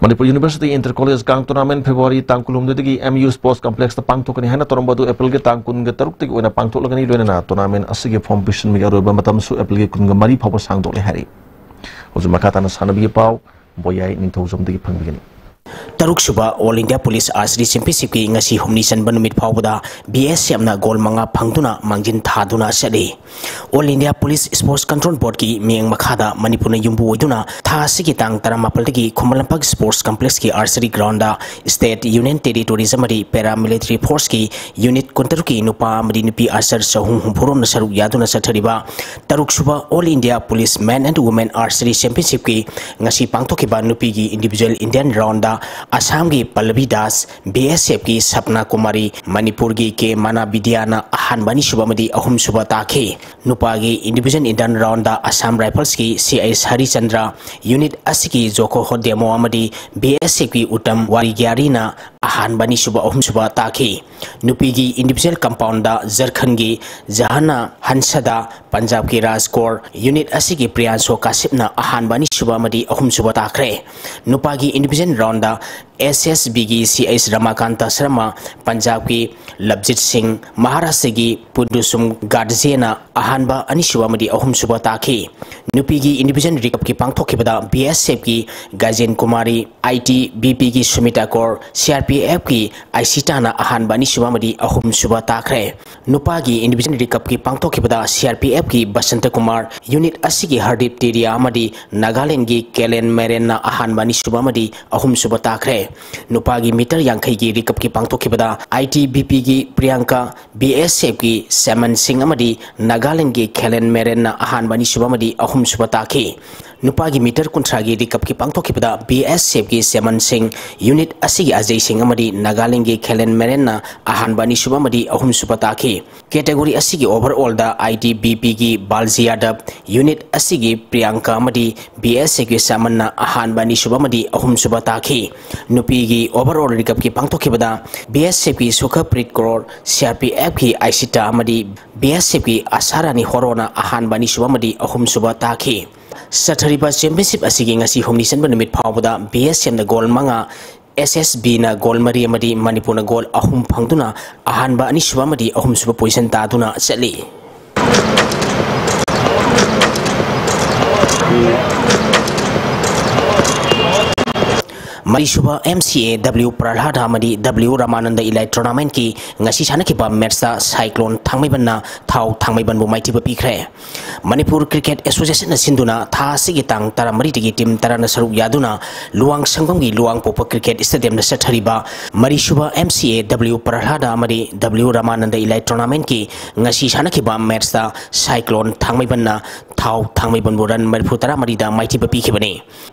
ꯃꯅꯤꯄꯨꯔ University Inter College ꯀꯥꯡ tournament February ꯇꯥꯡ ꯀꯨꯟꯍꯨꯝꯗꯣꯏꯗꯒꯤ M U Sports Complex ꯇ ꯄꯥꯡꯊꯣꯛꯀꯅꯤ ꯍꯥꯏꯅ ꯇꯧꯔꯝꯕ ꯑꯗꯨ April ꯒꯤ ꯇꯥꯡ ꯀꯨꯟꯒ ꯇꯔꯨꯛꯇꯒꯤ ꯑꯣꯏꯅ ꯄꯥꯡꯊꯣꯛꯂꯒꯅꯤ꯫ ꯂꯣꯏꯅꯅ tournament ꯑꯁꯤꯒꯤ form ꯄꯤꯁꯤꯟꯕꯒꯤ ꯑꯔꯣꯏꯕ ꯃꯇꯝꯁꯨ April ꯒꯤ ꯀꯨꯟꯒ ꯃꯔꯤ ꯐꯥꯎꯕ ꯁꯥꯡꯗꯣꯛꯂꯦ ꯍꯥꯏꯔꯤ꯫ ꯍꯧꯖꯤꯛ ꯃꯈꯥ ꯇꯥꯅ ꯁꯥꯟꯅꯕꯒꯤ ꯄꯥꯎ ꯕꯣꯌꯥꯏ ꯅꯤꯡꯊꯧꯖꯝꯗꯒꯤ ꯐꯪꯕꯤꯒꯅꯤ꯫ ꯇꯔꯨꯛ ꯁꯨꯕ All India Police Archery Championship ꯀꯤ ꯉꯁꯤ ꯍꯨꯝꯅꯤ ꯆꯟꯕ ꯅꯨꯃꯤꯠ ꯐꯥꯎꯕꯗ B S F ꯅ goal ꯃꯉꯥ ꯐꯪꯗꯨꯅ ꯃꯥꯡꯖꯤꯟ ꯊꯥꯗꯨꯅ ꯆꯠꯂꯤ꯫ All India Police Sports Control Board ꯀꯤ ꯃꯤꯠꯌꯦꯡ ꯃꯈꯥꯗ ꯃꯅꯤꯄꯨꯔꯅ ꯌꯨꯝꯕꯨ ꯑꯣꯏꯗꯨꯅ ꯊꯥ ꯑꯁꯤꯒꯤ ꯇꯥꯡ ꯇꯔꯥꯃꯥꯄꯜꯗꯒꯤ ꯈꯨꯃꯟ ꯂꯝꯄꯥꯛ Sports Complex ꯀꯤ archery ground ꯗ state, union territories ꯑꯃꯗꯤ paramilitary force ꯀꯤ unit ꯀꯨꯟꯇꯔꯨꯛꯀꯤ ꯅꯨꯄꯥ ꯑꯃꯗꯤ ꯅꯨꯄꯤ archer ꯆꯍꯨꯝ ꯍꯨꯝꯐꯨꯔꯣꯝꯅ ꯁꯔꯨꯛ ꯌꯥꯗꯨꯅ ꯆꯠꯊꯔꯤꯕ ꯇꯔꯨꯛ ꯁꯨꯕ All India Police Men and Women Archery Championship ꯀꯤ ꯉꯁꯤ ꯄꯥꯡꯊꯣꯛꯈꯤꯕ ꯅꯨꯄꯤꯒꯤ individual Indian round ꯗ ꯑꯁꯥꯝꯒꯤ ꯄꯜꯂꯕꯤ ꯗꯥꯁ, B S F ꯀꯤ ꯁꯞꯅꯥ ꯀꯨꯃꯥꯔꯤ, ꯃꯅꯤꯄꯨꯔꯒꯤ ꯀꯦ ꯃꯥꯅꯥ ꯕꯤꯗ꯭ꯌꯥꯅ ꯑꯍꯥꯟꯕ, ꯑꯅꯤꯁꯨꯕ ꯑꯃꯗꯤ ꯑꯍꯨꯝꯁꯨꯕ ꯇꯥꯈꯤ꯫ ꯅꯨꯄꯥꯒꯤ individual Indian round ꯗ ꯑꯁꯥꯝ Rifles ꯀꯤ C H ꯍꯔꯤꯆꯟꯗ꯭ꯔ, unit ꯑꯁꯤꯒꯤ ꯖꯣꯈꯣ ꯍꯣꯗꯦꯃꯣ ꯑꯃꯗꯤ B S F ꯀꯤ ꯎꯇꯝ ꯋꯥꯔꯤꯒ꯭ꯌꯥꯔꯤꯅ ꯑꯍꯥꯟꯕ, ꯑꯅꯤꯁꯨꯕ, ꯑꯍꯨꯝꯁꯨꯕ ꯇꯥꯈꯤ꯫ ꯅꯨꯄꯤꯒꯤ individual compound ꯗ ꯖꯔꯈꯟꯒꯤ ꯖꯍꯥꯅꯥ ꯍꯟꯁꯗꯥ, ꯄꯟꯖꯥꯕꯀꯤ ꯔꯥꯖꯀꯣꯔ unit ꯑꯁꯤꯒꯤ ꯄ꯭ꯔꯤꯌꯥꯟꯁꯣ ꯀꯥꯁꯤꯞꯅ ꯑꯍꯥꯟꯕ, ꯑꯅꯤꯁꯨꯕ ꯑꯃꯗꯤ ꯑꯍꯨꯝꯁꯨꯕ ꯇꯥꯈ꯭ꯔꯦ꯫ ꯅꯨꯄꯥꯒꯤ individual round ꯗ S S B ꯒꯤ C H ꯔꯃꯥꯀꯥꯟꯇ ꯁꯔꯃ, ꯄꯟꯖꯥꯕꯀꯤ ꯂꯕꯖꯤꯠ ꯁꯤꯡ, ꯃꯍꯥꯔꯥꯁꯇ꯭ꯔꯒꯤ ꯄꯨꯟꯗꯨꯁꯨꯝ ꯒꯥꯗꯖꯦꯅ ꯑꯍꯥꯟꯕ, ꯑꯅꯤꯁꯨꯕ ꯑꯃꯗꯤ ꯑꯍꯨꯝꯁꯨꯕ ꯇꯥꯈꯤ꯫ ꯅꯨꯄꯤꯒꯤ individual recurve ꯀꯤ ꯄꯥꯡꯊꯣꯛꯈꯤꯕꯗ B S F ꯀꯤ ꯒꯥꯏꯖꯦꯟ Kumari, I T B P ꯒꯤ ꯁꯨꯃꯤꯇꯥ ꯀꯧꯔ, C R P F ꯀꯤ ꯑꯥꯏꯁꯤꯇꯥꯅ ꯑꯍꯥꯟꯕ, ꯑꯅꯤꯁꯨꯕ ꯑꯃꯗꯤ ꯑꯍꯨꯝꯁꯨꯕ ꯇꯥꯈ꯭ꯔꯦ꯫ ꯅꯨꯄꯥꯒꯤ individual recurve ꯀꯤ ꯄꯥꯡꯊꯣꯛꯈꯤꯕꯗ C R P F ꯀꯤ ꯕꯁꯟꯇ ꯀꯨꯃꯥꯔ, unit ꯑꯁꯤꯒꯤ ꯍꯔꯗꯤꯞ ꯇꯦꯔꯤꯌꯥ ꯑꯃꯗꯤ ꯅꯥꯒꯥꯂꯦꯟꯗꯒꯤ ꯀꯦꯂꯦꯟ ꯃꯦꯔꯦꯟꯅ ꯑꯍꯥꯟꯕ, ꯑꯅꯤꯁꯨꯕ ꯑꯃꯗꯤ ꯑꯍꯨꯝꯁꯨꯕ ꯇꯥꯈ꯭ꯔꯦ꯫ ꯅꯨꯄꯥꯒꯤ meter ꯌꯥꯡꯈꯩꯒꯤ recurve ꯀꯤ ꯄꯥꯡꯊꯣꯛꯈꯤꯕꯗ I T B P ꯒꯤ ꯄ꯭ꯔꯤꯌꯥꯡꯀꯥ, B S F ꯀꯤ ꯁꯦꯃꯟ ꯁꯤꯡ ꯑꯃꯗꯤ ꯅꯥꯒꯥꯂꯦꯟꯗꯒꯤ ꯈꯦꯂꯦꯟ ꯃꯦꯔꯦꯟꯅ ꯑꯍꯥꯟꯕ, ꯑꯅꯤꯁꯨꯕ ꯑꯃꯗꯤ ꯑꯍꯨꯝꯁꯨꯕ ꯇꯥꯈꯤ꯫ ꯅꯨꯄꯥꯒꯤ ꯃꯤꯇꯔ ꯀꯨꯟꯊ꯭ꯔꯥꯒꯤ ꯔꯤꯀꯞꯀꯤ ꯄꯥꯡꯊꯣꯛꯈꯤꯕꯗ ꯕꯤ ꯑꯦꯁ ꯑꯦꯐꯀꯤ ꯆꯦꯃꯟ ꯁꯤꯡ, ꯌꯨꯅꯤꯠ ꯑꯁꯤꯒꯤ ꯑꯖꯩ ꯁꯤꯡ ꯑꯃꯗꯤ ꯅꯥꯒꯥꯂꯦꯟꯒꯤ ꯈꯦꯂꯦꯟ ꯃꯦꯔꯦꯟꯅ ꯑꯍꯥꯟꯕ, ꯑꯅꯤꯁꯨꯕ ꯑꯃꯗꯤ ꯑꯍꯨꯝꯁꯨꯕ ꯇꯥꯈꯤ꯫ ꯀꯦꯇꯦꯒꯣꯔꯤ ꯑꯁꯤꯒꯤ ꯑꯣꯚꯔꯑꯣꯜꯗ ꯑꯥꯏ ꯇꯤ ꯕꯤ ꯄꯤꯒꯤ ꯕꯥꯜꯖꯤ ꯌꯥꯗꯕ, ꯌꯨꯅꯤꯠ ꯑꯁꯤꯒꯤ ꯄ꯭ꯔꯤꯌꯥꯡꯀꯥ ꯑꯃꯗꯤ ꯕꯤ ꯑꯦꯁ ꯑꯦꯐꯀꯤ ꯆꯦꯃꯟꯅ ꯑꯍꯥꯟꯕ, ꯑꯅꯤꯁꯨꯕ ꯑꯃꯗꯤ ꯑꯍꯨꯝꯁꯨꯕ ꯇꯥꯈꯤ꯫ ꯅꯨꯄꯤꯒꯤ ꯑꯣꯚꯔꯑꯣꯜ ꯔꯤꯀꯞꯀꯤ ꯄꯥꯡꯊꯣꯛꯈꯤꯕꯗ ꯕꯤ ꯑꯦꯁ ꯑꯦꯐꯀꯤ ꯁꯨꯈꯄ꯭ꯔꯤꯠ ꯀ꯭ꯔꯣꯔ, ꯁꯤ ꯑꯥꯔ ꯄꯤ ꯑꯦꯐꯀꯤ ꯑꯥꯏꯁꯤꯇꯥ ꯑꯃꯗꯤ ꯕꯤ ꯑꯦꯁ ꯑꯦꯐꯀꯤ ꯑꯁꯥꯔꯥꯅꯤ ꯍꯣꯔꯣꯅ ꯑꯍꯥꯟꯕ, ꯑꯅꯤꯁꯨꯕ ꯑꯃꯗꯤ ꯑꯍꯨꯝꯁꯨꯕ ꯇꯥꯈꯤ꯫ ꯆꯠꯊꯔꯤꯕ ꯆꯦꯝꯄꯤꯌꯟꯁꯤꯞ ꯑꯁꯤꯒꯤ ꯉꯁꯤ ꯍꯨꯝꯅꯤ ꯆꯟꯕ ꯅꯨꯃꯤꯠ ꯐꯥꯎꯕꯗ ꯕꯤ ꯑꯦꯁ ꯑꯦꯐꯅ ꯒꯣꯜ ꯃꯉꯥ, ꯑꯦꯁ ꯑꯦꯁ ꯕꯤꯅ ꯒꯣꯜ ꯃꯔꯤ ꯑꯃꯗꯤ ꯃꯅꯤꯄꯨꯔꯅ ꯒꯣꯜ ꯑꯍꯨꯝ ꯐꯪꯗꯨꯅ ꯑꯍꯥꯟꯕ, ꯑꯅꯤꯁꯨꯕ ꯑꯃꯗꯤ ꯑꯍꯨꯝꯁꯨꯕ ꯄꯣꯖꯤꯁꯟ ꯇꯥꯗꯨꯅ ꯆꯠꯂꯤ꯫ ꯃꯔꯤꯁꯨꯕ ꯑꯦꯝ ꯁꯤ ꯑꯦ ꯗꯕ꯭ꯂꯤꯎ ꯄ꯭ꯔꯍꯂꯥꯗ ꯑꯃꯗꯤ ꯗꯕ꯭ꯂꯤꯎ ꯔꯃꯥꯅꯟꯗ ꯏꯂꯥꯏ ꯇꯣꯔꯅꯥꯃꯦꯟꯠꯀꯤ ꯉꯁꯤ ꯁꯥꯟꯅꯈꯤꯕ ꯃꯦꯠꯁꯇ ꯁꯥꯏꯀ꯭ꯂꯣꯟ ꯊꯥꯡꯃꯩꯕꯟꯅ ꯊꯥꯎ ꯊꯥꯡꯃꯩꯕꯟꯕꯨ ꯃꯥꯏꯊꯤꯕ ꯄꯤꯈ꯭ꯔꯦ꯫ ꯃꯅꯤꯄꯨꯔ ꯀ꯭ꯔꯤꯀꯦꯠ ꯑꯦꯁꯣꯁꯤꯌꯦꯁꯟꯅ ꯁꯤꯟꯗꯨꯅ ꯊꯥ ꯑꯁꯤꯒꯤ ꯇꯥꯡ ꯇꯔꯥꯃꯔꯤꯗꯒꯤ ꯇꯤꯝ ꯇꯔꯥꯅ ꯁꯔꯨꯛ ꯌꯥꯗꯨꯅ ꯂꯨꯋꯥꯡ ꯁꯪꯕꯝꯒꯤ ꯂꯨꯋꯥꯡꯄꯣꯛꯄ ꯀ꯭ꯔꯤꯀꯦꯠ ꯁ꯭ꯇꯦꯗꯤꯌꯝꯗ ꯆꯠꯊꯔꯤꯕ ꯃꯔꯤꯁꯨꯕ ꯑꯦꯝ ꯁꯤ ꯑꯦ ꯗꯕ꯭ꯂꯤꯎ ꯄ꯭ꯔꯍꯂꯥꯗ ꯑꯃꯗꯤ ꯗꯕ꯭ꯂꯤꯎ ꯔꯃꯥꯅꯟꯗ ꯏꯂꯥꯏ ꯇꯣꯔꯅꯥꯃꯦꯟꯠꯀꯤ ꯉꯁꯤ ꯁꯥꯟꯅꯈꯤꯕ ꯃꯦꯠꯁꯇ ꯁꯥꯏꯀ꯭ꯂꯣꯟ ꯊꯥꯡꯃꯩꯕꯟꯅ ꯊꯥꯎ ꯊꯥꯡꯃꯩꯕꯟꯕꯨ ꯔꯟ ꯃꯔꯤꯐꯨ ꯇꯔꯥꯃꯔꯤꯗ ꯃꯥꯏꯊꯤꯕ ꯄꯤꯈꯤꯕꯅꯤ꯫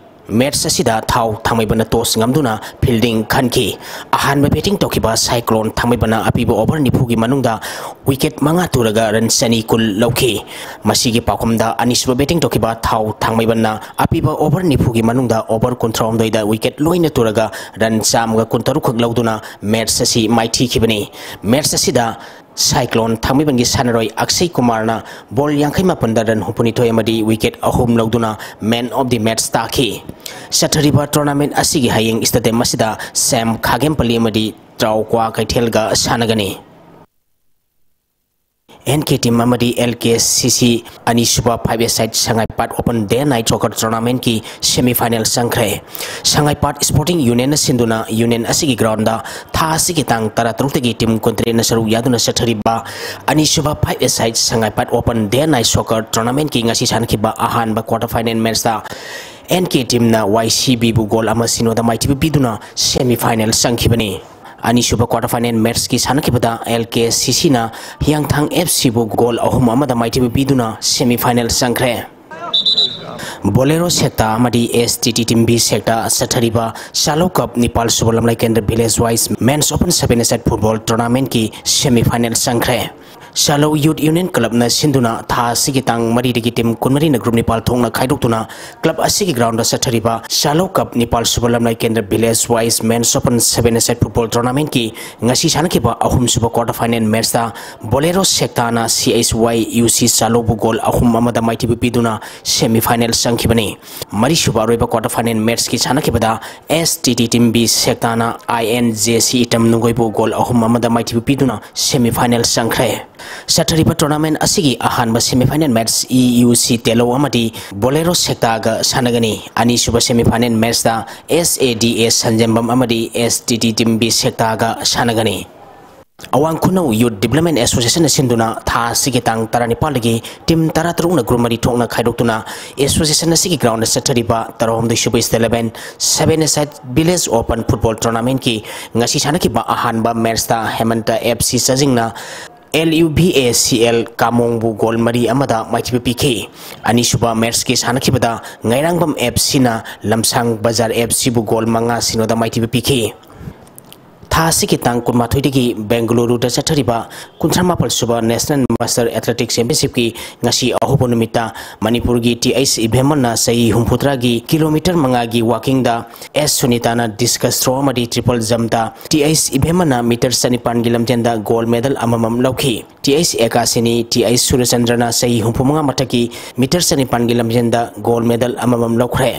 ꯃꯦꯠꯁ ꯑꯁꯤꯗ ꯊꯥꯎ ꯊꯥꯡꯃꯩꯕꯟꯅ ꯇꯣꯁ ꯉꯝꯗꯨꯅ ꯐꯤꯜꯗꯤꯡ ꯈꯟꯈꯤ꯫ ꯑꯍꯥꯟꯕ ꯕꯦꯇꯤꯡ ꯇꯧꯈꯤꯕ ꯁꯥꯏꯀ꯭ꯂꯣꯟ ꯊꯥꯡꯃꯩꯕꯟꯅ ꯑꯄꯤꯕ ꯑꯣꯚꯔ ꯅꯤꯐꯨꯒꯤ ꯃꯅꯨꯡꯗ ꯋꯤꯀꯦꯠ ꯃꯉꯥ ꯇꯨꯔꯒ ꯔꯟ ꯆꯅꯤ ꯀꯨꯟ ꯂꯧꯈꯤ꯫ ꯃꯁꯤꯒꯤ ꯄꯥꯎꯈꯨꯝꯗ ꯑꯅꯤꯁꯨꯕ ꯕꯦꯇꯤꯡ ꯇꯧꯈꯤꯕ ꯊꯥꯎ ꯊꯥꯡꯃꯩꯕꯟꯅ ꯑꯄꯤꯕ ꯑꯣꯚꯔ ꯅꯤꯐꯨꯒꯤ ꯃꯅꯨꯡꯗ ꯑꯣꯚꯔ ꯀꯨꯟꯊ꯭ꯔꯥꯍꯨꯝꯗꯣꯏꯗ ꯋꯤꯀꯦꯠ ꯂꯣꯏꯅ ꯇꯨꯔꯒ ꯔꯟ ꯆꯥꯝꯃꯒ ꯀꯨꯟꯇꯔꯨꯛ ꯈꯛ ꯂꯧꯗꯨꯅ ꯃꯦꯠꯁ ꯑꯁꯤ ꯃꯥꯏꯊꯤꯈꯤꯕꯅꯤ꯫ ꯃꯦꯠꯁ ꯑꯁꯤꯗ ꯁꯥꯏꯀ꯭ꯂꯣꯟ ꯊꯥꯡꯃꯩꯕꯟꯒꯤ ꯁꯥꯟꯅꯔꯣꯏ ꯑꯛꯁꯩ ꯀꯨꯃꯥꯔꯅ ꯕꯣꯜ ꯌꯥꯡꯈꯩ ꯃꯥꯄꯟꯗ ꯔꯟ ꯍꯨꯝꯐꯨꯅꯤꯊꯣꯏ ꯑꯃꯗꯤ ꯋꯤꯀꯦꯠ ꯑꯍꯨꯝ ꯂꯧꯗꯨꯅ ꯃꯦꯟ ꯑꯣꯐ ꯗꯤ ꯃꯦꯠꯁ ꯇꯥꯈꯤ꯫ ꯆꯠꯊꯔꯤꯕ ꯇꯣꯔꯅꯥꯃꯦꯟꯠ ꯑꯁꯤꯒꯤ ꯍꯌꯦꯡ ꯁ꯭ꯇꯦꯗꯤꯌꯝ ꯑꯁꯤꯗ ꯁꯦꯝ ꯈꯥꯒꯦꯝꯄꯜꯂꯤ ꯑꯃꯗꯤ ꯇ꯭ꯔꯥꯎ ꯀ꯭ꯋꯥꯀꯩꯊꯦꯜꯒ ꯁꯥꯟꯅꯒꯅꯤ꯫ ꯑꯦꯟ ꯀꯦ ꯇꯤꯝ ꯑꯃꯗꯤ ꯑꯦꯜ ꯀꯦ ꯁꯤ ꯁꯤ ꯑꯅꯤꯁꯨꯕ ꯐꯥꯏꯚ ꯑꯦ ꯁꯥꯏꯠ ꯁꯉꯥꯏꯄꯥꯠ ꯑꯣꯄꯟ ꯗꯦ ꯅꯥꯏꯠ ꯁꯣꯀꯔ ꯇꯣꯔꯅꯥꯃꯦꯟꯠꯀꯤ ꯁꯦꯃꯤ ꯐꯥꯏꯅꯦꯜ ꯆꯪꯈ꯭ꯔꯦ꯫ ꯁꯉꯥꯏꯄꯥꯠ ꯁ꯭ꯄꯣꯔꯇꯤꯡ ꯌꯨꯅꯤꯌꯟꯅ ꯁꯤꯟꯗꯨꯅ ꯌꯨꯅꯤꯌꯟ ꯑꯁꯤꯒꯤ ꯒ꯭ꯔꯥꯎꯟꯗ ꯊꯥ ꯑꯁꯤꯒꯤ ꯇꯥꯡ ꯇꯔꯥꯇꯔꯨꯛꯇꯒꯤ ꯇꯤꯝ ꯀꯨꯟꯇꯔꯦꯠꯅ ꯁꯔꯨꯛ ꯌꯥꯗꯨꯅ ꯆꯠꯊꯔꯤꯕ ꯑꯅꯤꯁꯨꯕ ꯐꯥꯏꯚ ꯑꯦ ꯁꯥꯏꯠ ꯁꯉꯥꯏꯄꯥꯠ ꯑꯣꯄꯟ ꯗꯦ ꯅꯥꯏꯠ ꯁꯣꯀꯔ ꯇꯣꯔꯅꯥꯃꯦꯟꯠꯀꯤ ꯉꯁꯤ ꯁꯥꯟꯅꯈꯤꯕ ꯑꯍꯥꯟꯕ ꯀ꯭ꯋꯥꯇꯔ ꯐꯥꯏꯅꯦꯜ ꯃꯦꯠꯁꯇ ꯑꯦꯟ ꯀꯦ ꯇꯤꯝꯅ ꯋꯥꯏ ꯁꯤ ꯕꯤꯕꯨ ꯒꯣꯜ ꯑꯃ ꯁꯤꯅꯣꯗ ꯃꯥꯏꯊꯤꯕ ꯄꯤꯗꯨꯅ ꯁꯦꯃꯤ ꯐꯥꯏꯅꯦꯜ ꯆꯪꯈꯤꯕꯅꯤ꯫ ꯑꯅꯤꯁꯨꯕ ꯀ꯭ꯋꯥꯇꯔ ꯐꯥꯏꯅꯦꯜ ꯃꯦꯠꯁꯀꯤ ꯁꯥꯟꯅꯈꯤꯕꯗ ꯑꯦꯜ ꯀꯦ ꯁꯤ ꯁꯤꯅ ꯍꯤꯌꯥꯡꯊꯥꯡ ꯑꯦꯐ ꯁꯤꯕꯨ ꯒꯣꯜ ꯑꯍꯨꯝ ꯑꯃꯗ ꯃꯥꯏꯊꯤꯕ ꯄꯤꯗꯨꯅ ꯁꯦꯃꯤ ꯐꯥꯏꯅꯦꯜ ꯆꯪꯈ꯭ꯔꯦ꯫ ꯕꯣꯂꯦꯔꯣ ꯁꯦꯛꯇꯥ ꯑꯃꯗꯤ S T T team B Sekta ꯆꯠꯊꯔꯤꯕ ꯁꯥꯂꯧ ꯀꯞ ꯅꯤꯄꯥꯜ ꯁꯨꯕ ꯂꯝꯂꯥꯏ ꯀꯦꯟꯗ꯭ꯔ village wise men's open seven aside football ꯇꯣꯔꯅꯥꯃꯦꯟꯠꯀꯤ ꯁꯦꯃꯤ ꯐꯥꯏꯅꯦꯜ ꯆꯪꯈ꯭ꯔꯦ꯫ ꯁꯥꯂꯧ ꯌꯨꯠ ꯌꯨꯅꯤꯌꯟ ꯀ꯭ꯂꯕꯅ ꯁꯤꯟꯗꯨꯅ ꯊꯥ ꯑꯁꯤꯒꯤ ꯇꯥꯡ ꯃꯔꯤꯗꯒꯤ ꯇꯤꯝ ꯀꯨꯟꯃꯔꯤꯅ ꯒ꯭ꯔꯨꯞ ꯅꯤꯄꯥꯜ ꯊꯣꯛꯅ ꯈꯥꯏꯗꯣꯛꯇꯨꯅ ꯀ꯭ꯂꯕ ꯑꯁꯤꯒꯤ ꯒ꯭ꯔꯥꯎꯟꯗ ꯆꯠꯊꯔꯤꯕ ꯁꯥꯂꯧ ꯀꯞ ꯅꯤꯄꯥꯜ ꯁꯨꯕ ꯂꯝꯂꯥꯏ ꯀꯦꯟꯗ꯭ꯔ village wise men's open seven aside football ꯇꯣꯔꯅꯥꯃꯦꯟꯠꯀꯤ ꯉꯁꯤ ꯁꯥꯟꯅꯈꯤꯕ ꯑꯍꯨꯝꯁꯨꯕ ꯀ꯭ꯋꯥꯔꯇꯔ ꯐꯥꯏꯅꯦꯜ ꯃꯦꯠꯆꯇ ꯕꯣꯂꯦꯔꯣ ꯁꯦꯛꯇꯥꯅ ꯁꯤ ꯑꯩꯆ ꯋꯥꯏ ꯌꯨ ꯁꯤ ꯁꯥꯂꯧꯕꯨ ꯒꯣꯜ ꯑꯍꯨꯝ ꯑꯃꯗ ꯃꯥꯏꯊꯤꯕ ꯄꯤꯗꯨꯅ ꯁꯦꯃꯤ ꯐꯥꯏꯅꯦꯜ ꯆꯪꯈꯤꯕꯅꯤ꯫ ꯃꯔꯤꯁꯨꯕ ꯑꯔꯣꯏꯕ ꯀ꯭ꯋꯥꯔꯇꯔ ꯐꯥꯏꯅꯦꯜ ꯃꯦꯠꯆꯀꯤ ꯁꯥꯟꯅꯈꯤꯕꯗ S T T team B ꯁꯦꯛꯇꯥꯅ ꯑꯥꯏ ꯑꯦꯟ ꯖꯦ ꯁꯤ ꯏꯇꯝ ꯅꯨꯡꯒꯣꯏꯕꯨ ꯒꯣꯜ ꯑꯍꯨꯝ ꯑꯃꯗ ꯃꯥꯏꯊꯤꯕ ꯄꯤꯗꯨꯅ ꯁꯦꯃꯤ ꯐꯥꯏꯅꯦꯜ ꯆꯪꯈ꯭ꯔꯦ꯫ ꯆꯠꯊꯔꯤꯕ ꯇꯣꯔꯅꯥꯃꯦꯟ ꯑꯁꯤꯒꯤ ꯑꯍꯥꯟꯕ semi final match E U ꯁꯤ ꯇꯦꯂꯧ ꯑꯃꯗꯤ ꯕꯣꯂꯦꯔꯣ ꯁꯦꯛꯇꯥꯒ ꯁꯥꯟꯅꯒꯅꯤ꯫ ꯑꯅꯤꯁꯨꯕ ꯁꯦꯃꯤ ꯐꯥꯏꯅꯦꯜ ꯃꯦꯠꯆꯇ ꯑꯦꯁ ꯑꯦ ꯗꯤ ꯑꯦ ꯁꯟꯖꯦꯝꯕꯝ ꯑꯃꯗꯤ S T T team B ꯁꯦꯛꯇꯥꯒ ꯁꯥꯟꯅꯒꯅꯤ꯫ ꯑꯋꯥꯡ ꯈꯨꯅꯧ ꯌꯨꯠ ꯗꯤꯕ꯭ꯂꯞꯃꯦꯟ ꯑꯦꯁꯣꯁꯤꯌꯦꯁꯟꯅ ꯁꯤꯟꯗꯨꯅ ꯊꯥ ꯑꯁꯤꯒꯤ ꯇꯥꯡ ꯇꯔꯥꯅꯤꯄꯥꯜꯗꯒꯤ ꯇꯤꯝ ꯇꯔꯥꯇꯔꯨꯛꯅ ꯒ꯭ꯔꯨꯞ ꯃꯔꯤ ꯊꯣꯛꯅ ꯈꯥꯏꯗꯣꯛꯇꯨꯅ ꯑꯦꯁꯣꯁꯤꯌꯦꯁꯟ ꯑꯁꯤꯒꯤ ꯒ꯭ꯔꯥꯎꯟꯗ ꯆꯠꯊꯔꯤꯕ ꯇꯔꯥꯍꯨꯝꯗꯣꯏ ꯁꯨꯕ state level seven aside village open football ꯇꯣꯔꯅꯥꯃꯦꯟꯠꯀꯤ ꯉꯁꯤ ꯁꯥꯟꯅꯈꯤꯕ ꯑꯍꯥꯟꯕ ꯃꯦꯠꯆꯇ ꯍꯦꯃꯟꯇ ꯑꯦꯐ ꯁꯤ ꯆꯥꯖꯤꯡꯅ L U V A C L ꯀꯥꯃꯣꯡꯕꯨ goal ꯃꯔꯤ ꯑꯃꯗ ꯃꯥꯏꯊꯤꯕ ꯄꯤꯈꯤ꯫ ꯑꯅꯤꯁꯨꯕ ꯃꯦꯠꯆꯀꯤ ꯁꯥꯟꯅꯈꯤꯕꯗ ꯉꯥꯏꯔꯥꯡꯕꯝ ꯑꯦꯐ ꯁꯤꯅ ꯂꯝꯁꯥꯡ ꯕꯖꯥꯔ ꯑꯦꯐ ꯁꯤꯕꯨ ꯒꯣꯜ ꯃꯉꯥ ꯁꯤꯅꯣꯗ ꯃꯥꯏꯊꯤꯕ ꯄꯤꯈꯤ꯫ ꯊꯥ ꯑꯁꯤꯒꯤ ꯇꯥꯡ ꯀꯨꯟꯃꯥꯊꯣꯏꯗꯒꯤ ꯕꯦꯡꯒꯂꯨꯔꯨꯗ ꯆꯠꯊꯔꯤꯕ ꯀꯨꯟꯊ꯭ꯔꯥ ꯃꯥꯄꯜ ꯁꯨꯕ ꯅꯦꯁꯅꯦꯜ ꯃꯥꯁꯇꯔ ꯑꯦꯊꯂꯦꯇꯤꯛꯁ ꯆꯦꯝꯄꯤꯌꯟꯁꯤꯞꯀꯤ ꯉꯁꯤ ꯑꯍꯧꯕ ꯅꯨꯃꯤꯠꯇ ꯃꯅꯤꯄꯨꯔꯒꯤ ꯇꯤ ꯑꯩꯆ ꯏꯕꯦꯝꯃꯅ ꯆꯍꯤ ꯍꯨꯝꯐꯨꯇꯔꯥꯒꯤ ꯀꯤꯂꯣꯃꯤꯇꯔ ꯃꯉꯥꯒꯤ ꯋꯥꯀꯤꯡꯗ, ꯑꯦꯁ ꯁꯨꯅꯤꯇꯥꯅ ꯗꯤꯁꯀꯁ ꯊ꯭ꯔꯣ ꯑꯃꯗꯤ ꯇ꯭ꯔꯤꯄꯜ ꯖꯝꯞꯇ, ꯇꯤ ꯑꯩꯆ ꯏꯕꯦꯝꯃꯅ ꯃꯤꯇꯔ ꯆꯅꯤꯄꯥꯟꯒꯤ ꯂꯝꯖꯦꯜꯗ ꯒꯣꯜ ꯃꯦꯗꯜ ꯑꯃꯃꯝ ꯂꯧꯈꯤ꯫ ꯇꯤ ꯑꯩꯆ ꯑꯦꯀꯥꯁꯤꯅꯤ, ꯇꯤ ꯑꯩꯆ ꯁꯨꯔꯆꯟꯗ꯭ꯔꯅ ꯆꯍꯤ ꯍꯨꯝꯐꯨꯃꯉꯥ ꯃꯊꯛꯀꯤ ꯃꯤꯇꯔ ꯆꯅꯤꯄꯥꯟꯒꯤ ꯂꯝꯖꯦꯜꯗ ꯒꯣꯜ ꯃꯦꯗꯜ ꯑꯃꯃꯝ ꯂꯧꯈ꯭ꯔꯦ꯫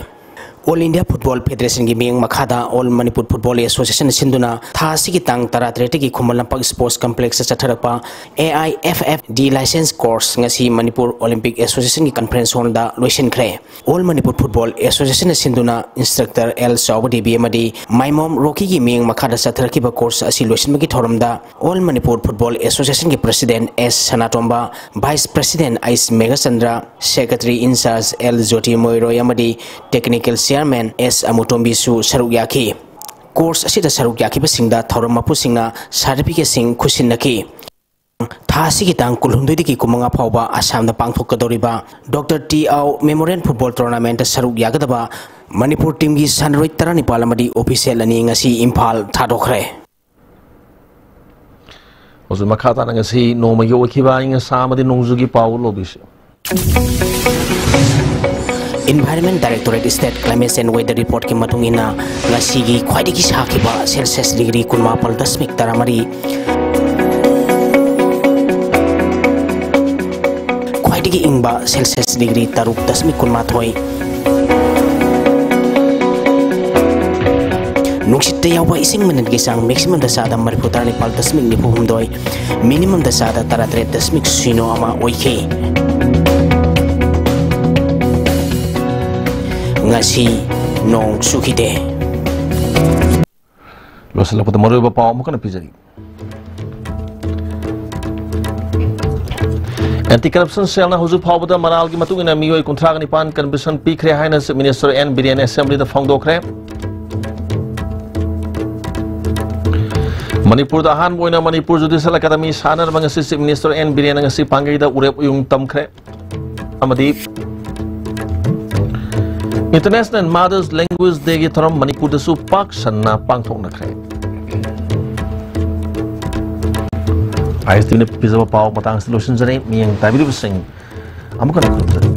ꯑꯣꯜ ꯏꯟꯗꯤꯌꯥ ꯐꯨꯠꯕꯣꯜ ꯐꯦꯗꯔꯦꯁꯟꯒꯤ ꯃꯤꯠꯌꯦꯡ ꯃꯈꯥꯗ ꯑꯣꯜ ꯃꯅꯤꯄꯨꯔ ꯐꯨꯠꯕꯣꯜ ꯑꯦꯁꯣꯁꯤꯌꯦꯁꯟ ꯁꯤꯟꯗꯨꯅ ꯊꯥ ꯑꯁꯤꯒꯤ ꯇꯥꯡ ꯇꯔꯥꯇꯔꯦꯠꯇꯒꯤ ꯈꯨꯃꯟ ꯂꯝꯄꯥꯛ ꯁ꯭ꯄꯣꯔꯠꯁ ꯀꯝꯄ꯭ꯂꯦꯛꯁꯇ ꯆꯠꯊꯔꯛꯄ A I F F D license course ꯉꯁꯤ ꯃꯅꯤꯄꯨꯔ ꯑꯣꯂꯤꯝꯄꯤꯛ ꯑꯦꯁꯣꯁꯤꯌꯦꯁꯟꯒꯤ ꯀꯟꯐꯔꯦꯟꯁ ꯍꯣꯜꯗ ꯂꯣꯏꯁꯤꯟꯈ꯭ꯔꯦ꯫ ꯑꯣꯜ ꯃꯅꯤꯄꯨꯔ ꯐꯨꯠꯕꯣꯜ ꯑꯦꯁꯣꯁꯤꯌꯦꯁꯟꯅ ꯁꯤꯟꯗꯨꯅ ꯏꯟꯁꯇ꯭ꯔꯛꯇꯔ ꯑꯦꯜ ꯆꯥꯎꯕ ꯗꯦꯕꯤ ꯑꯃꯗꯤ ꯃꯥꯏꯃꯣꯝ ꯔꯣꯀꯤꯒꯤ ꯃꯤꯠꯌꯦꯡ ꯃꯈꯥꯗ ꯆꯠꯊꯔꯛꯈꯤꯕ ꯀꯣꯔꯁ ꯑꯁꯤ ꯂꯣꯏꯁꯤꯟꯕꯒꯤ ꯊꯧꯔꯝꯗ ꯑꯣꯜ ꯃꯅꯤꯄꯨꯔ ꯐꯨꯠꯕꯣꯜ ꯑꯦꯁꯣꯁꯤꯌꯦꯁꯟꯒꯤ ꯄ꯭ꯔꯁꯤꯗꯦꯟ ꯑꯦꯁ ꯁꯅꯥꯇꯣꯝꯕ, ꯚꯥꯏꯁ ꯄ꯭ꯔꯁꯤꯗꯦꯟ ꯑꯩꯁ ꯃꯦꯘꯆꯟꯗ꯭ꯔ, ꯁꯦꯀ꯭ꯔꯦꯇꯔꯤ ꯏꯟꯆꯥꯔꯖ ꯑꯦꯜ ꯖꯣꯇꯤ ꯃꯣꯏꯔꯣꯏ ꯑꯃꯗꯤ ꯇꯦꯛꯅꯤꯀꯦꯜ ꯆꯤꯌꯥꯔꯃꯦꯟ ꯑꯦꯁ ꯑꯃꯨꯇꯣꯝꯕꯤꯁꯨ ꯁꯔꯨꯛ ꯌꯥꯈꯤ꯫ ꯀꯣꯔꯁ ꯑꯁꯤꯗ ꯁꯔꯨꯛ ꯌꯥꯈꯤꯕꯁꯤꯡꯗ ꯊꯧꯔꯝ ꯃꯄꯨꯁꯤꯡꯅ ꯁꯥꯔꯇꯤꯐꯤꯀꯦꯠꯁꯤꯡ ꯈꯨꯠꯁꯤꯟꯅꯈꯤ꯫ ꯊꯥ ꯑꯁꯤꯒꯤ ꯇꯥꯡ ꯀꯨꯟꯍꯨꯝꯗꯣꯏꯗꯒꯤ ꯀꯨꯟꯃꯉꯥ ꯐꯥꯎꯕ ꯑꯁꯥꯝꯗ ꯄꯥꯡꯊꯣꯛꯀꯗꯧꯔꯤꯕ ꯗꯣꯛꯇꯔ ꯇꯤ ꯑꯥꯎ ꯃꯦꯃꯣꯔꯤꯌꯦꯜ ꯐꯨꯠꯕꯣꯜ ꯇꯣꯔꯅꯥꯃꯦꯟꯠꯇ ꯁꯔꯨꯛ ꯌꯥꯒꯗꯕ ꯃꯅꯤꯄꯨꯔ ꯇꯤꯝꯒꯤ ꯁꯥꯟꯅꯔꯣꯏ ꯇꯔꯥꯅꯤꯄꯥꯜ ꯑꯃꯗꯤ ꯑꯣꯐꯤꯁꯤꯌꯦꯜ ꯑꯅꯤ ꯉꯁꯤ ꯏꯝꯐꯥꯜ ꯊꯥꯗꯣꯛꯈ꯭ꯔꯦ꯫ ꯍꯧꯖꯤꯛ ꯃꯈꯥ ꯇꯥꯅ ꯉꯁꯤ ꯅꯣꯡꯃꯒꯤ ꯑꯣꯏꯈꯤꯕ ꯑꯏꯪ ꯑꯁꯥ ꯑꯃꯗꯤ ꯅꯣꯡꯖꯨꯒꯤ ꯄꯥꯎ ꯂꯧꯕꯤꯁꯤ꯫ Environment Directorate State Climate and Weather Reportꯀꯤ ꯃꯇꯨꯡ ꯏꯟꯅ, ꯉꯁꯤꯒꯤ ꯈ꯭ꯋꯥꯏꯗꯒꯤ ꯁꯥꯈꯤꯕ ꯁꯦꯜꯁꯤꯌꯁ ꯗꯤꯒ꯭ꯔꯤ ꯀꯨꯟꯃꯥꯄꯜ ꯗꯁꯃꯤꯛ ꯇꯔꯥꯃꯔꯤ, ꯈ꯭ꯋꯥꯏꯗꯒꯤ ꯏꯪꯕ ꯁꯦꯜꯁꯤꯌꯁ ꯗꯤꯒ꯭ꯔꯤ ꯇꯔꯨꯛ ꯗꯁꯃꯤꯛ ꯀꯨꯟꯃꯥꯊꯣꯏ, ꯅꯨꯡꯁꯤꯠꯇ ꯌꯥꯎꯕ ꯏꯁꯤꯡ ꯃꯅꯤꯜꯒꯤ ꯆꯥꯡ ꯃꯦꯛꯁꯤꯃꯝꯗ ꯆꯥꯗ ꯃꯔꯤꯐꯨ ꯇꯔꯥꯅꯤꯄꯥꯜ ꯗꯁꯃꯤꯛ ꯅꯤꯐꯨ ꯍꯨꯝꯗꯣꯏ, ꯃꯤꯅꯤꯃꯝꯗ ꯆꯥꯗ ꯇꯔꯥꯇꯔꯦꯠ ꯗꯁꯃꯤꯛ ꯁꯤꯅꯣ ꯑꯃ ꯑꯣꯏꯈꯤ꯫ ꯉꯁꯤ ꯅꯣꯡ ꯆꯨꯈꯤꯗꯦ꯫ ꯂꯣꯏꯁꯤꯜꯂꯛꯄꯗ ꯃꯔꯨꯑꯣꯏꯕ ꯄꯥꯎ ꯑꯃꯨꯛ ꯍꯟꯅ ꯄꯤꯖꯔꯤ꯫ ꯑꯦꯟꯇꯤ ꯀꯔꯞꯁꯟ ꯁꯦꯜꯅ ꯍꯧꯖꯤꯛ ꯐꯥꯎꯕꯗ ꯃꯔꯥꯜꯒꯤ ꯃꯇꯨꯡ ꯏꯟꯅ ꯃꯤꯑꯣꯏ ꯀꯨꯟꯊ꯭ꯔꯥꯒ ꯅꯤꯄꯥꯟ ꯀꯟꯚꯤꯛꯁꯟ ꯄꯤꯈ꯭ꯔꯦ ꯍꯥꯏꯅ ꯆꯤꯐ ꯃꯤꯅꯤꯁꯇꯔ ꯑꯦꯟ ꯕꯤꯔꯦꯟ ꯑꯦꯁꯦꯝꯕ꯭ꯂꯤꯗ ꯐꯣꯡꯗꯣꯛꯈ꯭ꯔꯦ꯫ ꯃꯅꯤꯄꯨꯔꯗ ꯑꯍꯥꯟꯕ ꯑꯣꯏꯅ ꯃꯅꯤꯄꯨꯔ ꯖꯨꯗꯤꯁꯤꯌꯦꯜ ꯑꯦꯀꯥꯗꯃꯤ ꯁꯥꯟꯅꯅꯕ ꯉꯁꯤ ꯆꯤꯐ ꯃꯤꯅꯤꯁꯇꯔ ꯑꯦꯟ ꯕꯤꯔꯦꯟꯅ ꯉꯁꯤ ꯄꯥꯡꯒꯩꯗ ꯎꯔꯦꯞ ꯎꯌꯨꯡ ꯇꯝꯈ꯭ꯔꯦ꯫ ꯑꯃꯗꯤ International Mothers Language Dayꯒꯤ ꯊꯧꯔꯝ ꯃꯅꯤꯄꯨꯔꯗꯁꯨ ꯄꯥꯛ ꯁꯟꯅ ꯄꯥꯡꯊꯣꯛꯅꯈ꯭ꯔꯦ꯫ ꯑꯥꯏ ꯑꯦꯁ ꯇꯤꯚꯤꯅ ꯄꯤꯖꯕ ꯄꯥꯎ ꯃꯇꯥꯡꯁꯤꯗ ꯂꯣꯏꯁꯤꯟꯖꯔꯦ꯫ ꯃꯤꯠꯌꯦꯡ ꯇꯥꯕꯤꯔꯤꯕꯁꯤꯡ ꯑꯃꯨꯛ ꯍꯟꯅ ꯈꯨꯔꯨꯝꯖꯔꯤ꯫